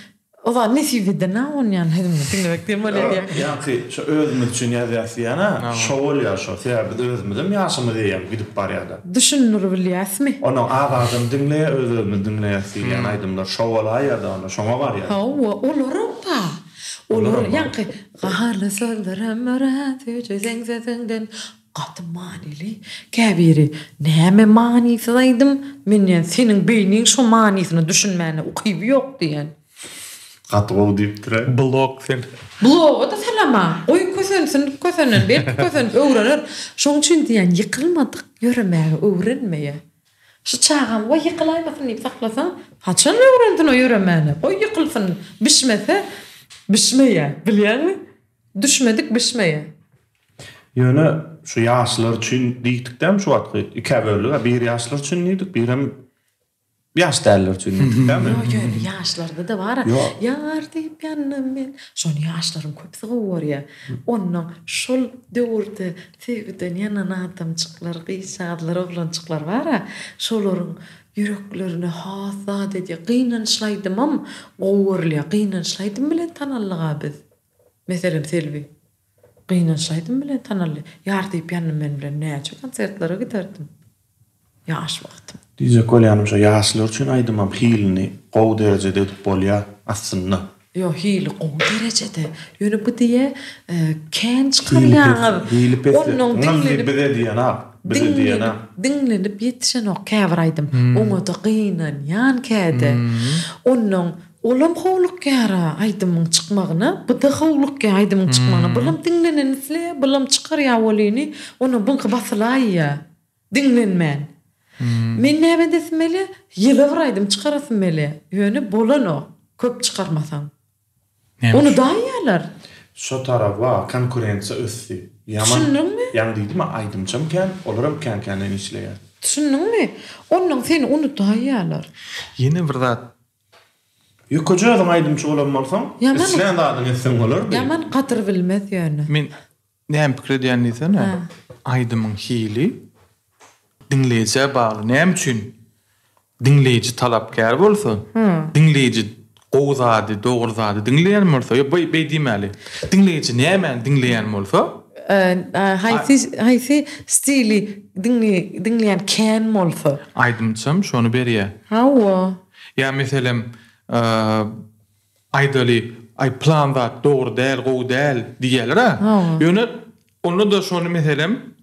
O zat nesip eden-ä onýan hezimini diňlemek diýen bolýar diýýär. Ýaňky şo özümiz üçin ýazýas diýýän-ä, şo bolýar şo. Sebäbi biz özümizem ýaşymyz eýýäm gidip barýar-da. Düşündiribilýäsmi? Onnoň az adam diňleýär, öz-özümiz diňleýäs diýilýän aýdymlar şo bolaýýar-da onda, şoňa barýar. Hawa, olaram bar. Olar ýaňky gaharly sözlerem örän süýji seň sesiňden Gaty manyly käbiri näme manysyz aýdym men diýen seniň beýniň şo manysyna düşünmäne ukyby ýok diýen. Gaty gowy diýipdir-ä. Blok sen. Bloga-da salama goý kösensin kösenen belki kösenip öwrener şoň üçin diýen ýykylmadyk ýöremäge öwrenmeýä şu çagam goý ýykylaýmasyn diýip saklasaň haçan öwrensin o ýöremäne goý ýykylsyn bişmese bişmeýä bilýäňmi düşmedik bişmeýä. Ýöne şu ýaşlar üçin diýdik dämi şu wagtky ikä böldük-ä biri ýaşlar üçin diýdik birem ýaş däller üçin diýdik dämi? Ýok ýöne ýaşlarda-da bar-a Ýar diýip ýandym men. Şony ýaşlaryň köpüsi gowy görýär. Onnoň şol döwürde söýgüden ýanan adamjyklar, gyzjagazlar, oglanjyklar bar-a, şolaryň ýüreklerine has zat edýär. Gynançly aýdymam gowy görülýär. Gynançly aýdym bilen tanaldyk-a biz. Meselem Selbi. Gynançly aýdym bilen tanaldy. Ýar diýip ýandym men bilen näçe konsertlere giderdim. Ýaş wagtym. Diýjek bolýanym şo ýaşlar üçin aýdymam hilini gowy derejede edip bolýa aslynda. Ýok hili gowy derejede. Ýöne bu diýe kän çykarýaňyz. Hili pesle. Onam bize diýenak. Bize diýenak. Diňlenip ýetişenok käbir aýdym. Oňada gynanýan käde. Onnoň Olam howlukýara aýdymyň çykmagyna, bu-da howlukýar aýdymyň çykmagyna. Bulam diňleneni isleýär, bulam çykarýar welini, onam buňky basylaýýar, diňlenmän. Men näme edesim gelýär? Ýyla bir aýdym çykarasym gelýär. Ýöne bolanok, köp çykarmasaň. Unudaýýarlar. Şo taraba konkurensiýa ösdi. Ýaman, Düşündiňmi? ýaňy diýdim-ä, aýdymçam kän, olaram kän-känden işleýär. Düşündiňmi? Onnoň seni unudaýýarlar. Ýene bir zat Ýökeje özüň aýdymçy bolan bolsaň, islän zadyňy etseň bolardy. Ýaman gadyr bilmez ýöne. Men näme pikir edýän diýsene, aýdymyň hili diňleýjä bagly. Näme üçin diňleýji talapkär bolsa, diňleýji gowy zady, dogry zady diňleýän bolsa, ýok beý diýmäli. Diňleýji nämäni diňleýän bolsa, Haýsy haýsy stili diňleýän kän bolsa. Aýdymçam şony berýär. Hawa. Ýa meselem, aýdaly, aý plan zat dogry däl, gowy däl diýýärler-ä. Ýöne onda-da şony meselem,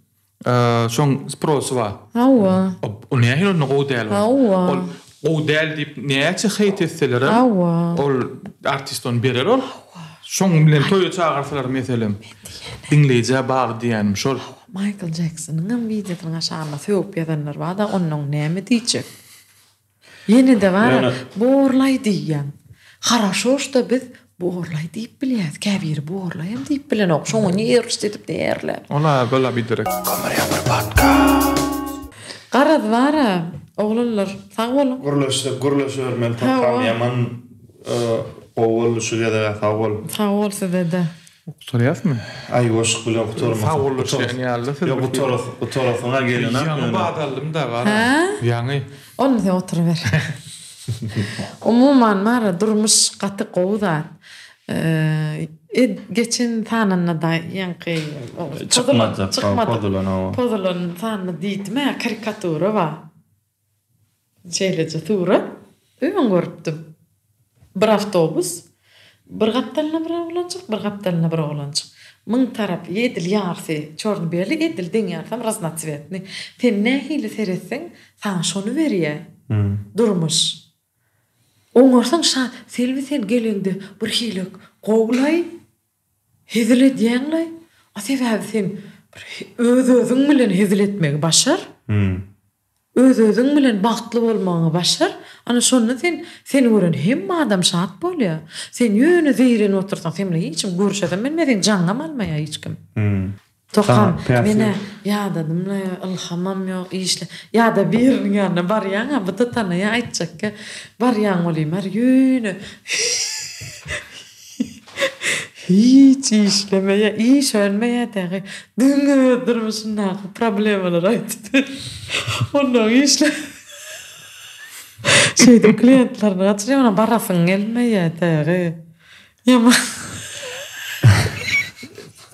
şoň sprosy bar. Hawa. O nähili onda gowy däl ol? Hawa. Ol gowy däl diýip näçe heýt etselerem, Hawa. ol artist ony berer ol. Şoň bilen toýa çagyrsalar meselem, diňleýjä bagly diýýänim şol. Hawa, Maýkl Jeksonyňam wideosynyň aşagyna sögüp ýazanlar bar-da, onnoň näme diýjek? Ýene-de bar-a, borlaý diýýäň. Haraşo şda biz borlaý diýip bilýäs, käbiri borlaýam diýip bilenok, şoňa nerwçit edip derläp. Ola bola biderek. Garaz bar-a, oglanlar, sag boluň. Gürleşsek gürleşibermeli tapgam ýaman gowy boldy şu gezegä sag bol. Sag bol sizede. Gutarýasmy? Aý goşuk bilen gutarmasyn. Sag bollaşýan ýaly siz. Ýok gutaras gutarasyňa gelenok ýöne. Ýaňy bat aldym-da gara. Hä? Ýaňy. Onda sen oturyber. Umuman bara durmuş gaty gowy zat. Ed geçen sanynda-da ýaňky Çykmadyk, çykmadyk pozulan hawa. pozulan sanda diýdim-ä karikatura bar. Şeýleje surat öň görüpdim. Bir awtobus, bir gapdalynda bir oglanjyk, bir gapdalynda bir oglanjyk. Muň tarapy edil ýarsy çorny-bely, edil deň ýarsam raznotswetnyý. Sen nähili seretseň, saňa şony berýär durmuş. Oňarsaň şa Selbi sen geleňde birhili gowlaý, hezil edýäňlaý. A sebäbi sen bir öz-özüň bilen hezil etmegi başar. Öz-özüň bilen bagtly bolmagyňy başar, ana şonda sen seni gören hemme adam şat bolýar. Sen ýöne zeýrenip otursaň, sen bilen hiç kim görüşesem bilmez, seň jaňňam almaýar hiç kim. Tokam, men-ä ýadadym-la, ylhamam ýok, işle. Ýa-da biriniň ýanyna barýaň-a, bu-da tanaýar, aýtjakka, barýaň welin, bar ýöne Hiç işlemeýär, iş önmeýär dagy. Diňe öz durmuşyndaky problemalary aýdyp ber. Onnoň işle. Şeýdip kliýentlerini gaçyrýar, ýöne barasyň gelmeýär tägi. Ýaman.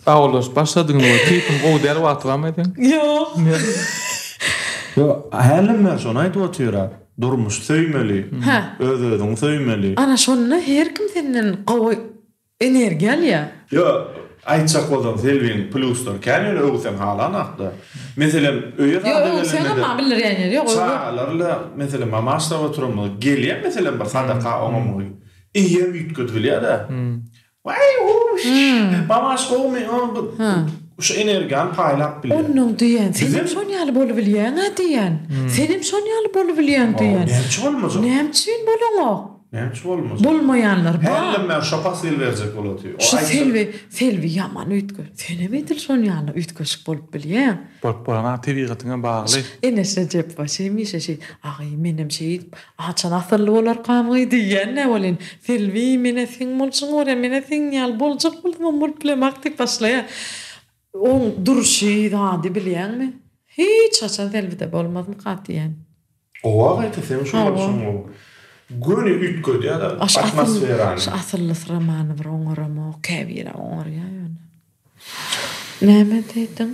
Sag başladyňyz we keýpiň gowy däl wagty barmy seň? Ýok. Ýok, hälem men şony aýdyp otyra. Durmuş söýmeli. Hä. Öz-özüňi söýmeli. Ana şonda her kim senden gowy energiýa alýar. Ýok, aýtjak bolsaň Selbiň plýuslary kän ýöne öwseň halanakda. Meselem, öýe zada Ýok, öwseňem maňa bildirýän ýeri ýok. Çagalarla, meselem, mamaşlap oturanymyz gelýär meselem bir sadaka oňa muňa. Eýýäm üýtgedip bilýär-de. Waý, uş, mamaş gowumy, şu energiýany paýlap bilýär. Onnoň diýýän, senem şon ýaly bolubilýäň-ä diýýän. Senem şon ýaly bolubilýäň diýýän. Näme üçin bolmajak? Näme üçin bolaňok? Näme üçin bolmajak? Bolmaýanlar bar. Hälem men şo pasyl berjek bolup otyr. Şu Selbi, Selbi ýaman üýtge. Senem edil şon ýaly üýtgeşik bolup bilýäň. Bolup bolan-a tebigatyňa bagly. Eneş Rejepowa hemişe şeý, Agy, menem şeýdip, haçan asylly bolarkamgy diýýän-dä welin, Selbi, men-ä seň bolşuňy görýän, men-ä seň ýaly boljak bolsamam bolup bilemok diýip başlaýar. Oň durşy, zady bilýäňmi? Hiç haçan Selbide bolmazmyka diýýän. Gowy gaýta seň şu bolşuň gowy. Göni üýtgedýär-de atmosferany. Şu asylly syramany bir oňaramok, käbir-ä oňarýar ýöne. Näme diýdiň?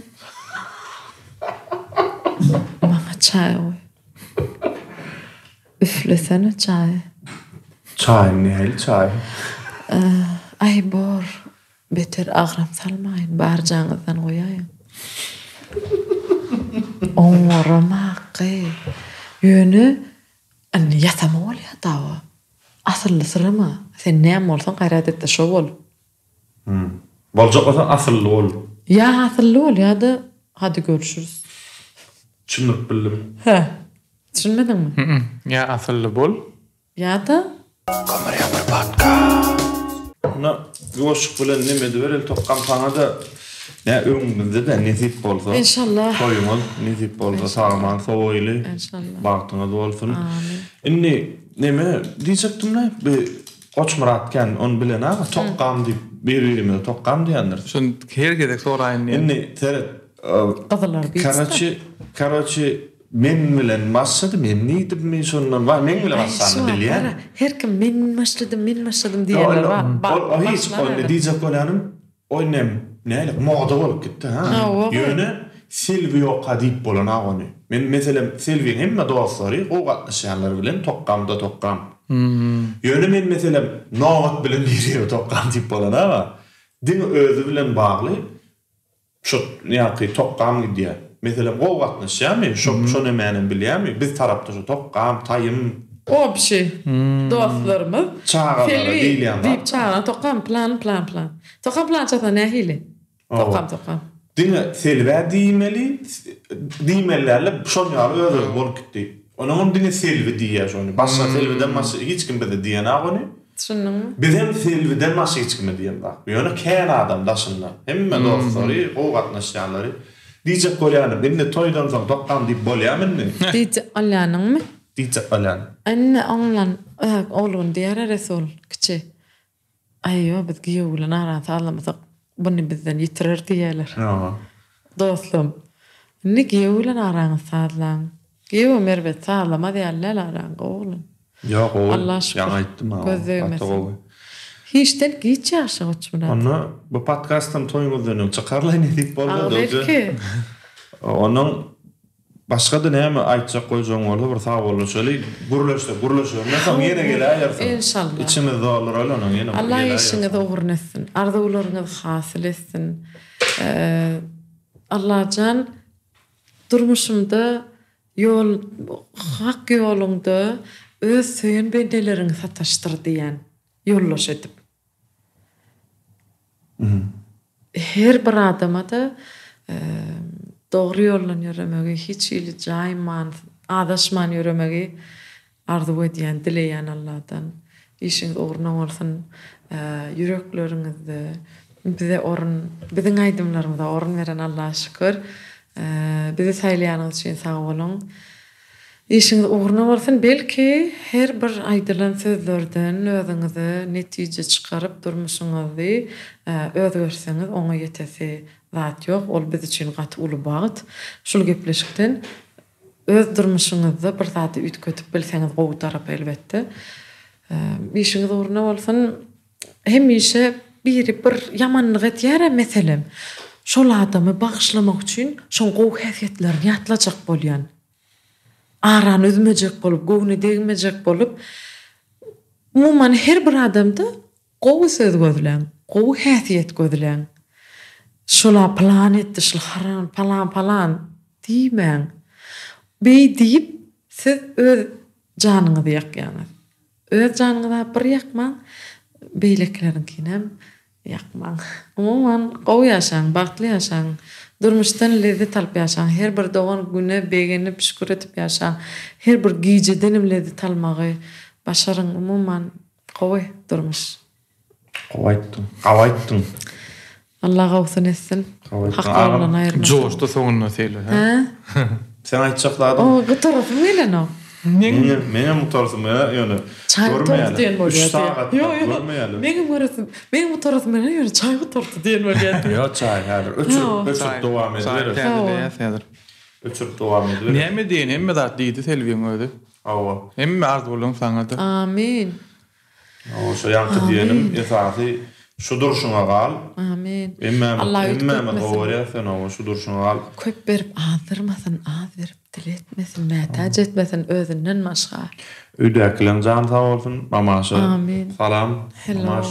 Maňa çaý goý. Üflesene çaýy. Çaýyň nähili çaý? Aý bor. Beter agram salmaýyn, barjaňyzdan goýaýyň. Oňaram-a gyz. Ýöne indi ýasama bolýar dawa. Asylly syrama. Sen näme bolsaň gaýrat et-de şo bol. Boljak bolsaň asylly bol. Ýa asylly bol ýa-da hadi görüşüris. Düşündirip bildim. Hä. Düşünmediňmi? Ýa asylly bol. Ýa-da. Kömür ýagyr podcast. Onda ýuwaşlyk bilen neme edibereli Tokgam saňada nä öňümizde-de nesip bolsa. Enşallah. Toýuňyz nesip bolsa sag-aman sowaýly. Enşallah. Bagtyňyz bolsun. Amin. Indi neme diýjekdim-le bi Goçmyrat kän ony bilen aga Tokgam diýip bir-birimize Tokgam diýendiris. Şony her gezek soraýyn diýen. Indi seret. Gyzylar biçdi. Karoçi karoçi Men bilen başlady, men diýdimmi şondan, waý meň bilen başlanyny bilýän. Her kim men başladym, men başladym diýenler bar. Ol hiç, ol ne diýjek bolýanym, o inem näle moda bolup gitdi ha. Ýöne Selbi ýokka diýip bolanok ony. Men meselem Selbiň hemme dostlary gowy gatnaşýanlar bilen tokgamda tokgam. Ýöne men meselem Nobat bilen bir ýere tokgam diýip bolanok-a. Diňe özi bilen bagly Şo ýaňky tokgam gidýär. Meselem gowy gatnaşýarmy? Şo şo nemänem bilýärmi? Biz tarapda şo tokgam, taýym. Obşi dostlarymyz Çagalara Selbi diýilýän zat. diýip çagana tokgam plan plan plan. Tokgam plan çatsa nähili? Tokgam tokgam. Diňe Selbä diýmeli, diýmeli dälde şon ýaly öz özi bolup gitdi. Onuňam diňe Selbi diýýär şony. Başga Selbiden başga hiç kim bize diýenak ony. Düşündiňmi? Bizem Selbiden başga hiç kime diýemzok. Ýöne kän adam daşynda. Hemme dostlary, gowy gatnaşýanlary. Diýjek bolýanym, indi toýdan soň tokgam diýip bolýamy indi? Diýjek bolýanyňmy? Diýjek bolýan. Indi oňlan, ogluny diýer-ä Resul kiçi. Aý ýok, biz giýew bilen arany sazlamasak, buny bizden ýitirer diýýärler. Dostum, indi giýew bilen araňyzy sazlaň. Giýewem erbet sazlamaz ýaly däl araňy, gowy oglan. Ýok, gowy. Alla şükür. Ýaňy aýtdym a. Göz degmesin. Gaty gowy. Hiçden giç ýaşa Goçmyrat. Onda bu podkastam toýuňyzdan öň çykarlaý nesip bolsa. A belki. Onuň Başga-da näme aýtjak goýjagyň bolsa bir sag bollaşaly. Gürleşsek gürleşerine soň ýene geläýersiň. Enşallah. Içimiz dolduraly onuň ýene bir Allah geläýersiň. işiňizi ugruna etsin. Arzuwlaryňyzy hasyl etsin. Allajan durmuşymda ýol hak ýoluňda öz söýen bendeleriňi sataşdyr diýýän ýoldaş edip. Her bir adama-da dogry ýoldan ýöremegi, hiç hili jaýman, azaşman ýöremegi arzuw edýän, dileýän Alladan. Işiňiz ugruna bolsun, ýürekleriňizde bize orun, biziň aýdymlarymyza orun beren Allaha şükür. Bizi saýlaýanyňyz üçin sag boluň. Işiňiz ugruna bolsun, belki her bir aýdylan sözlerden özüňize netije çykaryp durmuşyňyzy özgertseňiz oňa ýetesi zat ýok, ol biz üçin gaty uly bagt. Şul gepleşikden. Öz durmuşyňyzda bir zady üýtgedip bilseňiz gowy tarapa elbetde. Işiňiz ugruna bolsun. Hemişe biri bir ýamanlyk edýärä meselem. Şol adamy bagyşlamak üçin şoň gowy häsiýetlerini ýatlajak bolýan. Arany üzmejek bolup, göwne degmejek bolup, umuman her bir adamda gowy söz gözläň, gowy häsiýet gözläň. Şol-a pylan etdi, şul haram, palan-palan diýmäň. Beý diýip, siz öz janyňyzy ýakýaňyz. Öz janyňyza bir ýakmaň, beýlekileriňkinem ýakmaň. Umuman, gowy ýaşaň, bagtly ýaşaň. Durmuşdan lezzet alyp ýaşaň. Her bir dogan güne begenip, şükür edip ýaşaň. Her bir gijedenem lezzet almagy başaryň. Umuman, gowy durmuş. Gowy aýtdyň. Gawy aýtdyň. Allah gowusyny etsin. Hak ýolundan aýyrmasyn. Joşdy soňunda Selbi hä? Hä? Seň aýtjak zadyň? O gutarasym gelenok. Meňem meňem gutarasym gelenok ýöne. Çaý gutardy diýen bolýar. 3 sagat Ýok ýok. Meňem göresim, meňem gutarasym gelenok ýöne çaý gutardy diýen bolýar. Ýok çaý häzir öçürip öçürip dowam ediberis. Çaý täzeleýäs häzir. Öçürip dowam ediberis. Näme diýen hemme zat diýdi Selbiň özi. Hawa. Hemme arzuwlaň saňada. Amin. Hawa şo ýaňky diýenim esasy şu durşuňa gal. Amin. Hemmämiz Allah hemmämiz üýtgetmesin. gowy görýäs seni hawa şu durşuňa gal. Köp berip azdyrmasyn, az berip dil etmesin, mätäç etmesin özünden başga. Öýdäkileň jany sag bolsun mamaşa Amin. salam Hello. mamaş.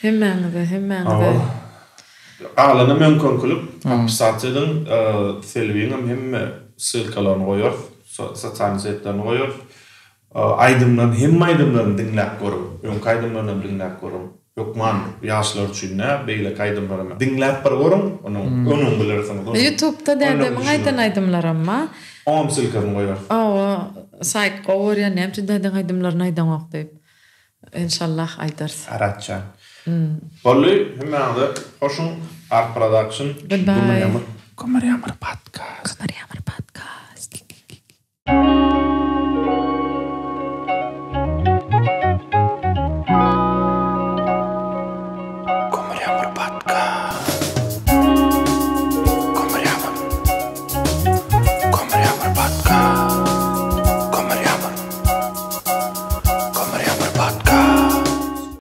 Hemmäňize hemmäňize. Hawa. Galanam öňküňkilik podpisatsa ediň Selbiňem hemme ssylkalaryny goýarys sosialnyý setlerini goýarys. Aýdymlaryny hemme aýdymlaryny diňläp görüň. Öňki aýdymlarynam diňläp görüň. Hökman ýaşlar üçin dä, beýleki aýdymlaram. Diňläp bir görüň, onuň öňüň bilersiňiz. Ýutubda dädemiň aýdan aýdymlaram bar. Oňam ssylkasyny goýarys. Hawa, saýt gowy görýän, näme üçin dädeň aýdymlaryny aýdaňok diýip. Enşallah aýdarys. Aratjan. Boldy, hemmäňize hoşuň, Art Production, Goodbye. Gümür ýamyr. Gümür ýamyr podcast. Gümür ýamyr.